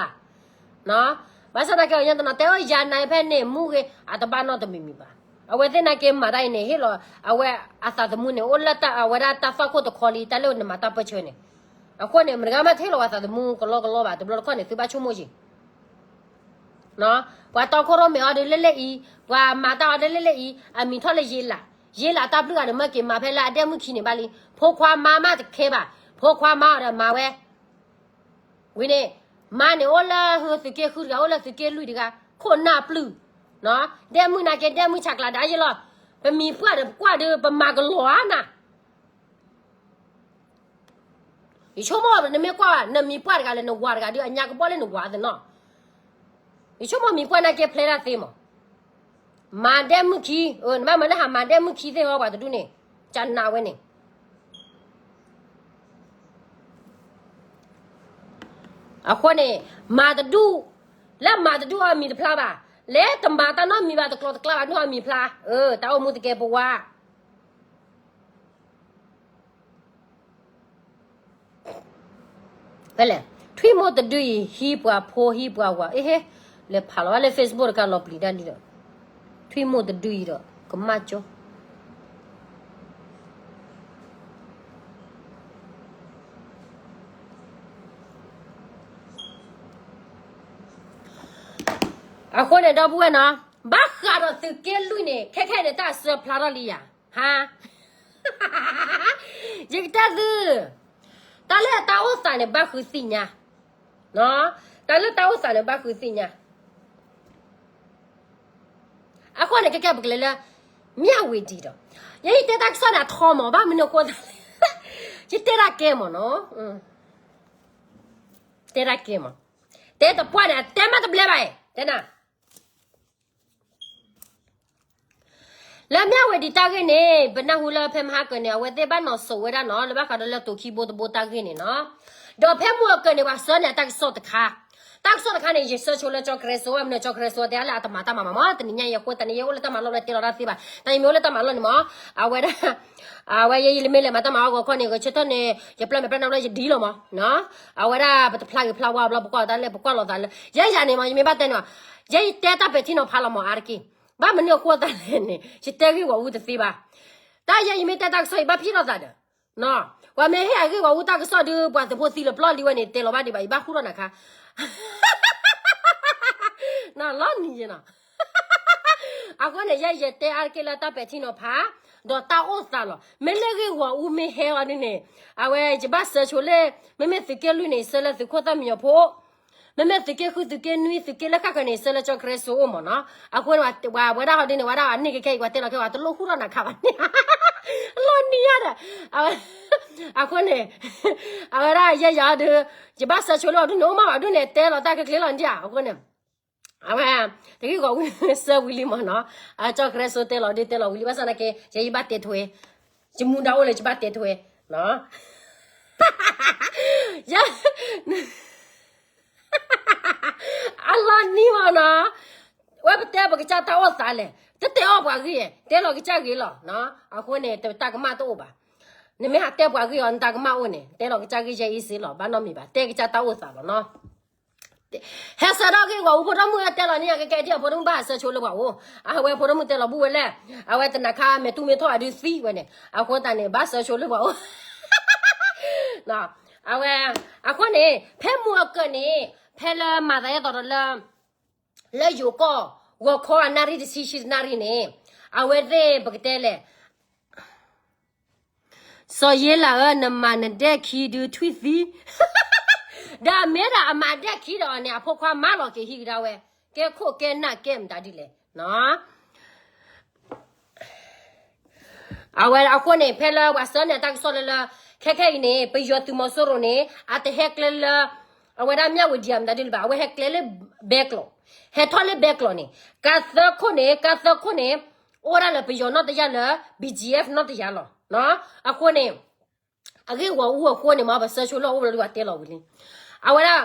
ဖးလၢ်, ဘၣ်ဆၣ်သနာ်က့ ယတနီၤတဲအီၤ ယၤနၤဖဲန့ၣ် မူဂ့ၤ အတဘၣ်နီတမံၤမံၤဘၣ်, အဝဲသ့ၣ်နာ်က့မၤတၢ်အံၤန့ၣ် ဟ့ၣ်လီၤ အဝဲအသးသမူန့ၣ် အိၣ်လၢအဝဲဒၣ်တၢ်သွၣ်ခိၣ်တခီလံ တၢ်လၢနမၤတၢ်ပၢၢ်ဆၢန့ၣ်, အဃိန့ၣ် မတဂၤမးတဟ့ၣ်လီၤအသးသမူကလီကလီဘၣ် တဘျီတခီၣ်န့ၣ် သုဘၣ်ဆိကမိၣ်က့ၤ ပှၤတီခိၣ်ရိၣ်မဲာ်အီၤဒုးလဲၣ်လဲၣ်အံၤ, ပှၤမၤတၢ်အီၤဒုးလဲၣ်လဲၣ်အံၤ, အမံၤထီၣ်လၢယ့လး, ယ့လးတၢ်ပျုၢ်ဂၤန့ၣ် မၢက့ၤမၤဖဲလၢအဒဲမုၣ်ခံန့ၣ်ဘၣ်လံ, ဖိခွါမါမးတခဲဘၣ်, ဖိခွါမါအီၤဒီးမၤဝဲ, ဝံၤန့ၣ်, မါန့ၣ်အိၣ်လၢဟၢသုးက့ဃုတဂၤ အိၣ်လၢသုးက့လွံၢ်တဂၤ, ခိၣ်နၢ်ပျုၢ်, ဒဲမုၣ်နာ်က့ ဒဲမုၣ်ဆးကျးဒၣ်ယ့လီၤ, ပမံၤပှၢ်ဒီးပကွၢ်ဒုး ပမၤကလီၤဧါနၤ ယဆိကမိၣ်နမ့ၢ်ကွၢ် နမံၤပှၢ်တဂၤလၢနဝၤတဂၤဒုး အညါကဘီၣ်လၢနဝၤသနီၤ, ယဆိကမိၣ်မံၤပှၢ်နာ်က့ဖျဲတၢ်သ့မး, မၤဒဲမုၣ်ခံ, နဘၣ်မၤလၢဟးမၤဒဲမုၣ်ခံသ့ၣ်ဟီ ပှၤတဒူၣ်န့ၣ်, ကနးဝဲန့ၣ် အဃိန့ၣ်, မၤတဒူၣ်, လၢမၤတဒူၣ်အီၤမံၤတဖျါဘၣ်, လၢတမၤတၢ်နီတမံၤဘၣ် တကျိၤတကျါဘၣ် ဒူၣ်အီၤမံၤဖျါ, တၢ်အိၣ်မူတကဲပဝါ ဖဲလဲၣ်, ထွံၣ်မိၢ်တဒုအံၤ ဟံးပှၤဖိဟံးပှၤဝၤ, အ့ဟ့, လဲၤဖးလီၤဝဲလၢ Facebook တခါလီၤပျံၤတၢ်လံဒီး, ထွံၣ်မိၢ်တဒုအံၤဒီး ကမၣ်ကၠီ အဃိန့ၣ် ဒီပုၢ်ဝဲၢ်နီၤ, ဘၣ်ဃးဒီးသုးက့လွံၢ်န့ၣ် ခဲခဲန့ၣ် တၢ်အစၢဖျါထီၣ်လံယၤ, ဟါ ယကတဲသု, တၢ်လၢတၢ်အိၣ်သးန့ၣ် ဘၣ်ဃုသ့ၣ်ညါ, တၢ်လၢတၢ်အိၣ်သးန့ၣ် ဘၣ်ဃုသ့ၣ်ညါ. အဃိန့ၣ် ကဲကဲပကလဲၤလၢ မၠၣ်ဝ့ၤဒံးဒီး, ယဲယတဲတၢ်ကစီၣ်န့ၣ် အထီမး ဘၣ်မနုၤအဃိသးလဲၣ်, ယတဲတၢ်ကဲမးနီၤ, တဲတၢ်ကဲမး, တဲတပှၢ်န့ၣ် အတဲမးတဘျဲဘၣ်အံၤ, တဲနၤ လၢမၠၣ်ဝ့ၤဒံးတၢ်ဂ့ၢ်န့ၣ် ပနၢ်ဟူလၢဖဲမဟါကၢၤန့ၣ် အဝဲသ့ၣ်ဘၣ်နီၤစိာ်ဝဲဒၣ်နီၤ လၢဘၣ်ဃးဒီးလၢတိၤခံဘိတဘိတၢ်ဂ့ၢ်န့ၣ်နီၤ, ဒီးဖဲမုၢ်အကၢၤန့ၣ် ပှၤဆှၢန့ၢ်တၢ်ကစီၣ်တခါ, တၢ်ကစီၣ်တခါန့ၣ် ယဆှၢဆိလၢကၠီကရဲစိ မနုၤကၠီကရဲစိတဲအါလၢအတမၤတၢ်မၤမးမး တနံၤညါယဲဃိတနံၤ ယအိၣ်လၢတၢ်မၤလီၢ်လၢတဲလီၤတၢ်သ့ဘၣ် တၢ်ယမ့ၢ်အိၣ်လၢတၢ်မၤလီၢ်န့ၣ်မး, အဝဲဒၣ် အဝဲယဲယလၢမ့ၢ်လဲၤမၤတၢ်မၤအီၣ်ဂီၤခီန့ၣ် ဂဲၤဆၢထၢၣ်န့ၣ် ယပျၢ်မဲာ်ပျၢ်နါဘျီယဒ်လီၤမး, အဝဲဒၣ်ပတဖျါဂ့ၤဖျါဝါဘျီ ပကွၢ်တၢ်လဲၣ် ပကွၢ်လိာ်သးလၢ ယဲယၤန့ၣ်မး ယမ့ၢ်ဘၣ်တဲန့ၣ်မး, ယဲယတဲတၢ်ပဲာ်ထံနီၤဖးလီၤမးအါတက့ၢ်, ဘၣ်မနုၤအဃိသးလဲၣ်န့ၣ် ယတဲဂ့ၢ်ဂီၢ်အူတသ့ဘၣ်, တၢ်ယဲယမ့ၢ်တဲတၢ်ကစီၣ် ယဘၣ်ဖံးထီၣ်သးဒီး ပှၤမ့ၢ်ဟ့ၣ်အဂ့ၢ်ဂီၢ်အူတၢ်ကစီၣ်ဒုး ပှၤသုးဖိသံလီၤပျီလံဝဲန့ၣ် တဲလီၤဘၣ်ဒံးဘၣ် ယဘၣ်ဃူထီၣ်နၤခါ နီၤလီၤနံၤယဲနီၤ, အဃိန့ၣ် ယဲယတဲအါတက့ၢ်လၢတၢ်ပဲာ်ထံနီၤဖး ဒီးတၢ်အိၣ်သးလီၤ. မ့ၢ်လၢဂ့ၢ်ဂီၢ်အူမ့ၢ်ဟဲအီၤဒ်န့ၣ် အဝဲယဘၣ်စၢၤဆိလၢ မ့မ့ၢ်သုးက့လွံၢ်န့ၣ် ဆှၢလၢသုးခိၣ်သၣ်မံညီၤဖိ, မ့မ့ၢ်သုးက့ဃု သုးက့နွံ သုးက့လၢဃၣ်ဃၢၤန့ၣ် ဆှၢလၢကၠီကရဲစိအိၣ်မးနီၤ. အဃိန့ၣ် ပှၤဝဲဒၣ်ဟီဒ်န့ၣ် ဝဲဒၣ်အန့ၣ်ကခဲအံၤ ပှၤတဲလီၤခဲ ပှၤတလိၣ်ဃူထီၣ်နၤခါဘၣ်န့ၣ် လီၤနံၤယါဒီး အဃိန့ၣ် အဝဲဒၣ်ယဲယၤဒုး ယဘၣ်စၢၤဆိလၢအီၤဒ်န့ၣ် အိၣ်မးဘၣ်ဒ်န့ၣ် တဲလီၤတၢ်ချ့ချ့လီၤနံၤ အဃိန့ၣ် အဝဲ တဂ့ၢ်ဂီၢ်ဝံၤ စၢၤဝံၤလံမးနီၤ. အကၠီကရဲစိတဲလီၤဒုး တဲလီၤဝံၤလံ ဘၣ်ဆၣ်သနာ်က့ ယဲယဘၣ်တဲထွဲ ယမူဒါအိၣ်လၢယဘၣ်တဲထွဲ ယ အလီၤနံၤမးနီၤ. ဝဲပတဲပကစၢ်တၢ်အိၣ်သးလဲၣ် တတဲအီၣ်ပှၤဂ့ၢ် တဲလီၤကစၢ်ဂ့ၤလီၤ. အဃိန့ၣ် တၢ်ကမၣ်တအိၣ်ဘၣ်. နမ့ၢ်ဟးတဲပှၤဂ့ၢ်အီၤ နတၢ်ကမၣ်အိၣ်န့ၣ် တဲလီၤကစၢ်ဂ့ၢ်ယဲအ့စ့လီၤ ဘၣ်နီတမံၤဘၣ် တဲကစၢ်တၢ်အိၣ်သးလီၤနီၤ. ဟဲဆှၢထီၣ်ဂ့ၢ်ဂီၢ်အူဖိဒိၣ်မုၣ်တဲလီၤန့ၣ် ကဲကဲဒ်အံၤ ဖိဒိၣ်မုၣ်ဘၣ်ဟးစၢၤဆိလၢပှၤအိၣ် အဝဲဖိဒိၣ်မုၣ်တဲလီၤဘူၣ်ဝဲလဲၣ် အဝဲတနၤခါမဲာ်တူၢ်မဲာ်ထီၣ်အဒုးသံဝဲန့ၣ် အဃိသတးန့ၣ် ဘၣ်စၢၤဆိလၢပှၤအိၣ် အဝဲ အဃိန့ၣ် ဖဲမုၢ်အကၢၤန့ၣ် ဖဲလၢမၤသးအဲၣ်သီးဒီးလၢ လၢယိၤကီၢ် ဂီၤခီအနၣ်ရံၣ်တဆံ ဆံတနၣ်ရံၣ်န့ၣ် အဝဲသ့ၣ်ပကတဲလဲၣ် စီၤယ့လးဧၢ နမၤနဒဲၣ်ခံဒုးထွံၣ်သံ ဒီးမ့ၢ်ဒၣ်အမၤဒဲၣ်ခံဒီးအီၤန့ၣ် အဖိခွါမၤလီၤက့ၤဟံၣ်ကဒါဝဲ ကဲခိၣ်ကဲနၢ်ကဲမတၤဒ်လဲၣ်နီၤ. အဝဲအဃိန့ၣ် ဖဲလၢပှၤဆှၢန့ၢ်တၢ်ကစီၣ်လၢလၢ ခဲခဲအံၤန့ၣ် ပယီၤသုးမီၤစိရိၤန့ၣ် အတဟဲကျဲလၢ အဝဲဒၣ်မၠၣ်ဝတံၤမတၤဒ်လၢၤဘၣ် အဝဲဟဲကျဲလၢဘဲကျိး ဟဲထီၣ်လၢဘဲကျိးန့ၣ် ကါသၢခိၣ်န့ၣ် ကါသၢခိၣ်န့ၣ် အိၣ်ဝဲဒၣ်လၢပယီၤနီၣ်တယၢ်လၢ ဘံၣ်ကၠံၣ်အဲၣ် နီၣ်တယၢ်လီၤ. အဃိန့ၣ် အဂ့ၢ်ဂီၢ်အူအဃိန့ၣ် မ့ၢ်ပဆှၢဆိလၢအအိၣ်ဘျီဒုး ပှၤတဲလီၤဝံၤလံ အဝဲဒၣ်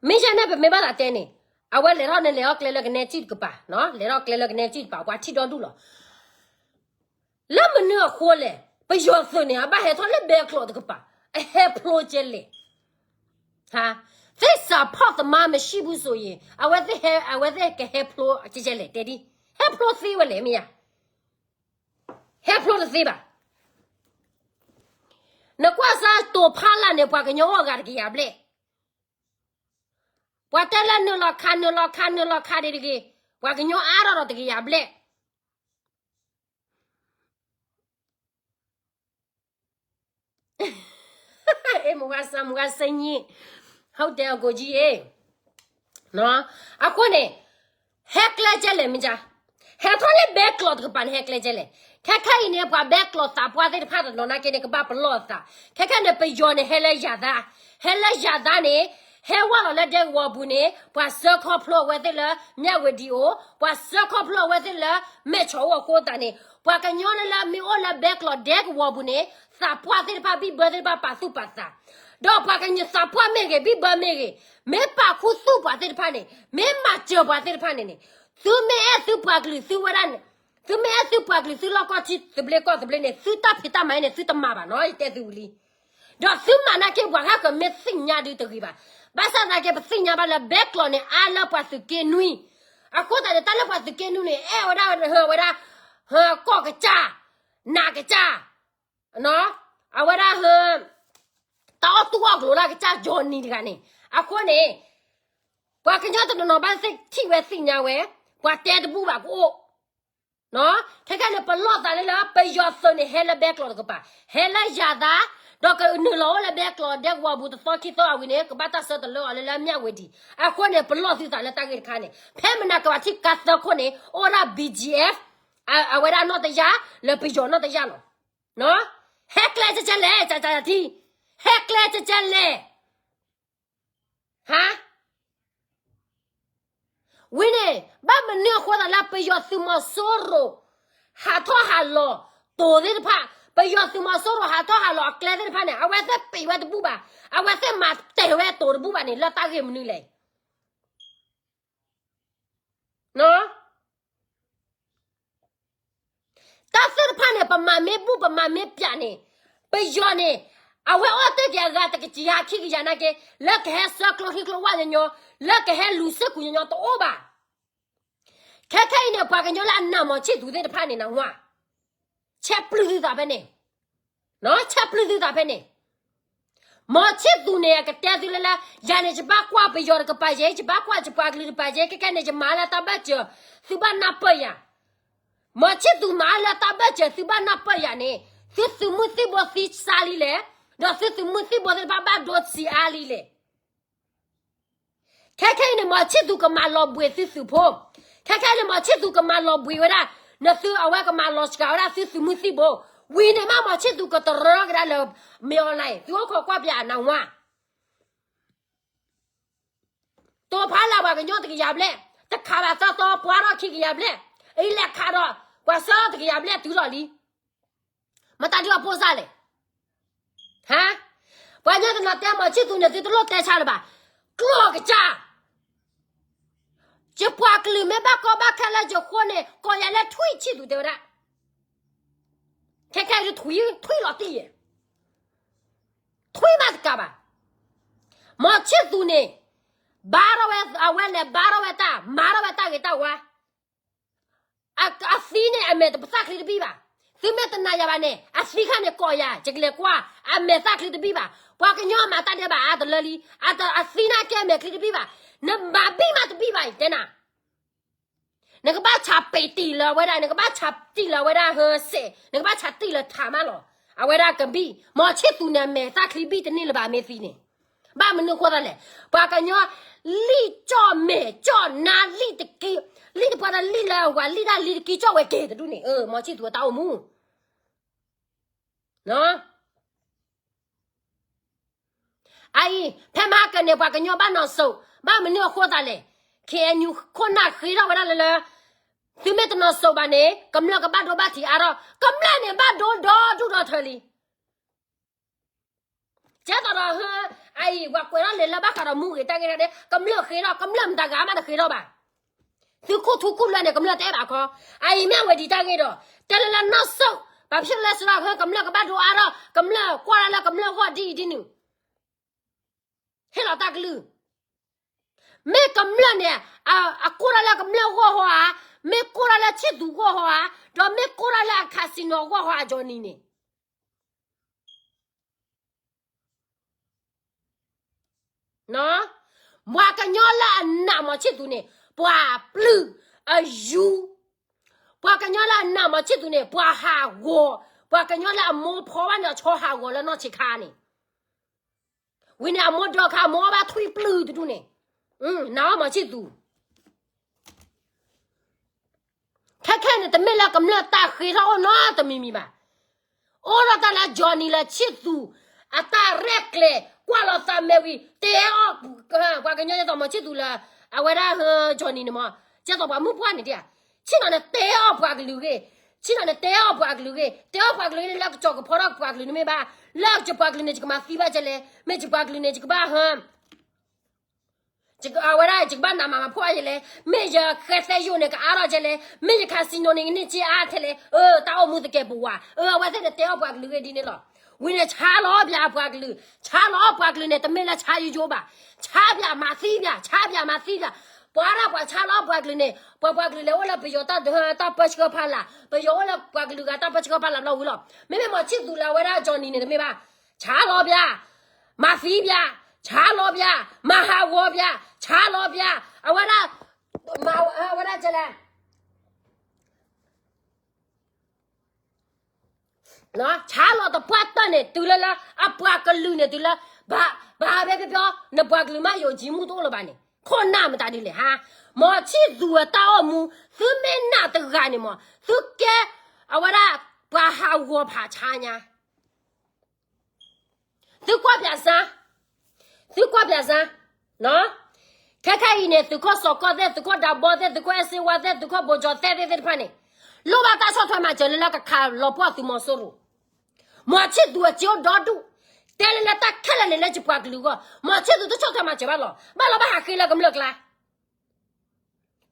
မ့ၢ်ယဲန့ၣ် ပမ့ၢ်ဘၣ်သးတဲန့ၣ် အဝဲလဲၤထီၣ်န့ၣ်လဲၤထီၣ်ကျဲလၢကနဲစံၣ်တကပၤ လဲၤထီၣ်ကျဲလၢကနဲစံၣ်တကပၤ ပှၤထံၣ်ဒီဒူၣ်လီၤ. လၢမနုၤအဃိလဲၣ် ပယီၤသုးန့ၣ် အဘၣ်ဟဲထီၣ်လၢဘဲကျိးတကပၤ အဟဲဖျိကဲလဲၣ် သစ္စာဖောက်သမားမရှိဘူးဆိုရင် အဝဲသ့ၣ်ဟဲ အဝဲသ့ၣ်ကဟဲဖျိကဲလဲၣ် တဲဒ် ဟဲဖျိသ့ဝဲလဲၣ် မ့ၢ်ယါ ဟဲဖျိတသ့ဘၣ်. နကွၢ်စၢ်တိၤဖးလၢ်န့ၣ် ပှၤကညီအိၣ်အဂၤတကယၤဘျဲၣ်, ပှၤတဲလၢနုာ်လီၤခး နုာ်လီၤခး နုာ်လီၤခးဒ်တဂ့ၤ, ပှၤကညီအါထီၣ်ဒီးတကယၤဘျဲၣ်. အဲ မုၢ်ဂၤစၢ် မုၢ်ဂၤစၢ်ညံ ဟုတ်တယ် အကိုကြီးရေ. အဃိန့ၣ် ဟဲကျဲကဲလဲၣ်မ့ၢ်ကါ, ဟဲထီၣ်လၢဘဲကျိးတကပၤန့ၣ် ဟဲကျဲကဲလဲၣ်. ခဲခဲအံၤန့ၣ် ပှၤဘဲကျိးသးပှၢ်သ့ၣ်တဖၣ်တနီၤနာ်က့န့ၣ် ကဘၣ်ပလီၢ်အသး, ခဲခဲန့ၣ် ပယီၤန့ၣ် ဟဲလၢယၤသး, ဟဲလၢယၤသးန့ၣ် ဟဲဝဲလီၤလၢဒဲကဝီၤပူၤန့ၣ် ပှၤစၢခီဖျိအဝဲသ့ၣ်လၢ မၠၣ်ဝတံၤအိၣ်, ပှၤစၢခီဖျိအဝဲသ့ၣ်လၢ မဲၢ်ဆီးအိၣ်အဃိသတးန့ၣ် ပှၤကညီလၢလၢမ့ၢ်အိၣ်လၢဘဲကျိးဒဲကဝီၤပူၤန့ၣ် သးပှၢ်သ့ၣ်တဖၣ် ဘံၣ်ဘၢသ့ၣ်တဖၣ် ပာ်သူၣ်ပာ်သး, ဒီးပှၤကညီသးပှၢ်မ့ၢ်ဂ့ၤ ဘံၣ်ဘၢမ့ၢ်ဂ့ၤ, မ့ၢ်ပာ်ခူသူၣ်ပှၤသ့ၣ်တဖၣ်န့ၣ်, မ့ၢ်မၤစၢၤပှၤသ့ၣ်တဖၣ်န့ၣ်န့ၣ်, သုမ့ၢ်အဲၣ်သုပှၤကလုာ်သုဝဲဒၣ်န့ၣ်, သုမ့ၢ်အဲၣ်သုပှၤကလုာ်သုလီၢ်ကီၢ်ထံသဘျ့ကီၢ်သဘျ့န့ၣ် သုတၢ်ဖံးတၢ်မၤအံၤန့ၣ် သုတမၤဘၣ်နီၤ ယတဲသုဝံၤလံ. ဒီးသုမၤနာ်က့ ပှၤဂၤကမ့ၢ်သ့ၣ်ညါဒုးတဂ့ၤဘၣ်. ဘၣ်ဆၣ်သနာ်က့ ပသ့ၣ်ညါဘၣ်လၢဘဲကျိးန့ၣ် အါလၢပှၤသုးက့နွံ, အဃိသတးန့ၣ် တၢ်လၢပှၤသုးက့နွံန့ၣ် အဲၣ်ဝဲဒၣ်ဝဲဒၣ် ဟၢဝဲဒၣ် ဟၢကီၢ်ကစၢ်, နးကစၢ် အဝဲဒၣ်ဟၢ တၢ်အီၣ်သူၣ်အီၣ်ကျိၤလၢကစၢ်ကၠီနံၤတဂၤန့ၣ်. အဃိန့ၣ် ပှၤကညီတနီၤနီၤဘၣ်သ့ၣ်ထံၣ်ဝဲသ့ၣ်ညါဝဲ, ပှၤတဲတဘူၣ်ဘၣ်ကအိၣ် ခဲခဲန့ၣ် ပလီၢ်သးလၢလၢပယီၤသုးန့ၣ် ဟဲလၢဘဲကျိးတကပၤ, ဟဲလၢယၤသး, ဒီးကနုာ်လီၤအိၣ်လၢဘဲကျိးဒဲကဝီၤပူၤတသီခံသီအဝံၤန့ၣ် ကဘၣ်တၢ်ဆၢတလၢအီၤလၢလၢမၠၣ်ဝဲဒံး, အဃိန့ၣ် ပလီၢ်သုသးလၢတၢ်ဂ့ၢ်တခါန့ၣ် ဖဲမနၤကဘၣ်ထံၣ်ကါသၢခိၣ်န့ၣ် အိၣ်ဒၣ် ဘီၣ်ကၠီၣ်အ့ၣ် အဝဲဒၣ်နီၢ်တယၢ် လၢပယီၤနီၢ်တယၢ်လီၤ. ဟဲကျဲကဲလဲၣ် ကကထံ, ဟဲကျဲကဲလဲၣ် ဟါ, ဝံၤန့ၣ် ဘၣ်မနုၤအဃိသးလၢပယီၤသုးမီၤစိရိၤ ဟးထီၣ်ဟးလီၤတိၤသ့ၣ်တဖၣ်, ပယီၤသုးမီၤစိရိၤဟးထီၣ်ဟးလီၤအကျဲသ့ၣ်တဖၣ်န့ၣ် အဝဲသ့ၣ်ပံးဝဲတဘူၣ်ဘၣ်, အဝဲသ့ၣ်မၤတဲာ်ဝဲတိၤတဘူၣ်ဘၣ်န့ၣ် လၢတၢ်ဂ့ၢ်မနုၤလဲၣ်. တၢ်သ့ၣ်တဖၣ်န့ၣ် ပမၤမ့ၢ်ဘူၣ် ပမၤမ့ၢ်ပၠးန့ၣ်, ပယီၤန့ၣ် အဝဲအိၣ်တ့ၢ်က့ၤအဂၤတကယၤခံကယၤနာ်က့, လၢကဟဲဆှၢကျိချံကျိဝၣ်ညီညီ, လၢကဟဲလူၤစ့ၢ်ကီးညီညီတအိၣ်ဘၣ်. ခဲခဲအံၤန့ၣ် ပှၤကညီလၢအနာ်မီၤဆံၣ်သူးသ့ၣ်တဖၣ်န့ၣ်နဝၤ, ဆဲးပျုၢ်သုသးဖဲန့ၣ်, ဆဲးပျုၢ်သုသးဖဲန့ၣ် မီၤဆံၣ်သူးန့ၣ် အကတဲသုလၢလၢ ယၤန့ၣ်ယဘၣ်ကွၢ်ပယီၤတကပၤယဲ, ယဘၣ်ကွၢ်ယပှၤကလုာ်တကပၤယဲ, ခဲခဲန့ၣ် ယမၤလၢတၢ်ဘၢၣ်စၢၤ သုဘၣ်နၢ်ပၢၢ်ယၤ. မီၤဆံၣ်သူးမၤလၢတၢ်ဘၢၣ်စၢၤ သုဘၣ်နၢ်ပၢၢ်ယၤန့ၣ် သုသုးမုၢ်သံၣ်ဘိသံစါလံလဲၣ်, ဒီးသုသုးမုၢ်သံၣ်ဘိသ့ၣ်တဖၣ်ဘၣ်ဒိဆံးအါလံလဲၣ်. ခဲခဲအံၤန့ၣ် မီၤဆံၣ်သူးကမၤလီၤဘှံးသုသုးဖိ, ခဲခဲအံၤန့ၣ် မီၤဆံၣ်သူးကမၤလီၤဘှံးဝဲဒၣ် နသုအဝဲကမၤလီၤစှၤဝဲဒၣ်သုသုးမုၢ်သံၣ်ဘိ, ဝံၤန့ၣ်မး မီၤဆံၣ်သူးကတရၢကဒါလၢ မ့ၢ်အီၤလဲၣ်, သုအိၣ်ခိးကွၢ်ပၠးနဝၤ တိဖးလၢပှၤကညီတကယၤဘျဲၣ်, တခးဘၣ်သီသီပှၤထီၣ်ခံကယၤဘျဲၣ်, အံၤလဲၤခးဒီး ပှၤဆှၢထီၣ်တကယၤဘျဲၣ်တုၤထီၣ်လံ. မတၤဒုးအပိၢ်စၢ်လဲၣ်. ဟါ, ပှၤကညီတနီၤတဲမီၤဆံၣ်သူးန့ၣ် သုတလိၣ်တဲဆါလၢၤဘၣ်. ကျိာ်ကစၢ်, ယပှၤကလုာ်မ့ၢ်ဘၣ်ကီဘၣ်ခဲလၢယဃိန့ၣ် ကိးယၤလၢထွံၣ်ဆံၣ်သူးတဲဝဲဒၣ်. ခဲခဲအံၤထွံၣ်, ထွံၣ်လီၤတံၢ်ယဲၢ် ထွံၣ်မးတကးဘၣ်. မီၤဆံၣ်သူးန့ၣ် ဘါထီၣ်ဝဲ, အဝဲလဲၤဘါထီၣ်ဝဲတၢ်, မၤထီၣ်ဝဲတၢ်ဂ့ၤတၢ်ဝါ. အသံန့ၣ် အမဲာ်တပသၣ်ချံတဘံၣ်ဘၣ်. သုမ့ၢ်တနာ်ယၤဘၣ်န့ၣ် အသံခါန့ၣ်ကိးယၤ, ယကလဲၤကွၢ်, အမဲာ်သၣ်ချံတဘံၣ်ဘၣ်. ပှၤကညီမၤတၢ်ဒဲးဘးအါတလၢလံ, အသံန့ၣ်ကဲအမဲာ်ချံတဘံၣ်ဘၣ်. နမၤဘံၣ်မးတဘံၣ်ဘၣ်အံၤတဲနၤ နကဘၣ်ဆးပ့းတံၢ်လၢအဝဲဒၣ်, နကဘၣ်ဆးတံၢ်လၢအဝဲဒၣ်ဟၢစဲး, နကဘၣ်ဆးတံၢ်လၢထးမးလီၤ. အဝဲဒၣ်ကဘံၣ်, မီၤဆံၣ်သူးန့ၣ် အမဲာ်သၣ်ချံဘံၣ်တန့ၢ်လၢၤဘၣ်မ့ၢ်သံန့ၣ်. ဘၣ်မနုၤအဃိသတးလဲၣ်. ပှၤကညီ လံၣ်ကၠီၣ်မဲာ်ကၠီၣ်နါလံၣ်တက့, လံၣ်တပှၢ်တၢ်လံၣ်လၢအဝၤလံၣ်တၢ်လံတက့ၢ်ကၠီၣ်ဝဲက့ၤတဒူၣ်န့ၣ်, မီၤဆံၣ်သူးအတၢ်အိၣ်မူ အအံၤ ဖဲမဟါကန့ၣ် ပှၤကညီဘၣ်နီၢ်စိး, ဘၣ်မနုၤအဃိသတးလဲၣ်. ခ့ၣ်အဲၣ်ယူၣ် ခိၣ်နၢ်ဃ့ထီၣ်ဝဲဒၣ်လၢလၢ, သုမ့ၢ်တနီၢ်စိးဘၣ်န့ၣ် ကမျၢၢ်ကဘၣ်ဒိဘၣ်ထံးအါထီၣ်, ကမျၢၢ်န့ၣ်ဘၣ်ဒိဒီဒူၣ်ဒီထၢလံ. ကဲသိးဒီးဟၢ, အအံၤ ပှၤကွဲးထီၣ်လဲၤလၢဘၣ်ဃးဒီးမူဂ့ၤတၢ်ဂ့ၢ်ဒၣ်ဒဲး ကမျၢၢ်ဃ့ထီၣ်, ကမျၢၢ်မတၤဂၤမးတဃ့ထီၣ်ဘၣ်. သုခူၣ်ထူခူၣ်လွဲန့ၣ် ကမျၢၢ်တအဲၣ်ဘၣ်ခီ, အအံၤမ့ၢ်အဝဲဒံးတၢ်ဂ့ၢ်ဒီး, တဲလၢလၢနီၢ်စိး, ပှၤဖျိလၢစရီဟၢ ကမျၢၢ်ကဘၣ်ဒိအါထီၣ်, ကမျၢၢ်ကွၢ်ထီၣ်လၢကမျၢၢ်ဂီၢ်ဒ်အံၤဒ်နုၤ ဟ့ၣ်လီၤတၢ်ကလုၢ်, မ့ၢ်ကမျၢၢ်န့ၣ်, အကိၢ်ထီၣ်လၢကမျၢၢ်ဂီၢ်ဟီဧါ, မ့ၢ်ကိၢ်ထီၣ်လၢဆံၣ်သူးဂီၢ်ဟီဧါ, ဒီးမ့ၢ်ကိၢ်ထီၣ်လၢအcasinoဂီၢ်ဟီဧါ Johnnyန့ၣ် ပှၤကညီလၢအနာ်မီၤဆံၣ်သူးန့ၣ် ပှၤပျုၢ်အယူ, ပှၤကညီလၢအနာ်မီၤဆံၣ်သူးန့ၣ် ပှၤဟးဂီၤ, ပှၤကညီလၢအမိၢ်ဖီဘၣ်န့ၣ် အဆီဟးဂီၤလၢနီၢ်ဆံးခါန့ၣ်, ဝံၤန့ၣ်အမိၢ်ဒီခါ အမိၢ်အီၣ်ဘၣ်ထွံၣ်ပျုၢ်တဒူၣ်န့ၣ်, နာ်အီၤမီၤဆံၣ်သူး ခဲခဲန့ၣ် တမ့ၢ်လၢကမျၢၢ်တၢ်ဃ့ထီၣ်အိၣ်နီတမံၤမံၤဘၣ်. အိၣ်ဒီးတၢ်လၢ Johnny လၢဆံၣ်သူး အတၢ်ရဲၣ်ကျဲၤ ကွၢ်လီၤသးမဲာ်ဝံၤ တဲအီၣ်, ပှၤကညီဒ်သိးမီၤဆံၣ်သူးလၢ အဝဲဒၣ်ဟၢ Johnny န့ၣ်မး, ဒ်သိးပှၤမုၣ်ပှၢ်န့ၣ်ဒၣ်, ဆံၣ်နီၤန့ၣ်တဲအီၣ်ပှၤကလုာ်ဂ့ၢ်, ဆံၣ်နီၤန့ၣ်တဲအီၣ်ပှၤကလုာ်ဂ့ၢ်, တဲအီၣ်ပှၤကလုာ်ဂ့ၢ်လၢကစီၤကဖီထီၣ်ပှၤကလုာ်န့ၣ်မ့ၢ်ဘၣ်, လၢယပှၤကလုာ်န့ၣ် ယကမၤသံဘၣ်ကလဲၣ်, မ့ၢ်ယပှၤကလုာ်န့ၣ် ယကဘၣ်ဟၢ အဝဲဒၣ် ယကဘၣ်နးမၤမၤဖှီၣ်အါယလဲၣ်, မ့ၢ်ယဃဲသဲယိာ်န့ၣ် ကအါထီၣ်ကလဲၣ်, မ့ၢ်ယcasinoန့ၣ် ကန့ၢ်စ့အါထဲလဲၣ်, အၢ တၢ်အိၣ်မူသကဲးပဝး, အၢ အဝဲသ့ၣ်န့ၣ်တဲအီၣ်ပှၤကလုာ်ဂ့ၢ်ဒ်န့ၣ်လီၤ. ဝံၤန့ၣ် ဆါလီၤပၠးအပှၤကလုာ်, ဆါလီၤအီၣ်ပှၤကလုာ်န့ၣ် တမ့ၢ်လၢဆါယိယိဘၣ်, ဆါပၠးမၤသံပၠး, ဆါပၠးမၤသံပၠး, ပှၤဒၣ်ပှၤဆါလီၤအီၣ်ပှၤကလုာ်န့ၣ် ပှၤပှၤကလုာ်လဲၤအိၣ်လၢပယီၤတၢ်ဒၢတၢ်ပၢဆှၢဖီလာ်, ပယီၤအိၣ်လၢပှၤကလုာ်ဂၤတၢ်ပၢဆှၢဖီလာ်လီၤဝံၤလီၤ. မ့မ့ၢ်မီၤဆံၣ်သူးလၢအဝဲဒၣ် Johnny န့ၣ် တမ့ၢ်ဘၣ်, ဆါလီၤပၠး, မၤသံပၠး, ဆါလီၤပၠး, မၤဟးဂီၤပၠး, ဆါလီၤပၠး, အဝဲဒၣ်, အဝဲဒၣ်ကလဲၣ်, ဆါလီၤတပှၢ်တၢၢ်န့ၣ် တုၤလၢလၢ အပှၤကလုာ်န့ၣ် တုၤလၢ ဘၣ် ဘၣ်ဟးဖဲဖဲဖဲ နပှၤကလုာ်မ့ၢ်ယိာ်ကံမူတအိၣ်လၢၤဘၣ်န့ၣ် ခိၣ်နၢ်မတၤဒ်လဲၣ်ဟါ. မီၤဆံၣ်သူၤအတၢ်အိၣ်မူ သုမ့ၢ်နာ်တဂၤန့ၣ်မး သုကဲ အဝဲဒၣ် ပှၤဟးဂီၤဖးဆါညါ သုကွၢ်ပၠးစၢ်, သုကွၢ်ပၠးစၢ်, ခဲခါအံၤန့ၣ် သုးခိၣ်စီၤကီၢ်သဲး, သုးခိၣ်ဒးဘီသဲး, သုးခိၣ်အဲၣ်စ့ဝါသဲး, သုးခိၣ်ဘိကၠီၤသဲးသ့ၣ်တဖၣ်န့ၣ် လိၣ်ဘၣ်တၢ်ဆီၣ်ထွဲမၤစၢၤလၢလၢကခးလီၤပှီၢ်သုးမီၤစိရိၤ, မီၤဆံၣ်သူၤအစ့အိၣ်ဒီဒူၣ်, တဲလၢလၢတၢ်ခဲလၢာ်န့ၣ်လၢယပှၤကလုာ်အဂီၢ်, မီၤဆံၣ်သူၤတဆီၣ်ထွဲမၤစၢၤဘၣ်လီၤ, ဘၣ်လီၤဘၣ်ဟးဃ့လၢကမျၢၢ်ကျါ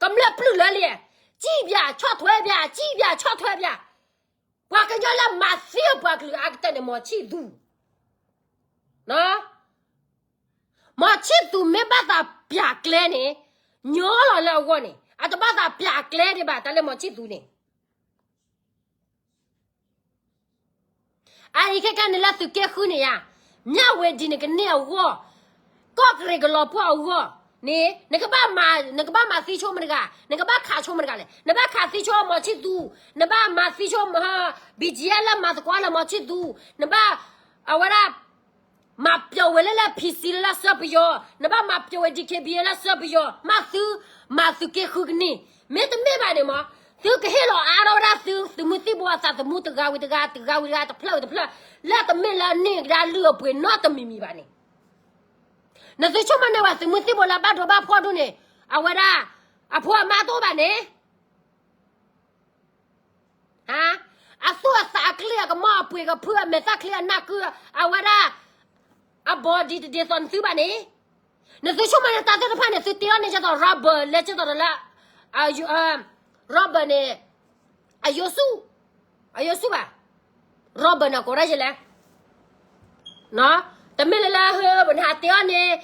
ကမျၢၢ်ပျုၢ်လၢလံ, စံၣ်ပၠးဆီၣ်ထွဲပၠး, စံၣ်ပၠးဆီၣ်ထွဲပၠး, ပှၤကညီလၢမၤသံအပှၤကလုာ်အါကတၢၢ်န့ၣ် မီၤဆံၣ်သူၤ, မီၤဆံၣ်သူၤမ့ၢ်ဘၣ်သးပၠးကျဲန့ၣ်, ညီလီၤလၢအဂီၢ်န့ၣ် အတဘၣ်သးပၠးကျဲဒံးဘၣ် တၢ်လၢမီၤဆံၣ်သူၤန့ၣ် အအံၤခဲကနံၣ်လၢသုးက့ဃုန့ၣ်ယါ, မၠၣ်ဝ့ၤဒံးန့ၣ်ကန့ၢ်အဂီၢ်, ကီၢ်ကရ့ၣ်ကလီၤပှီၢ်အဂီၢ်န့ၣ် နကဘၣ်မၤ, နကဘၣ်မၤသံဆိမတဂၤ, နကဘၣ်ခးဆိမတဂၤလဲၣ်, နဘၣ်ခးသံဆိမီၤဆံၣ်သူၤ, နဘၣ်မၤသံဆိ ဘံၣ်ကၠံယဲၢ် လၢမၤသကိးလၢမီၤဆံၣ်သူၤ, နဘၣ်, အဝဲဒၣ် မၤပျီဝဲလၢလၢ PC လၢလၢစၢပယီၤ, နဘၣ်မၤပျီဝဲ DKBA လၢစၢပယီၤ, မ့ၢ်သု, မၤသုးက့ဃုကနံၣ်, မ့တမ့ၢ်ဘၣ်န့ၣ်မး, သုကဟ့ၣ်လီၤအါထီၣ်ဝဲဒၣ်သု, သုးမုၢ်သံၣ်ဘိအသးသမူတဂၤဝံၤတဂၤ, တဂၤဝံၤတဂၤ, တဖျၢၣ်ဝံၤတဖျၢၣ်, လၢတမ့ၢ်လၢန့ၢ်ကဒါလုၢ်အပှ့ၤနီတမံၤမံၤဘၣ်န့ၣ်, နသုဆိကမိၣ်န့ၢ်ဝဲသုးမုၢ်သံၣ်ဘိလၢဘၣ်ဒိဘၣ်ဖှီၣ်ဒိၣ်န့ၣ်, အဝဲဒၣ်, အဖိအမါတအိၣ်ဘၣ်န့ၣ် အသူၣ်အသးအကျ့အကမီၣ်အပှ့ၤကဖုအမဲာ်သၣ်ချံအနၢ်ကုၢ်, အဝဲဒၣ်, အဘီဒံးတဒ်သိးနသုဘၣ်န့ၣ်, နသုဆိကမိၣ်န့ၢ်တၢ်သ့ၣ်တဖၣ်န့ၣ် သုတ့အီၤန့ၣ်ကသိး rubber လဲကသိးဒီးလၢ, rubber န့ၣ်, အယိဆူၣ်, အယိဆူၣ်ဘၣ်, rubber န့ၣ်ကိးဒၣ်ယလဲၣ် တမ့ၢ်လၢလၢဟၢ နဟးတ့အီၤန့ၣ်,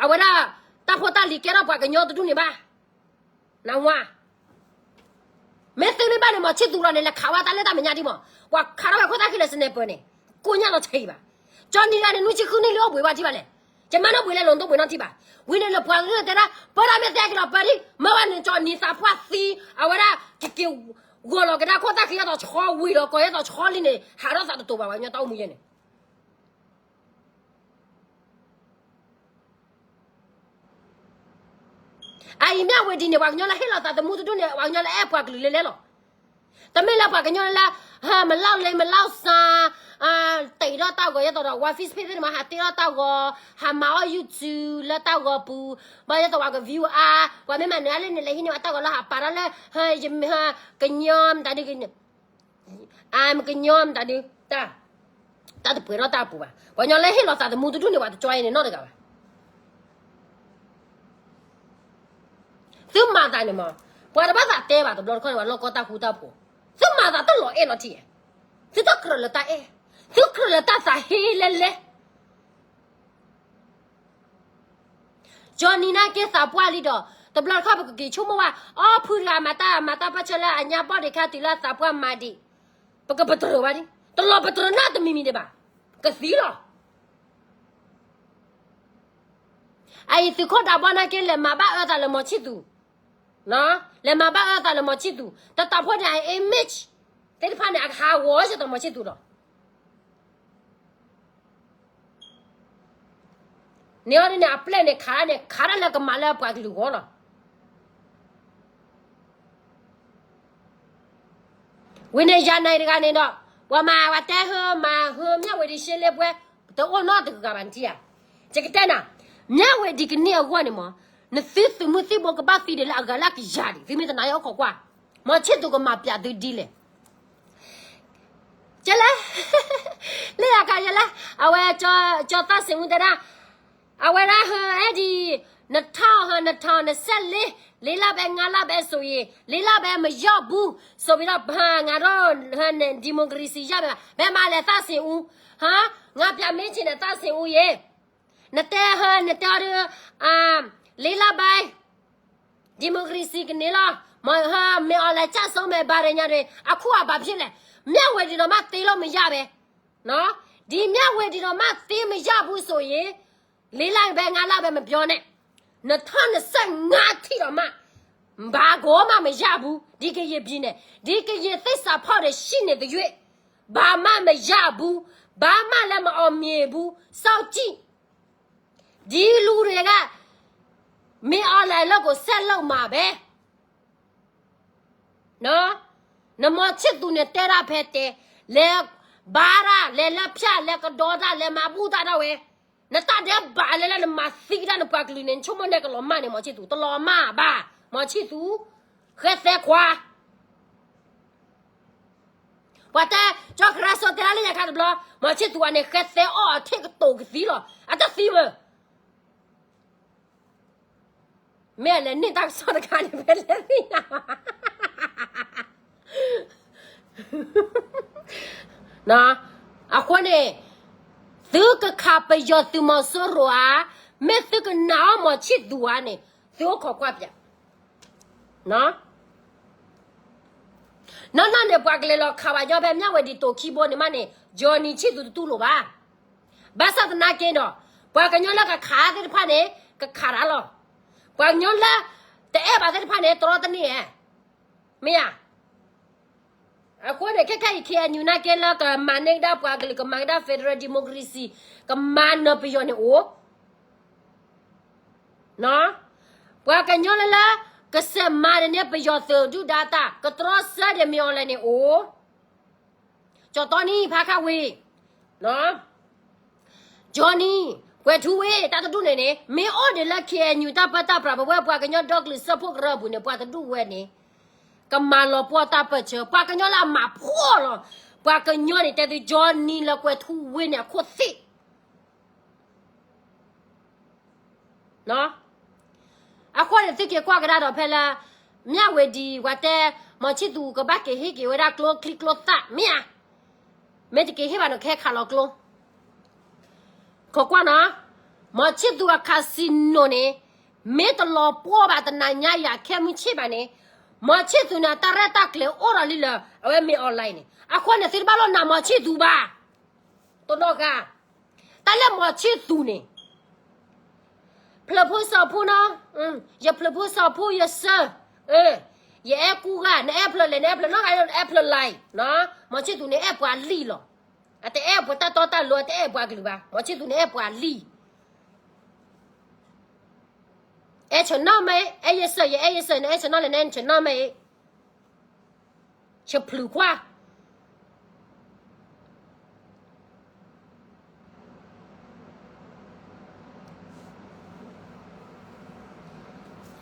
အဝဲဒၣ်, တၢ်ဖိတၢ်လံၤကဲထီၣ်ပှၤကညီတဒူၣ်န့ၣ်ဘၣ်, နဝါ, မ့ၢ်သုမ့ၢ်ဘၣ်န့ၣ်မီၤဆံၣ်သူၤလီၤန့ၣ် လဲၤခးဝဲတၢ်လၢတၢ်မဲာ်ညါဒံးမး, ပှၤခးထီၣ်ဝဲခိၣ်သၣ်ခံလၢ sniper န့ၣ်, ကိညၣ်လီၤဆဲးအံၤဘၣ်, ကၠီနံၤဂၤန့ၣ် နွံဆံဃုနံၣ်လံအိၣ်ဘှံးဘၣ်ထံၣ်ဘၣ်လဲၣ်, ကမၤနီၣ်ဘှံးလဲၤလိာ်ဒိၣ်ဘှံးနီၣ်ထံၣ်ဘၣ်, ဝံၤန့ၣ်လၢပှၤကလုာ်တဲဒၣ် ပၢတၢ်မ့ၢ်သဲက့ၤလီၤပၢဒံး မ့ၢ်ဝဲန့ၣ်ကၠီနံၤသးပှၢ်သံ, အဝဲဒၣ်, ကက့ၤ, ဂီၤလီၤကဒါခိၣ်သၣ်ခံအသိးဆီဝံၤလီၤကီးအသိးဆီလံန့ၣ် ဟးထီၣ်သးတတိၤဘၣ်ပှၤကညီတၢ်အိၣ်မူယဲန့ၣ် အအံၤမၠၣ်ဝ့ၤဒံးန့ၣ် ပှၤကညီလၢဟ့ၣ်လီၤသးသမူတဒူၣ်န့ၣ် ပှၤကညီလၢအဲၣ်ပှၤကလုာ်လဲၤလဲၤလီၤ, တမ့ၢ်လၢပှၤကညီလၢ, ဟးမၤလီၢ်လဲၤမၤလီၢ်ဆါ, တ့ထီၣ်တၢ်ဂီၤယဲသိးဒီး ဝါ Facebook သ့ၣ်တမး ဟးတ့ထီၣ်တၢ်ဂီၤ, ဟးမၤအီၣ် YouTube လၢတၢ်ဂီၤပူၤ, ဘၣ်ယဲသိးပှၤက view အါ, ပှၤမ့ၢ်မၤနၢၤအါလၢန့ၣ် လဲၤဟံးန့ၢ်ဝဲတၢ်ဂီၤလၢဟးပာ်ထီၣ်လၢ, ဟဲ, ကညီမတၤဒု အမကညီမတၤဒု, တၢ်, တၢ်တပှဲၤထီၣ်တၢ်အပူၤဘၣ်, ပှၤကညီလၢဟ့ၣ်လီၤသးသမူတဒူၣ်န့ၣ် ပှၤတကၠီအံၤန့ၣ်နီတဂၤဘၣ်, သုမၤသးန့ၣ်မး, ပှၤတဘၣ်သးတဲဘၣ်တဘျီတခီၣ်န့ၣ် ပှၤလီၢ်ကီတၢ်ဃူတၢ်ဖိး, သုမၤသးတလီၤအဲၣ်လီၤထံၣ်, သုတကြၢးလၢတၢ်အဲၣ်, သုကြၢးလၢတၢ်သးဟ့လဲၣ်လဲၣ် ကၠီနံၤနာ်က့သးပှၢ်လံဒီး, တဘျီတခီၣ်ပကက့ၤဆိကမိၣ်ဝဲ, အီဖုတဂၤမၤတၢ်မၤတၢ်ပၢၢ်ဆၢလၢအညါဘီၣ်ဒံးခါတုၤလၢသးပှၢ်မၤဒံး, ပကပတြၢၤဝဲဒံး, တလီၤပတြၢၤနီတမံၤမံၤဒံးဘၣ်, ကသံလီၤ. အအံၤသုးခိၣ်ဒးဘီနာ်က့လဲၤမၤဘၣ်အၢသးလၢမီၤဆံၣ်သူၤ, လဲၤမၤဘၣ်အၢသးလၢမီၤဆံၣ်သူၤ, တၢ်တၢ်ဖိန့ၣ် အ image သ့ၣ်တဖၣ်န့ၣ် အကဟးဂီၤစ့ၢ်ကီးမီၤဆံၣ်သူၤဒီး န့ၣ်အီၤဒ်န့ၣ် အပျဲၢ်န့ၣ်ခးန့ၣ် ခးတၢ်လၢကမၤလၢပှၤကလုာ်ဂီၢ်လီၤ. ဝံၤန့ၣ်ယၤနၤတဂၤန့ၣ်ဒီး, ပှၤမၤဝဲတဲဟၢမၤဟၢမၠၣ်ဝ့ၤဒံးရှဲလ့ပှဲၤ, တအိၣ်နီတဂၤဘၣ်နထံၣ်ဧါ. ယကတဲနၤ, မၠၣ်ဝ့ၤဒံးကန့ၢ်အဂီၢ်န့ၣ်မး, နသုသုးမုၢ်သံၣ်ဘိကဘၣ်သံဒံးလၢအဂၤလၢကယၤဒံး, သုမ့ၢ်တနာ်အီၣ်ခိးကွၢ်, မီၤဆံၣ်သူၤကမၤပျးသုဒ်လဲၣ် ကဲလဲၣ်, လၢယၤခါယဲလဲၣ်, အဝဲ, ကၠီသၣ်စ့ၣ်အူတဲဒၣ်, အဝဲဒၣ်ဟၢအဲဒံး, နထီၣ်ဟၢနထီၣ်နစဲးလ့, လေးလပိုင်း ငါးလပိုင်းဆိုရင်, လေးလပိုင်းမရောက်ဘူးဆိုပြီးတော့, ငါတို့ဟၢန့ၣ် democracy ရမယ်ဘဲမၤလဲၣ်သၣ်စ့ၣ်အူ, ဟါ, ငါပြန်မေးချင်တယ်သၣ်စ့ၣ်အူရေ, နတဲဟၢနတဲအီၤဒုး, လေးလပိုင်း democracy ကန့ၢ်လီၤ, မ့ၢ်ဟၢမ့ၢ်အီၤလဲၤကၢ်စိမဲာ်ဘၣ်ရညါတွေ, အခုကဘာဖြစ်လဲ, မြဝတီဒီးမှ သိမ်းလို့မရပဲ, ဒီမြဝတီဒီးမှ သိမ်းမရဘူးဆိုရင်, လေးလပိုင်း ငါးလပိုင်း မပြောနဲ့, နှစ်ထောင့်နှစ်ဆယ့်ငါး ထိတော့မှ, ဘာကိုမှမရဘူး, ဒီကရင်ပြည်နယ်, ဒီကရင်သစ္စာဖောက်တွေရှိနေသရွေ့, ဘာမှမရဘူး, ဘာမှလည်းမအောင်မြင်ဘူး, စောင့်ကြည့်, ဒီလူတွေက မင်းအောင်လှိုင်အလုပ်ကို ဆက်လုပ်မှာပဲ. နမောင်ချစ်သူန့ၣ် တဲဒၣ်ဖဲတဲ, လဲၤဘါတၢ်, လဲၤလၢဖျၢၣ်, လဲၤကဒီးတၢ်, လဲၤမၤဘူၣ်တၢ်ဒၣ်ဝဲ, နတၢ်ဒဲးဘးလဲၤလၢနမၤသံတၢ်နပှၤကလုာ်န့ၣ် နဆိကမိၣ်န့ၣ်ကလီၤမၢ်န့ၣ် မောင်ချစ်သူ, တလီၤမၢ်ဘၣ်, မောင်ချစ်သူ, ဃဲသဲခွါ ပှၤတဲ, ကၠီကရၢစီတဲဒၣ်လၢညါခါတဘျီ, မောင်ချစ်သူအန့ၣ် ဃဲသဲအီၣ်အထံၣ်ကတိၤကသံလီၤ, အတသံမ့ၢ်, မ့ၢ်အလဲၤန့ၢ်တၢ်ကစီၣ်တခါန့ၣ် ဖဲလဲၣ်သ့ၣ်ညါ အဃိန့ၣ်, သုကခးပယီၤသုး မီၤစိရိၤဧါ, မ့ၢ်သုကနာ်အီၤ မောင်ချစ်သူဧါန့ၣ်, သုအိၣ်ခိးကွၢ်ပၠး, နီၢ်နီၢ်န့ၣ် ပှၤကလဲၤလီၤခးဘၣ်ညီဖဲ မြဝတီ တိၤခံဘိန့ၣ်မးန့ၣ် Johnny ချစ်သူ တတူၢ်လိာ်ဘၣ်. ဘၣ်ဆၣ်သနာ်က့ဒီး, ပှၤကညီလၢကခးသ့ၣ်တဖၣ်န့ၣ် ကခးတၢ်လီၤ. ပှၤကညီလၢ တအဲၣ်ဘၣ်သ့ၣ်တဖၣ်န့ၣ် တြီတန့ၢ်ဧါ, မ့ၢ်ဧါ. အဃိန့ၣ် ခဲခဲအံၤ K N U နာ်က့လၢကမၤန့ၢ်ကဒါပှၤကလုာ် ကမၤကဒါ federal democracy ကမၤနၢၤပယီၤန့ၣ်အိၣ် ပှၤကညီလၢလၢ ကစဲးမၤန့ၢ်ပယီၤသုးဒုၣ်ဒါတၢ် ကတြီဆၢဒၣ် မင်းအောင်လှိုင် န့ၣ်အိၣ်, ကၠီတီနံ ဖါခါဝံၤ, Johnny ကွဲၤထူဝ့ၣ် တၢ်တဒူၣ်န့ၣ်န့ၣ် မ့ၢ်အိၣ်ဒံးလၢ K N U တၢ်ပၢတၢ်ပြး ပဝဲပှၤကညီဒီကလုာ်စၢဖှိၣ်ကရၢအပူၤန့ၣ် ပှၤတဒူၣ်ဝဲန့ၣ် ကမၤလီၤပှီၢ်တၢ်ပၢၢ်ဆၢ ပှၤကညီလၢအမၤဖှီၣ်လီၤ. ပှၤကညီန့ၣ် တဲသု Johnny လၢကွဲၤထူဝ့ၣ်န့ၣ် အခိၣ်သ့ၣ် အဃိန့ၣ် သုက့ၤကွၢ်ကဒါဒီးဖဲလၢ မြဝတီ ပှၤတဲ မောင်ချစ်သူ ကဘၣ်က့ၤဟ့ၣ်က့ၤဝဲဒၣ်ကျိချံကျိသၣ် မ့ၢ်ဧါ, မ့ၢ်တက့ၤဟ့ၣ်ဘၣ်န့ၣ် ကဟဲခးလီၤကျိ, ခိးကွၢ်နီၤ, မောင်ချစ်သူ အcasinoန့ၣ် မ့ၢ်တလီၤပှီၢ်ဘၣ် တနၤညါယၤခဲမုၢ်ဆ့ၣ်ဘၣ်န့ၣ်, မောင်ချစ်သူ န့ၣ် အတၢ်ရဲၣ်တၢ်ကျဲၤအိၣ်ဒီးလံလၢ အဝဲ မင်းအောင်လှိုင် န့ၣ် အဃိန့ၣ် သုတဘၣ်လိာ်နာ် မောင်ချစ်သူ ဘၣ် တနီၢ်ဂၤ, တၢ်လၢ မောင်ချစ်သူ န့ၣ်, ဖျၢၣ်ဖိစီၤဖိနီၤ, ယဖျၢၣ်ဖိစီၤဖိ ယစၢၤ, ယအဲၣ်ကူဂၤ, နအဲၣ်ဖျၢၣ်လဲၣ် နအဲၣ်ဖျၢၣ်နီတဂၤ အဲၣ်ဖျၢၣ်လဲၣ်, မောင်ချစ်သူ န့ၣ် အဲၣ်ပှၤလံလီၤ, အတအဲၣ်ပှၤတၢ်တီတၢ်လိၤ အတအဲၣ်ပှၤကလုာ်ဘၣ်, မောင်ချစ်သူ န့ၣ် အဲၣ်ပှၤလံ အဲၣ်ဆၢနီၢ်မ့ၢ် အဲၣ်ယစၢၤ ယအဲၣ်ယစၢၤ နအဲၣ်ဆၢနီၢ်လဲၣ် နအဲၣ်ဆၢနီၢ်မ့ၢ် ဆၢဖျုးခွါ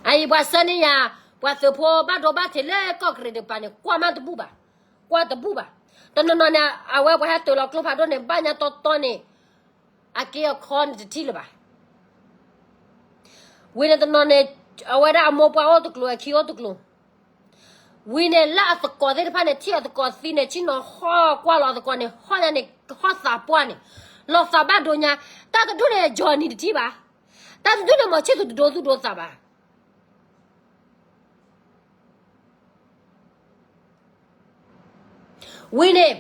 အအံၤပှၤဆှၢန့ၢ်ယၤ ပှၤသုးဖိဘၣ်ဒိဘၣ်ထံးလၢကီၢ်ကရံးတကပၤန့ၣ် ကွၢ်မးတဘူၣ်ဘၣ်, ကွၢ်တဘူၣ်ဘၣ်, တနီၤနီၤန့ၣ် အဝဲပှၤဟဲတုၤလီၤကျိဖးဒိၣ်န့ၣ် ဘၣ်ညါတီတီန့ၣ် အက့အခီန့ၣ်တထံၣ်လၢၤဘၣ် ဝံၤန့ၣ်တနီၤန့ၣ် အဝဲဒၣ်အမိၢ်ပှၢ်အိၣ်တကျိၤ အခံအိၣ်တကျိၤ, ဝံၤန့ၣ်လၢအသကိးသ့ၣ်တဖၣ်န့ၣ် ထံၣ်အသကိးသံန့ၣ် ဆ့ၣ်နီၤဟီၣ်ကွၢ်လီၤအသကိးန့ၣ် ဟီၣ်ညါန့ၣ် ဟီၣ်သးပှၢ်န့ၣ် လီၤသးဘၣ်ဒိညါ, တၢ်တဒူၣ်န့ၣ် Johnny တထံၣ်ဘၣ်, တၢ်တဒူၣ်န့ၣ် မောင်ချစ်သူ တဒိသူၣ်ဒိသးဘၣ် ဝံၤန့ၣ်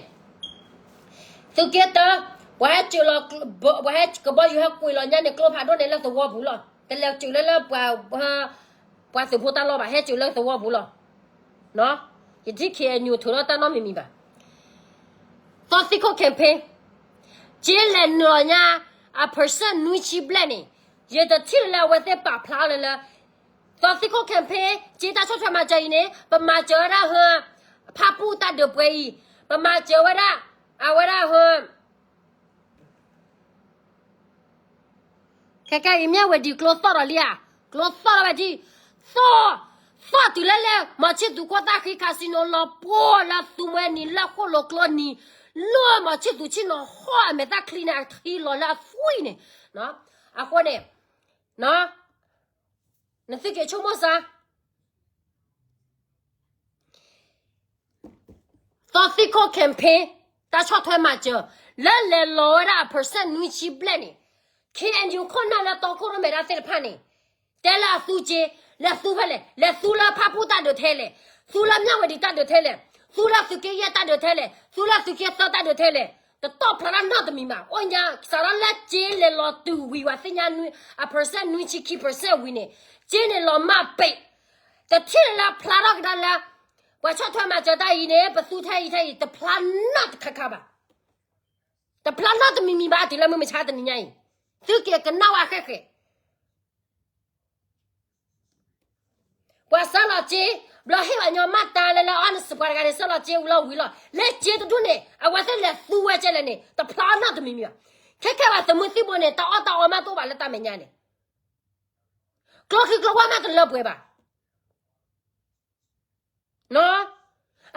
သုးက့တၢ ပှၤဟဲစၢၤလီၤ ပှၤဟဲကဘီယူၤဟဲကွံာ်လီၤညါန့ၣ် ကျိဖးဒိၣ်န့ၣ်လၢသဝီပူၤလီၤ. တလဲၤစၢၤလၢလၢ ပှၤသုးဖိတၢ်လီၢ်ဘၣ်, ဟဲစၢၤလၢသဝီပူၤလီၤ. ယထံၣ် K N U ထုးထီၣ်တၢ်နီတမံၤမံၤဘၣ်. သီသံခိၣ် campaign က့လဲၤနုာ်လီၤညါ အ percent နွံဆံဘျဲၣ်န့ၣ် ယတထံၣ်လၢအဝဲသ့ၣ်ပာ်ဖျါလၢလၢ သီသံခိၣ် campaign က့တၢ်ဆီၣ်ထွဲမၤစၢၤအံၤန့ၣ် ပမၤစၢၤဝဲဒၣ်ဟၢ ဖၣ်ပူၣ်တၢ်ဒုးပှဲၤအံၤ, ပမၤစၢၤဝဲဒၣ် အဝဲဒၣ်ဟၢ ခဲကဲအံၤ မြဝတီ ကျိသီၣ်ဒီးလံဧါ, ကျိသီၣ်ထီၣ်ဝဲဒ်, သီၣ်, သီၣ်တုၤလၢလဲၣ် မောင်ချစ်သူ ခိၣ်သၣ်ဃံ casino လီၤပှီၢ်လၢသူမှဲနံၤ လၢဃိၣ်လိၤကျိနံၤ, လၢ မောင်ချစ်သူ ဆ့ၣ်နီၤဟီၣ်အမဲာ်သၣ်ချံန့ၣ် အထံလီၤလၢအသွံၣ်န့ၣ်, အဃိန့ၣ် နသုက့ၤဆိကမိၣ်စၢ် သီသံခိၣ် campaign တၢ်ဆီၣ်ထွဲမၤစၢၤ လၢလဲၤလီၤဝဲဒၣ်အ percent နွံဆံဘျဲၣ်န့ၣ်, K N U ခိၣ်နၢ်လၢတီခိၣ်ရိၣ်မဲတၢ်သ့ၣ်တဖၣ်န့ၣ် တဲလၢအသူက့, လဲၤသူဖဲလဲၣ်, လဲၤသူလၢဖၣ်ပူၣ်တၢ်ဒုးထဲလဲၣ်, သူလၢမြဝတီတၢ်ဒုးထဲလဲၣ်, သူလၢသုးက့ယဲၢ်တၢ်ဒုးထဲလဲၣ်, သူလၢသုးက့သၢတၢ်ဒုးထဲလဲၣ်, တတီၢ်ဖျါတၢ်နီတမံၤဘၣ်. အိၣ်ညါ စးထီၣ်လၢက့လဲၤလီၤတုၤဝံၤဝဲသ့ၣ်ညါနွံ အ percent နွံဆံခံ percent ဝံၤန့ၣ်, က့န့ၣ်လီၤမၢ်ပ့း, တထံၣ်လၢဖျါထီၣ်ကဒါလၢ ပှၤဆီၣ်ထွဲမၤစၢၤတၢ်အံၤန့ၣ် ပသူထဲအံၤထဲအံၤ တဖျါနီတခါခါဘၣ်. တဖျါနီတမံၤမံၤဘၣ် တုၤလၢမုၢ်မဆါတနံၤညါအံၤ, သုက့ၤကနၣ်ဝဲဃဲဃဲ ပှၤဆှၢလီၤစ့, ဘျီဟ့ၣ်ပှၤညီမၤတၢ်လၢလၢအီၤ နစပှၤတဂၤန့ၣ် ဆှၢလီၤစ့ဝံၤလီၤဝံၤလီၤ. လၢစ့တဒူၣ်န့ၣ် အဝဲသ့ၣ်လဲၤသူဝဲကဲလဲၣ်န့ၣ် တဖျါနီတမံၤမံၤဘၣ်. ခဲခဲပှၤသုးမုၢ်သံၣ်ဘိန့ၣ် တၢ်အီၣ်တၢ်အီမးတအိၣ်ဘၣ်လၢတၢ်မဲာ်ညါန့ၣ်, ကျိချံကျိဝၢ်မးတလၢပှဲၤဘၣ်.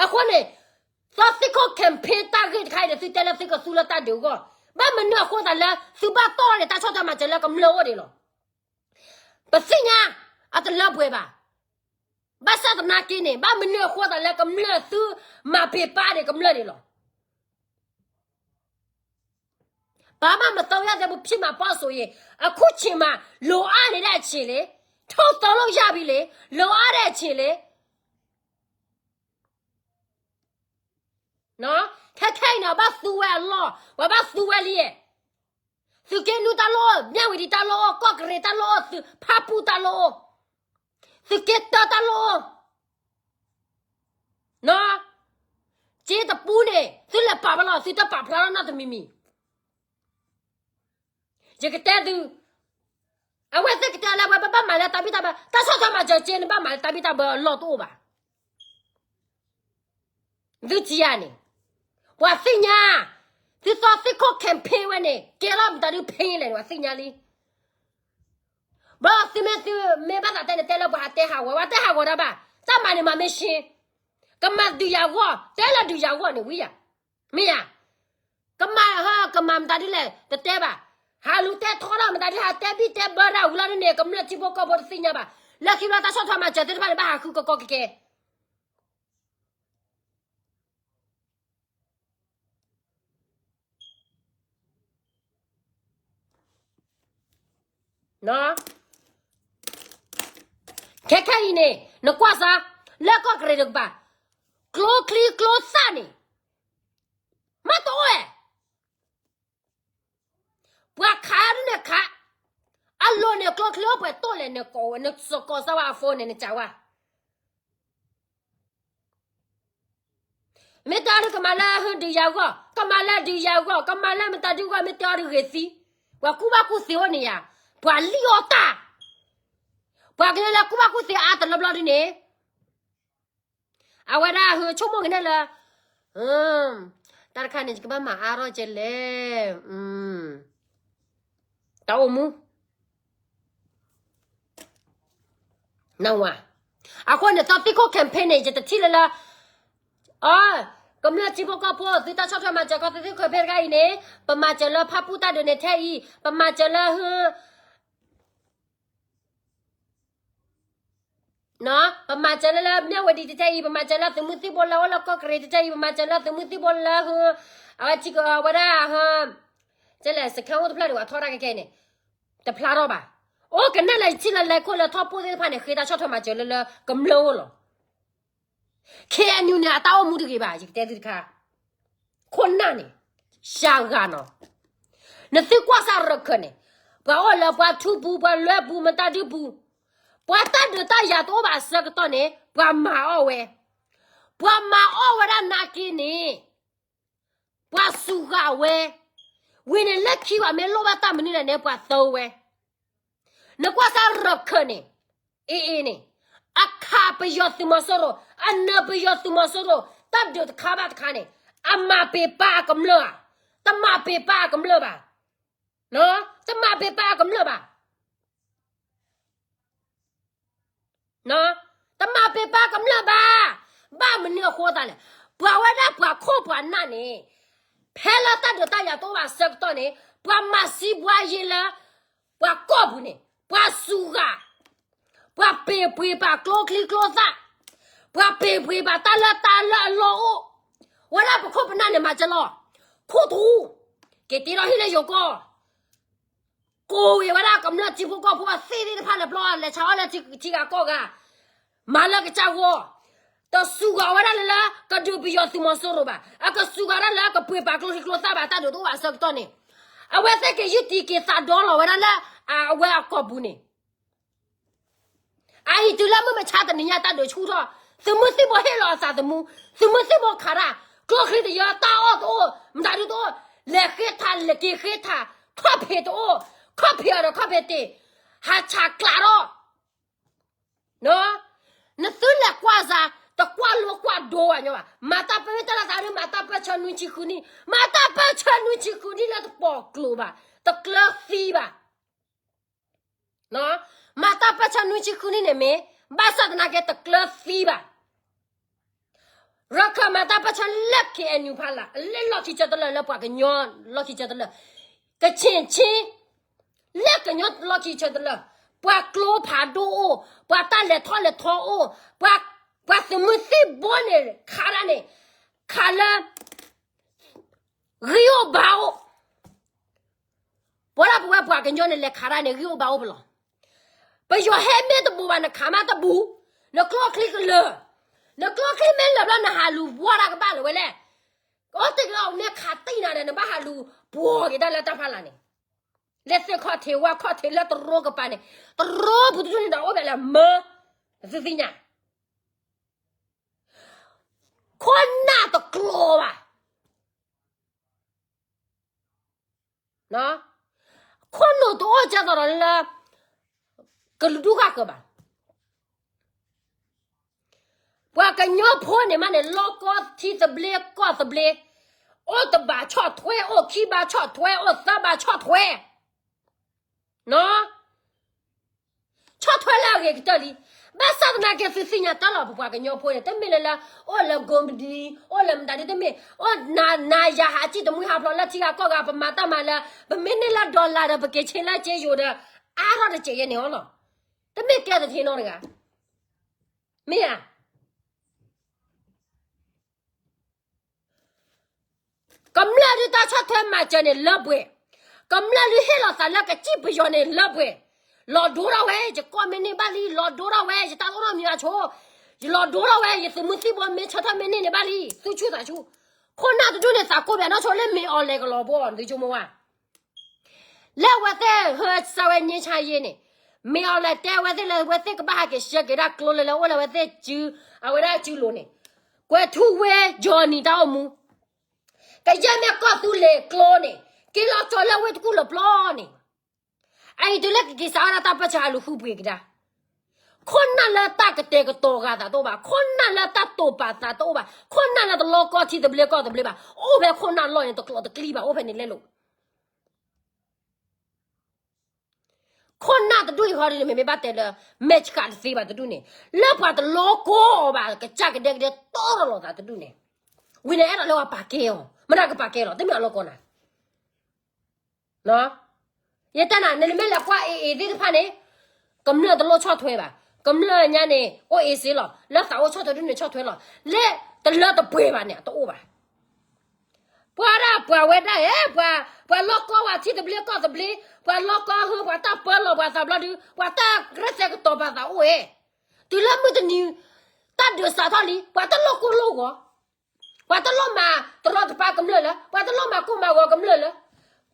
အဃိန့ၣ် သီသံၣ်ခိၣ် campaign တၢ်ဂ့ၢ်တခါအံၤန့ၣ် သုတဲလၢသုကသူလၢတၢ်ဒုးအဂီၢ်, ဘၣ်မနုၤအဃိသးလၢ သုဘၣ်တီၢ်န့ၣ် တၢ်ဆီၣ်ထွဲမၤစၢၤလၢကမျၢၢ်အိၣ်ဒံးလီၤ. ပသ့ၣ်ညါ အတလၢပှဲၤဘၣ်. ဘၣ်ဆၣ်သနာ်က့န့ၣ် ဘၣ်မနုၤအဃိသးလၢကမျၢၢ်သုမၤပ့ၤပာ်န့ၣ် ကမျၢၢ်န့ၣ်လီၤ. ဘာမှမသုံးရသေးဘူး ဖြစ်မှာပေါ့ဆိုရင် အခုချိန်မှာ လိုအပ်နေတဲ့အချိန်လေ, ထုတ်သုံးလို့ရပြီလေ, လိုအပ်တဲ့အချိန်လေ. နော်, ခဲခဲအံၤန့ၣ် ဘၣ်သူဝဲအလီၢ်, ပှၤဘၣ်သူဝဲလံ. သုးက့နွံတၢ်လီၢ်အိၣ်, မြဝတီတၢ်လီၢ်အိၣ်, ကီၢ်ကရ့ၣ်တၢ်လီၢ်အိၣ်, ဖၣ်ပူၣ်တၢ်လီၢ်အိၣ်, သုးက့တၢ်တၢ်လီၢ်အိၣ်. နော်, စ့တပူန့ၣ် သုလဲၤပာ်ဖျါလီၤနီၤ သုတမံၤမံၤ. ယကတဲသု, အဝဲသ့ၣ်ကတဲလၢပှၤဘၣ်မၤလၢတၢ်ဘံၣ်တၢ်ဘၢ, တၢ်ဆီၣ်ထွဲမၤစၢၤစ့န့ၣ် ဘၣ်မၤလၢတၢ်ဘံၣ်တၢ်ဘၢအလီၢ်တအိၣ်ဘၣ်. သုထံၣ်ဧါန့ၣ်, ပှၤသ့ၣ်ညါ, သုသီသံၣ်ခိၣ် campaign ဝဲန့ၣ် ကဲထီၣ်မတၤဒုးဖဲလဲၣ်န့ၣ် ပှၤသ့ၣ်ညါလံ. ဘၣ်သုမ့ၢ်သုမ့ၢ်ဘၣ်သးတဲန့ၣ် တဲလၢပှၤဟးတဲဟးဂီၤ, ပှၤတဲဟးဂီၤတၢ်ဘၣ်, တၢ်မၤန့ၣ်မၤမ့ၢ်ရှ့, ကမၤဒုးယၤဂီၢ်, တဲလၢဒုးယၤဂီၢ်န့ၣ်ဝံယၤ, မ့ၢ်ယၤ, ကမၤဟၢ ကမၤမတၤဒုးလဲၣ် တတဲဘၣ်, ဟးလူၤတဲထီထီၣ်မတၤဒုး ဟးတဲဘံၣ်တဲဘၢဒၣ်ဝံၤလီၤဒ်န့ၣ် ကမျၢၢ်ထံဖိကီၢ်ဖိတသ့ၣ်ညါဘၣ်, လၢခံဘျီတၢ်ဆီၣ်ထွဲမၤစၢၤသ့ၣ်တဖၣ်န့ၣ် ဘၣ်ဟးဃုကကီကကဲ ခဲခဲအံၤန့ၣ် နကွၢ်စါ, လၢကီၢ်ကရ့ၣ်တကပၤ, ကျိချံကျိသၣ်န့ၣ် မ့ၢ်တအိၣ်ဝဲ, ပှၤခးဒ်န့ၣ်ခး, အလိၤန့ၣ်ကျိချံအိၣ်ပှဲၤတိၢ်လဲၣ် နကိးဝဲ နစကိးစၢ်ဝဲအ phone န့ၣ် နစံးဝဲ မ့ၢ်တဲအီၤဒုးကမၤလၢဒုးယၤဂီၢ်, ကမၤလၢဒုးယၤဂီၢ်, ကမၤလၢမတၤဒုးဂီၢ်, မ့ၢ်တဲအီၤဒုးဂ့ၤသံ, ပှၤကူၣ်ဘၣ်ကူၣ်သ့အိၣ်န့ၣ်ယၤ, ပှၤလံၣ်အီၣ်တၢ်, ပှၤကညီလၢကူၣ်ဘၣ်ကူၣ်သ့အါတလၢဘျီဒ်န့ၣ်, အဝဲဒၣ်ဟၢဆိကမိၣ်က့ၤန့ၣ်လၢ, တၢ်တခါန့ၣ် ယကဘၣ်မၤအါထီၣ်ကဲလဲၣ်, တၢ်အိၣ်မူ နဝၤ, အဃိန့ၣ် သီသံၣ်ခိၣ် campaign န့ၣ် ယတထံၣ်လၢလၢ, အ, ကမျၢၢ်ထံဖိကီၢ်ဖိ သုတၢ်ဆီၣ်ထွဲမၤစၢၤကီၢ်သီသံၣ်ခိၣ် campaign တခါအံၤန့ၣ် ပမၤစၢၤလၢဖၣ်ပူၣ်တၢ်ဒုးန့ၣ်ထဲအံၤ ပမၤစၢၤလၢဟၢ ပမၤစၢၤလၢလၢ မြဝတီ တထဲအံၤ ပမၤစၢၤလၢသုးမုၢ်သံၣ်ဘိလၢအိၣ်လၢကီၢ်ကရ့ၣ် တထဲအံၤ ပမၤစၢၤလၢသုးမုၢ်သံၣ်ဘိလၢဟၢ, အဝဲထံကဝဲဒၣ်ဟၢ, ကဲလဲၣ် စခန်းအိၣ်တဖျၢၣ်ဒံး ပှၤထီၣ်တၢ်ခဲခဲအံၤန့ၣ်, တဖျါထီၣ်ဘၣ်. အိၣ်ကနၣ်လၢယထံၣ်လၢလဲၤခိၣ်လၢထီၣ်ပိၢ်သ့ၣ်တဖၣ်န့ၣ် ဃ့တၢ်ဆီၣ်ထွဲမၤစၢၤလၢလၢကမျၢၢ်အိၣ်လီၤ. KNU န့ၣ် အတၢ်အိၣ်မူတဂ့ၤဘၣ် ယကတဲသုတခါ, ခိၣ်နၢ်န့ၣ်, ရှၤဂၤနီၤ, နသုကွၢ်စၢ်ရခၢၣ်န့ၣ်, ပှၤအိၣ်လၢပှၤထူပူၤ ပှၤလွဲပူၤ မတၤဒုပူၤ, ပှၤတၢ်ဒုးတၢ်ယၤတအိၣ်ဘၣ်အဆၢကတီၢ်န့ၣ် ပှၤမၤအီၣ်ဝဲ, ပှၤမၤအီၣ်ဝဲဒၣ်နာ်က့န့ၣ် ပှၤစူၤဂၤဝဲ, ဝံၤန့ၣ်လၢခံပှၤမ့ၢ်လိၣ်ဘၣ်တၢ်မနုၤလဲၣ်န့ၣ် ပှၤသၢဝဲ. နကွၢ်စၢ်ရခၢၣ်န့ၣ်, အ့အ့န့ၣ်, အခးပယီၤသုးမီၤစိရိၤ, အနၢၤပယီၤသုးမီၤစိရိၤ, တၢ်ဒုးတခါဘၣ်တခါန့ၣ်, အမၤပ့ၤပာ်အကမျၢၢ်ဧါ, တမၤပ့ၤပာ်အကမျၢၢ်ဘၣ်, တမၤပ့ၤပာ်အကမျၢၢ်ဘၣ်. တမၤပ့ၤပာ်ကမျၢၢ်ဘၣ်. ဘၣ်မနုၤအဃိသးလဲၣ်. ပှၤဝဲဒၣ်ပှၤခိၣ်ပှၤနၢ်န့ၣ်, ဖဲလၢတၢ်ဒုးတၢ်ယၤတအိၣ်ဘၣ်အဆၢကတီၢ်န့ၣ်, ပှၤမၤစံးပှၤယ့လၢ ပှၤကီၢ်ပူၤန့ၣ်, ပှၤစူၤဂၤ, ပှၤပ့ၤပှ့ၤပာ်ကျိချံကျိသၣ်, ပှၤပ့ၤပှ့ၤပာ်တၢ်လၢတၢ်လၢအလီၢ်အိၣ်, ဝဲဒၣ်ပခိၣ်ပနၢ်န့ၣ်မၤကလီ, ခိၣ်ထူ, က့ၤတ့ထီၣ်ဟံၣ်လၢယိၤကီၢ် ကိးဝဲဒၣ်ကမျၢၢ်ထံဖိကီၢ်ဖိအသ့ၣ်သ့ၣ်တဖၣ်လၢပျီလဲၤဆါအီၣ်လၢထံဂၤကီၢ်ဂၤ, မၤလၢကစၢ်ဂီၢ်, တစူၤဂၤဝဲဒၣ်လၢလၢ ကဒုးပယီၤသုးမီၤစိရိၤဘၣ်, အကစူၤဂၤဒၣ်လၢကပှ့ၤပာ်ကျိချံကျိသၣ်ဘၣ် တၢ်ဒုးတအိၣ်ဘၣ်အဆၢကတီၢ်န့ၣ်, အဝဲသ့ၣ်က့ၤယုၢ်တံၢ်က့ၤသးဒီလီၤဝဲဒၣ်လၢ အဝဲအကီၢ်ပူၤန့ၣ် အအံၤတုၤလၢမုၢ်မဆါတနံၤညါတၢ်ဒုးဆူၣ်ထီၣ်, သုးမုၢ်သံၣ်ဘိဟ့ၣ်လီၤအသးသမူ, သုးမုၢ်သံၣ်ဘိခးတၢ်, ကျိချံတယၢ တၢ်အီၣ်တအိၣ်, မတၤဒုတအိၣ်, လဲၤဃ့ထး လဲၤက့ၤဃ့ထး, ခီၣ်ဖံးတအိၣ်, ခီၣ်ဖံးအီၤဒီးခီၣ်ဖံးတ့ၢ်, ဟးဆးကျးထီၣ် နသုလဲၤကွၢ်စၢ်, တကွၢ်လိကွၢ်ဒိဝဲညီဘၣ်. မၤတၢ်ပၢဆၢတၢ်လၢသးဒုး မၤတၢ်ပၢဆၢနွံဆံဃုနံၣ်, မၤတၢ်ပၢဆၢနွံဆံဃုနံၣ်လၢတပိာ်ကျိၤဘၣ်, တကျၢၤသံဘၣ်. မၤတၢ်ပၢဆၢနွံဆံဃုနံၣ်န့ၣ်မ့ၢ် ဘၣ်ဆၣ်သနာ်က့တကျၢၤသံဘၣ်. ရခၢၣ်မၤတၢ်ပၢဆၢလၢ ခ့ၣ်အဲၣ်ယူၣ် ဖီလာ်, လၢလီၢ်ခံကတၢၢ်လၢပှၤကညီလီၢ်ခံကတၢၢ်, ကဆ့ၣ်ဆ့ လၢကညီလီၢ်ခံကတၢၢ်, ပှၤကျိဖးဒိၣ်အိၣ်, ပှၤတၢ်လဲၤထီၣ်လဲၤထီအိၣ်, ပှၤသုးမုၢ်သံၣ်ဘိန့ၣ် ခးတၢ်န့ၣ်, ခးလၢ ဂံၢ်အိၣ်ဘါအိၣ်, ပဝဲဒၣ်ပဝဲပှၤကညီန့ၣ် လဲၤခးတၢ်န့ၣ် ဂံၢ်အိၣ်ဘါအိၣ်ပလီၢ်. ပယီၤဟဲမ့ၢ်တဘူးဘၣ် နခးမးတဘူး, နကျိချံကလၢာ်, နကျိချံမ့ၢ်လၢာ်ဘျီ နဟးလူၤဘှီတၢ်ကဘၣ်လၢၤဝဲလဲၣ်. အိၣ်တ့ၢ်ကလီၤမ့ၢ်ခးတံၢ်နၤဒီး နဘၣ်ဟးလူၤပှီၤက့ၤတၢ်လၢတၢ်ဖီလာ်န့ၣ်, လၢသ့ၣ်ခီၣ်ထံးဝၣ်ခီၣ်ထံးလၢတရိကပၤန့ၣ်, တရိပူၤတဒူၣ်န့ၣ်ဒီးအိၣ်ဖဲလဲၣ်မၢ, သုသ့ၣ်ညါ ခိၣ်နၢ်တကျိၤဘၣ်. ခိၣ်နူာ်တအိၣ်ကဲသိးဒီးလၢ ကလုာ်ဒူၣ်ဃၣ်ဃၢၤဘၣ်. ပှၤကညီဖိန့ၣ်မးန့ၣ် လီၢ်ကီထံသဘျ့ကီၢ်သဘျ့, အိၣ်တဘးဆီၣ်ထွဲ, အိၣ်ခံဘးဆီၣ်ထွဲ, အိၣ်သၢဘးဆီၣ်ထွဲ, ဆီၣ်ထွဲလၢအဂ့ၤကတၢၢ်လံ. ဘၣ်ဆၣ်သနာ်က့သုသ့ၣ်ညါတၢ်လီၤ ပပှၤကညီဖိန့ၣ် တမ့ၢ်လၢလၢ အိၣ်လၢ ကိးမဒံ, အိၣ်လၢမတၤဒ်တမ့ၢ်, အိၣ်နၤယၤဟးစံၣ်တမှံဟးဖျိးလၢထံဂၤကီၢ်ဂၤ ပမၤတၢ်မၤလၢ ပမ့ၢ်န့ၢ်လၢ dollar ဒီး ပက့ၤဆ့လၢက့ယိၤဒီး အါထီၣ်တစဲးယဲန့ၣ်အီၤလီၤ. တမ့ၢ်ကဲသထ့နီတဂၤ, မ့ၢ်ဧါ. ကမျၢၢ်ဒုးတၢ်ဆီၣ်ထွဲမၤစၢၤန့ၣ်လၢပှဲၤ, ကမျၢၢ်ဒုးဟ့ၣ်လီၤသးလၢကစံၣ်ပယီၤန့ၣ်လၢပှဲၤ, လီၤဒိထီၣ်ဝဲ ယကီၢ်မ့ၢ်န့ၢ်ဘၣ်လံ, လီၤဒိထီၣ်ဝဲ ယတၢ်အိၣ်ထီၣ်မံၤအဆိ, ယလီၤဒိထီၣ်ဝဲ ယသုးမုၢ်သံၣ်ဘိမ့ၢ်ဆၢထၢၣ်မ့ၢ်န့ၢ်န့ၣ်ဘၣ်လံ, သူဆူၣ်သးဆူၣ်, ခိၣ်နၢ်တဒူၣ်န့ၣ်သးကိၢ်ဘၣ်နီၢ်ဆိလၢမ့ၢ်အီၤလဲၤကလီၤဘိအီၤ သုဆိကမိၣ်ဝဲ လၢအဝဲသ့ၣ်ဟၢစၢၤဝဲ ငြိမ်းချမ်းရေး န့ၣ်, မ့ၢ်အီၤလဲၤတဲအဝဲသ့ၣ်လၢအဝဲသ့ၣ်ကဘၣ်ဟးက့ၤဆှၢက့ၤဒၣ်ကျိလၢလၢအိၣ်လၢအဝဲသ့ၣ်စု, အဝဲဒၣ်စုလိၤန့ၣ်, ကွဲၤထူဝ့ Johnny တၢ်အိၣ်မူ, ကယဲၢ်မ့ၢ်ကီၢ်သူလ့ၤကျိန့ၣ်, က့ၤလီၤကၠီၤလၢဝ့ၢ်တကူၣ်လၢပျီန့ၣ်, အအံၤတုၤလၢကက့ၤစးဝဲဒၣ်တၢ်ပၢဆှၢဟးလူၤဃုပှ့ၤကဒါ ခိၣ်နၢ်လၢတၢ်ကတဲာ်ကတီၤဂာ်သးတအိၣ်ဘၣ်, ခိၣ်နၢ်လၢတၢ်တိာ်ပာ်သးတအိၣ်ဘၣ်, ခိၣ်နၢ်လၢတလီကီထံသဘျ့ကီၢ်သဘျ့ဘၣ်, အိၣ်ဖဲခိၣ်နၢ်လီၢ်န့ၣ် တကျိးတကျံဘၣ်, အိၣ်ဖဲန့ၣ်လဲလိာ် ခိၣ်နၢ်တဒူၣ်အံၤဃီဒ်န့ၣ် မ့မ့ၢ်ဘၣ်တဲလၢ မဲာ်ဆှးတသ့ဘၣ်တဒူၣ်န့ၣ်, လၢပှၤတလီကီအီၤဘၣ် ကစၢ်ကဒဲကဒဲတီထီၣ်လိာ်သးတဒူၣ်န့ၣ်, ဝံၤန့ၣ်အဲၣ်ဒိးလၢပှၤပာ်ကဲအီၤ, မတၤကပာ်ကဲလီၤ, တမ့ၢ်အလီၢ်ကီနၤ ယတဲနၤ နမ့ၢ်လဲၤကွၢ် AA သ့ၣ်တဖၣ်န့ၣ်, ကမျၢၢ်တလိၣ်ဆီၣ်ထွဲဘၣ်, ကမျၢၢ်ညါန့ၣ် အိၣ် easy လီၤ, လၢသးအိၣ်ဆီၣ်ထွဲဒ်န့ၣ်ဆီၣ်ထွဲလီၤ, လၢတလၢတပှဲၤဘၣ်န့ၣ် တအိၣ်ဘၣ်. ပှၤဒၣ်ပှၤဝဲဒၣ်ဧၢ, ပှၤလီၢ်ကီဝဲထံသဘျ့ကီၢ်သဘျ့, ပှၤလီၢ်ကီဟၢ ပှၤတၢ်ပၢလီၤပှၤသးဘျီဒုး ပှၤတၢ်ရဲၣ်သဲကတီၤပာ်သးအိၣ်ဧါ, တုၤလၢမုၢ်တနံၤ တၢ်ဒုးစးထီၣ်လံ ပှၤတလိၣ်ကိၢ်လိၣ်ဂီၤ ပှၤတလိၣ်မၤတရီတပါကမျၢၢ်လၢၤ, ပှၤတလိၣ်မၤကိၢ်မၤဂီၤကမျၢၢ်လၢၤ,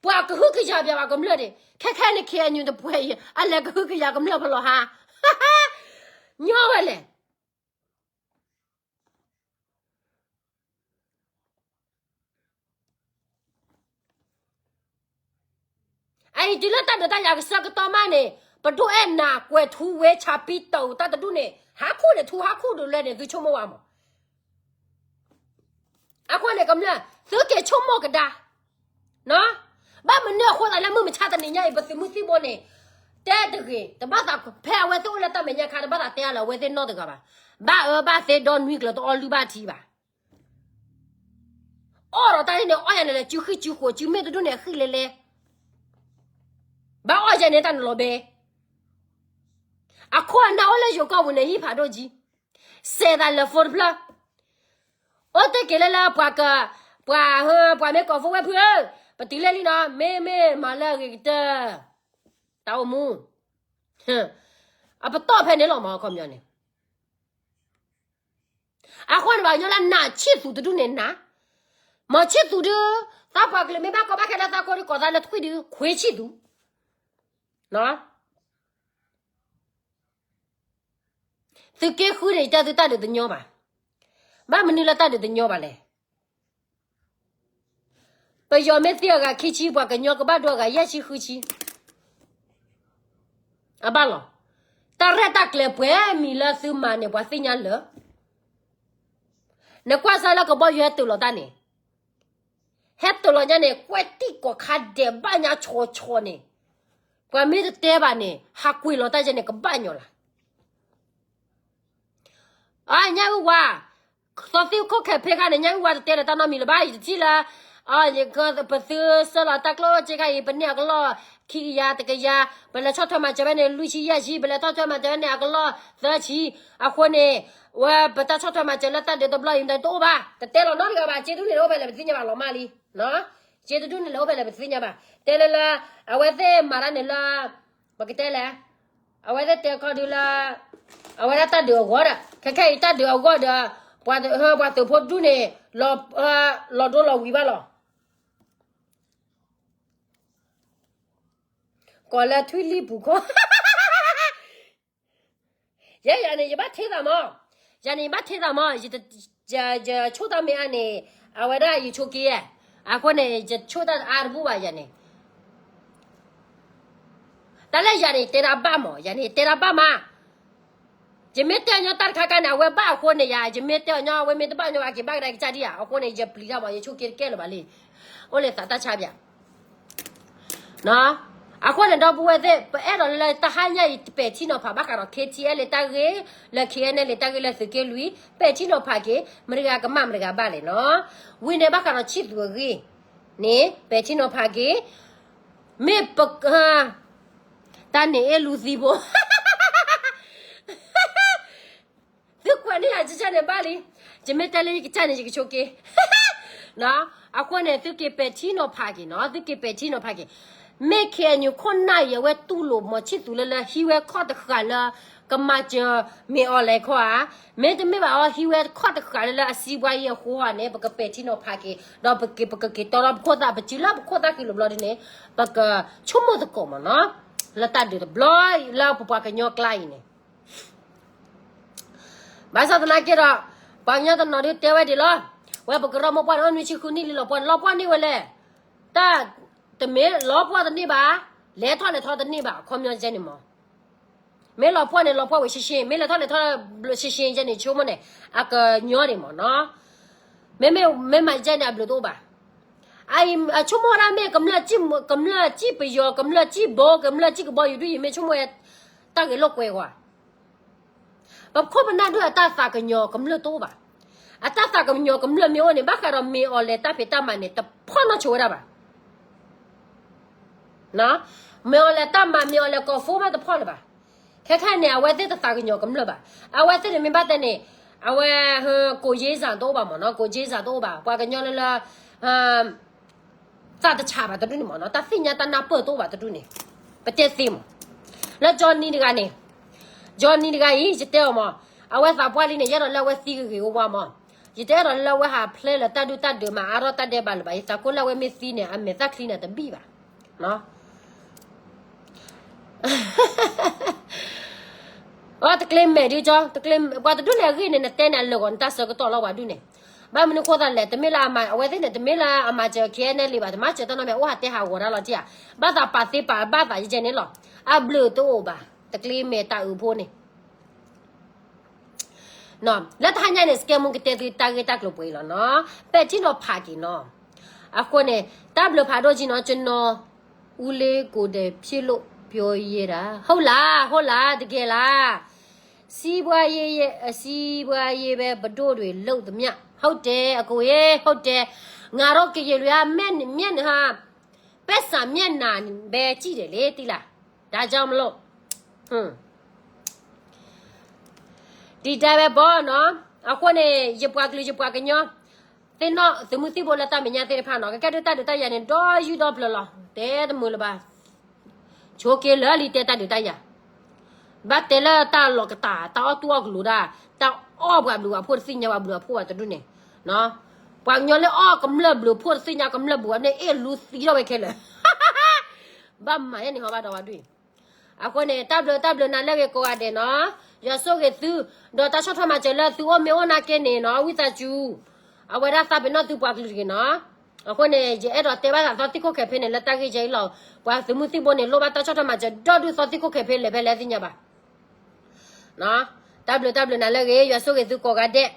ပှၤကဟုကယာ်ပှၤကမျၢၢ်န့ၣ်, ခဲခဲန့ၣ် KNU တပှဲၤအံၤ အလဲၤကဟုကယာ်ကမျၢၢ်ဖဲလဲၣ်ဟါ, ညီဝဲလဲၣ်. အအံၤတုၤလၢတၢ်ဒုးတၢ်ယၤကဆၢကတီၢ်မးန့ၣ်, ပဒိၣ်အဲၣ်နၤကွဲၤထူဝ့ဆးပံတၢ်တၢ်တဒူၣ်န့ၣ် ဟးခူၣ်န့ၣ် ထူဟးခူၣ်ဒုးလဲၣ်န့ၣ် သုဆိကမိၣ်ဝဲမး. အဃိန့ၣ်ကမျၢၢ် သုက့ၤဆိကမိၣ်ကဒါ, ဘၣ်မနုၤအဃိသးလၢမုၢ်မဆါတနံၤညါအံၤ ပသုးမုၢ်သံၣ်ဘိန့ၣ် တဲတဂ့ၤ, တဘၣ်သးဖဲအဝဲသ့ၣ်အိၣ်လၢတၢ်မဲာ်ညါခါ တဘၣ်သးတဲအါလၢၤအဝဲသ့ၣ်နီတဂၤဘၣ်. ဘၣ်အၢဘၣ်သီဒီနွံကျၢၤတအီၣ်လုၢ်ဘၣ်ထံဘၣ်. အီၣ်ဒီးတၢ်န့ၣ် အီၣ်ယၤန့ၣ်လဲၤစုဃံစုဃိးစုမ့ၢ်တဒူၣ်န့ၣ် အဃံလဲၤလဲၤ, ဘၣ်အီၣ်ယၤန့ၣ်တၢ်န့ၣ်လီၤဘဲ. အခိၣ်အနၢ်အိၣ်လၢယိၤကီၢ်ပူၤန့ၣ် ဟံၣ်ဖးဒိၣ်ကံ စဲးသးလၢဖိတဖျၢၣ်, အိၣ်တ့ၢ်က့ၤလၢလၢပှၤက, ပှၤ, ပှၤမ့ၢ်ကိးဖိဝဲဖုဧၢ, ပတုၤလၢလံနီၤ, မ့မ့ၢ်မၤလၢအဂ့ၤကတၢၢ်, တၢ်အိၣ်မူ, အပတီၢ်ဖဲန့ၣ်လီၤမး အခီပညီန့ၣ် အဃိန့ၣ်ဘၣ်ညီလၢနးဆံၣ်သူးတဒူၣ်န့ၣ်နး, မၤဆံၣ်သူးဒုး, သးပှၢ်ကလုာ်မ့ၢ်ဘၣ်ကီဘၣ်ခဲလၢသးကိးဒုး ကိးသးလၢထွံၣ်ဒုး ခွ့ဆံၣ်သူး, နီၤ. သုးက့ဃုန့ၣ် ယတဲသုတၢ်ဒုးတညီဘၣ်. ဘၣ်မနုၤလၢတၢ်ဒုးတညီဘၣ်လဲၣ်. ပယီၤမ့ၢ်သံအဂၤခံဆံ ပှၤကညီကဘၣ်ဒိအဂၤယဲၢ်ဆံဃုဆံ. အဘၣ်လီၤ. တၢ်ရဲၣ်တၢ်ကျဲၤပှဲၤမံၤလၢသုမၤန့ၣ် ပှၤသ့ၣ်ညါလၢာ်. နကွၢ်စၢ်လၢကဘီယူၤဟဲတၢၤလီၤတၢ်န့ၣ်, ဟဲတၢၤလီၤညါန့ၣ် ကွဲးတံၢ်ကိးခါဒဲးဘၣ်ညါဆီဆီန့ၣ်, ပှၤမ့ၢ်တတဲဘၣ်န့ၣ် ဟးကွံာ်လီၤတၢ်ယဲန့ၣ် ကဘၣ်ညီလၢ်. အညၣ်အုၣ်ဝါ, သီသံခိၣ်ခဲဖဲခါန့ၣ် ညၣ်အုၣ်ဝါတတဲလၢၤတၢ်နီတမံၤလၢၤဘၣ်. ယတထံၣ်လၢ ပသုဆှၢလီၤတၢ်ကျိၣ်စ့ခါအံၤ ပန့ၢ်အကလီၢ်ခံကယၤတကယၤ, ပလဲၤဆီၣ်ထွဲမၤစၢၤဝဲန့ၣ် လွံၢ်ဆံယဲၢ်ဆံ, ပလဲၤဆီၣ်ထွဲမၤစၢၤဝဲန့ၣ် အကလီၢ်သၢဆံ. အဃိန့ၣ် ဝဲပတၢ်ဆီၣ်ထွဲမၤစၢၤလၢတၢ်ဒုးတဘျီအံၤ တအိၣ်ဘၣ်, တတဲလီၤနီတဂၤဘၣ်. စ့တဒူၣ်န့ၣ် အိၣ်ဖဲလဲၣ် ပသ့ၣ်ညါဘၣ်လီၤမၢ်လံ. စ့တဒူၣ်န့ၣ်လဲၤအိၣ်ဖဲလဲၣ် ပသ့ၣ်ညါဘၣ်. တဲလၢလၢ အဝဲသ့ၣ်မၤတၢ်န့ၣ်လၢ ပကတဲလဲၣ်, အဝဲသ့ၣ်တဲခီဒုလၢ အဝဲဒၣ်တၢ်ဒုးအဂီၢ်ဒီး ခဲခဲအံၤတၢ်ဒုးအဂီၢ်ဒီး ပှၤသုးဖိတဒူၣ်န့ၣ် လီၤဒိလီၤဝံၤဘၣ်လီၤ. ကိးလၢထွံၣ်လံၣ်ပူၤခီ ယဲယၤန့ၣ် ယဘၣ်ထဲသးမး, ယၤန့ၣ် ယဘၣ်ထဲသးမး, ယဆိၣ်တၢ်မ့ၢ်အါန့ၣ် အဝဲဒၣ်ယဆိက့, အဃိန့ၣ် ယဆိၣ်တၢ်အါတဘူၣ်ဘၣ်ယၤန့ၣ်. တၢ်လၢယၤန့ၣ် ယတဲတၢ်ဘၣ်မး, ယၤန့ၣ် ယတဲတၢ်ဘၣ်မး. ယမ့ၢ်တဲအီၤညီတၢ်တခါခါန့ၣ် အဝဲဘၣ်အဃိန့ၣ်ယၤ, ယမ့ၢ်တဲအီၤညီ အဝဲမ့ၢ်တဘၣ်ညီ အက့ၤဘၣ်ကဒါကစၢ်ဒံးဧါ. အဃိန့ၣ် ယပျံၤတၢ်မး, ယဆိက့တကဲလၢၤဘၣ်လံ. အိၣ်လၢသးတၢ်ဆါပၠး အဃိန့ၣ် ဒီပုၢ်ဝဲၢ်သ့ၣ် ပအဲၣ်ဒိးလၢတဟါညါအံၤ ပဲာ်ထံနီၤဖးဘၣ်ဃးဒီး ခ့ထံအဲလ့ၣ် တၢ်ဂ့ၢ်လၢ ခ့အဲလ့ၣ် တၢ်ဂ့ၢ်လၢသုးက့လွံၢ်, ပဲာ်ထံနီၤဖးက့ၤ, မတၤတဂၤကမၣ်မတၤတဂၤဘၣ်လဲၣ်နီၤ. ဝံၤန့ၣ်ဘၣ်ဃးဒီးဆံၣ်သူးအဂ့ၢ်န့ၣ် ပဲာ်ထံနီၤဖးက့ၤ, မ့ၢ်ပ တၢ်န့ၣ်အဲၣ်လူသံဘိ သုကွဲးန့ၢ်ယၤကစၢ်န့ၣ်ဘၣ်လံ. ယမ့ၢ်တဲလၢယကစၢ်န့ၣ် ယကဆိက့. အဃိန့ၣ် သုက့ၤပဲာ်ထံနီၤဖးက့ၤနီၤ, သုက့ၤပဲာ်ထံနီၤဖးက့ၤ. မ့ၢ် ခ့ၣ်အဲၣ်ယူၣ် ခိၣ်နၢ်အံၤ အဝဲတူၢ်လိာ်မီၤဆံၣ်သူးလၢလၢ ဟံးဝဲခီၣ်တဃာ်လၢ ကမၤစၢၤမ့ၢ်အီၤလဲၤခီဧါ, မ့တမ့ၢ်ဘၣ်အီၤ ဟံးဝဲခီၣ်တဃာ်လၢလၢအစံးဘှါယဲအဃိဧါန့ၣ် ပကပဲာ်ထံနီၤဖးက့ၤ, ဒီးပကက့ၤတီဒီးပခိၣ်သၣ် ပစုလၢပခိၣ်သၣ်ဃံလိာ်ဘျီဒ်န့ၣ် ပကဆိကမိၣ်သကိးမးနီၤ, လၢတၢ်ဒုးတဘျီလၢပပှၤကညီကျါအံၤန့ၣ် ဘၣ်ဆၣ်သနာ်က့ဒီး ပှၤကညီတနီၤဒုးတဲဝဲဒ်လီၤ, ဝဲပကရၢမိၢ်ပှၢ်န့ၣ် အိၣ်နွံဆံဃုနံၣ်လံ လီၤပှီၢ်န့ၣ် လီၤပှီၢ်န့ၢ်ဝဲလဲၣ်. တၢ်တမ့ၢ်လီၤပှီၢ်တန့ၢ်ဘၣ်, လဲၤထီၣ်လဲၤထီတန့ၢ်ဘၣ် အခီပညီယဲန့ၣ်မး. မ့ၢ်လီၤပှီၢ်န့ၣ် လီၤပှီၢ်ဝဲရှဲရှဲ, မ့ၢ်လဲၤထီၣ်လဲၤထီရှဲရှဲယဲန့ၣ် ဆိကမိၣ်န့ၣ် အကညီန့ၣ်မးနီၤ. မ့မ့ၢ်မၤယဲန့ၣ် အဘျုးတအိၣ်ဘၣ်. အဆိကမိၣ်ဝဲဒၣ်မ့ၢ် ကမျၢၢ်စံၣ်ပယီၤ ကမျၢၢ်စံၣ်ဘိ ကမျၢၢ်စံၣ်ကဘီယူၤဒ်အံၤ မ့ၢ်ဆိကမိၣ်ဝဲ တၢ်ဂ့ၢ်လိာ်ကွဲကွၢ် ပခိၣ်ပနၢ်ဒိၣ်အတၢ်သးကညီၤကမျၢၢ်တအိၣ်ဘၣ်. အတၢ်သးကညီၤကမျၢၢ်မ့ၢ်အိၣ်န့ၣ် ဘၣ်ဃးဒီးမ့ၢ်အီၤလဲၤတၢ်ဖံးတၢ်မၤန့ၣ် တဖီၣ်နီၢ်ဆိဝဲဒၣ်ဘၣ်. မ့ၢ်အီၤလဲၤတၢ်မၤ မ့ၢ်အီၤလဲၤကိးဖိမးတဖီၣ်လၢၤဘၣ်. ခဲခဲန့ၣ် အဝဲသ့ၣ်တသးကညီၤကမျၢၢ်ဘၣ်. အဝဲသ့ၣ်န့ၣ်မ့ၢ်ဘၣ်တဲန့ၣ် အဝဲ ကိးယ့စၢ်တအိၣ်ဘၣ်မးနီၤ, ကိးယ့စၢ်တအိၣ်ဘၣ်. ပှၤကညီလၢလၢ သးတဆးဘၣ်တဒူၣ်န့ၣ်မးနီၤ, တၢ်သ့ၣ်ညါတၢ်နၢ်ပၢၢ်တအိၣ်ဘၣ်တဒူၣ်န့ၣ်, ပတဲသ့မး. လၢ Johnny တဂၤန့ၣ်, Johnny တဂၤအံၤ ယတဲအီၤမး, အဝဲသးပှၢ်လံန့ၣ် ယအဲၣ်ဒိးလၢအဝဲသံဂ့ၤဂ့ၤဝါဝါမး, ယတအဲၣ်ဒိးလၢအဝဲဟးဖျဲလၢတၢ်ဒုးတၢ်ဒုးမၤအါထီၣ်တၢ်ဒဲးဘးလၢၤဘၣ်, ယသးကိၢ်လၢအဝဲမ့ၢ်သံန့ၣ် အမဲာ်သၣ်ချံန့ၣ်တဘံၣ်ဘၣ်. အတကျ့မဲာ်ဒုကၠီ, ပှၤတဒူၣ်န့ၣ်အဂ့ၢ်န့ၣ် နတဲန့ၣ် အလၢာ်ဂီၤနတၢ်ဆၢကတီၢ်လီၤပှၤဒူၣ်န့ၣ်, ဘၣ်မနုၤဃိသးလဲၣ်, တမ့ၢ်လၢအမၤ အဝဲသ့ၣ်န့ၣ် တမ့ၢ်လၢအမၤစၢၤ ခဲအံၤန့ၣ်လံဘၣ်, တမၤစၢၤတၢ်နီတမံၤ အိၣ်ဟးတဲဟးဂီၤတၢ်လီၤတံၢ်ဧါ, ဘၣ်သးပာ်သ့ပာ်ဘၣ်သးယဲန့ၣ်လီၤ, အဘျုးတအိၣ်ဘၣ်, တကျ့မဲာ်တၢ်အုးဖိန့ၣ် လၢတဟါညါန့ၣ် စကဲမူကတဲသုတၢ်ဂ့ၢ်တၢ်ကျိၤပှဲၤအံၤလီၤနီၤ, ပဲာ်ထံနီၤဖးက့ၤနီၤ. အဃိန့ၣ် တၢ်ဘျုးဖးဒိၣ်က့နီၤ, ကျွန်တော်ဦးလေးကိုယ်တိုင်ဖြစ်လို့ပြောရဲတာ, ဟုတ်လား, ဟုတ်လား, တကယ်လား. စီးပွားရေးရဲ့, စီးပွားရေးပဲ ပဒိၣ်တွေလုပ်သမျှ, ဟုတ်တယ်, အကိုရေ, ဟုတ်တယ်, ငါတို့ကရင်တွေက မျက်, မျက်နှာ, ပိုက်ဆံမျက်နှာပဲကြည့်တယ်လေ, သိလား. ဒါကြောင့်မလို့, ဟွန်း, ဒီတိုင်းပဲပေါ့နော်. အဃိန့ၣ် ယပှၤကလုာ် ယပှၤကညီ, သ့ၣ်နီၣ်သုးမုၢ်သံၣ်ဘိလၢတၢ်မဲာ်ညါသ့ၣ်တဖၣ်နီၤ, ကကဲဒုးတၢ်ဒုးတၢ်ယၤန့ၣ် ဒီယုၢ်ဒီပျၢၤလီၤ, တဲတမုာ်လၢၤဘၣ်. ဆိက့ၤလၢလံတဲတၢ်ဒုးတၢ်ယၤ, ဘၣ်တဲလၢတၢ်လီၤကတၢ် တၢ်အီၣ်တူၢ်အီၣ်ကလိၤဒၣ်, တၢ်အီၣ်ပှၤဘျုးပှၤဖှိၣ် တသ့ၣ်ညါပှၤဘျုးပှၤဖှိၣ်ဘၣ်တဒူၣ်န့ၣ်, ပှၤကညီလၢအီၣ်ကမျၢၢ်ဘျုးဖှိၣ် တသ့ၣ်ညါကမျၢၢ်ဘျုးအန့ၣ် အ့ၣ်လူသံထီၣ်ဝဲခဲလၢာ်, ဘၣ်မၤယဲန့ၣ်ဟီဘၣ်ဒီးဝဲဒၣ်. အဃိန့ၣ် တၢ်ဘျုးတၢ်ဘျုးနၤလၢဂ့ၤကိးဂၤဒဲးနီၤ. ယွၤဆိၣ်ဂ့ၤသု, ဒီးတၢ်ဆီၣ်ထွဲမၤစၢၤလၢသုအိၣ်မ့ၢ်အိၣ်နာ်က့န့ၣ်နီၤ ဝံသးစူၤ, အဝဲဒၣ်သးပ့ၤနီၣ်သုပှၤကလုာ်တဂ့ၤနီၤ. အဃိန့ၣ် ယအဲၣ်ဒိးတဲဘၣ်သးသီသံၣ်ခိၣ်ခဲဖ့န့ၣ် လၢတၢ်ဂ့ၢ်ကဲအံၤလီၤ. ပှၤသုးမုၢ်သံၣ်ဘိန့ၣ် လိၣ်ဘၣ်တၢ်ဆီၣ်ထွဲမၤစၢၤ ဒီဒူၣ်သီသံၣ်ခိၣ်ခဲဖ့လဲၤဖဲလဲၣ်သ့ၣ်ညါဘၣ်. တၢ်ဘျုးတၢ်ဘျုးနၤလၢအဂ့ၤ, ယွၤဆိၣ်ဂ့ၤသုကိးဂၤဒဲး.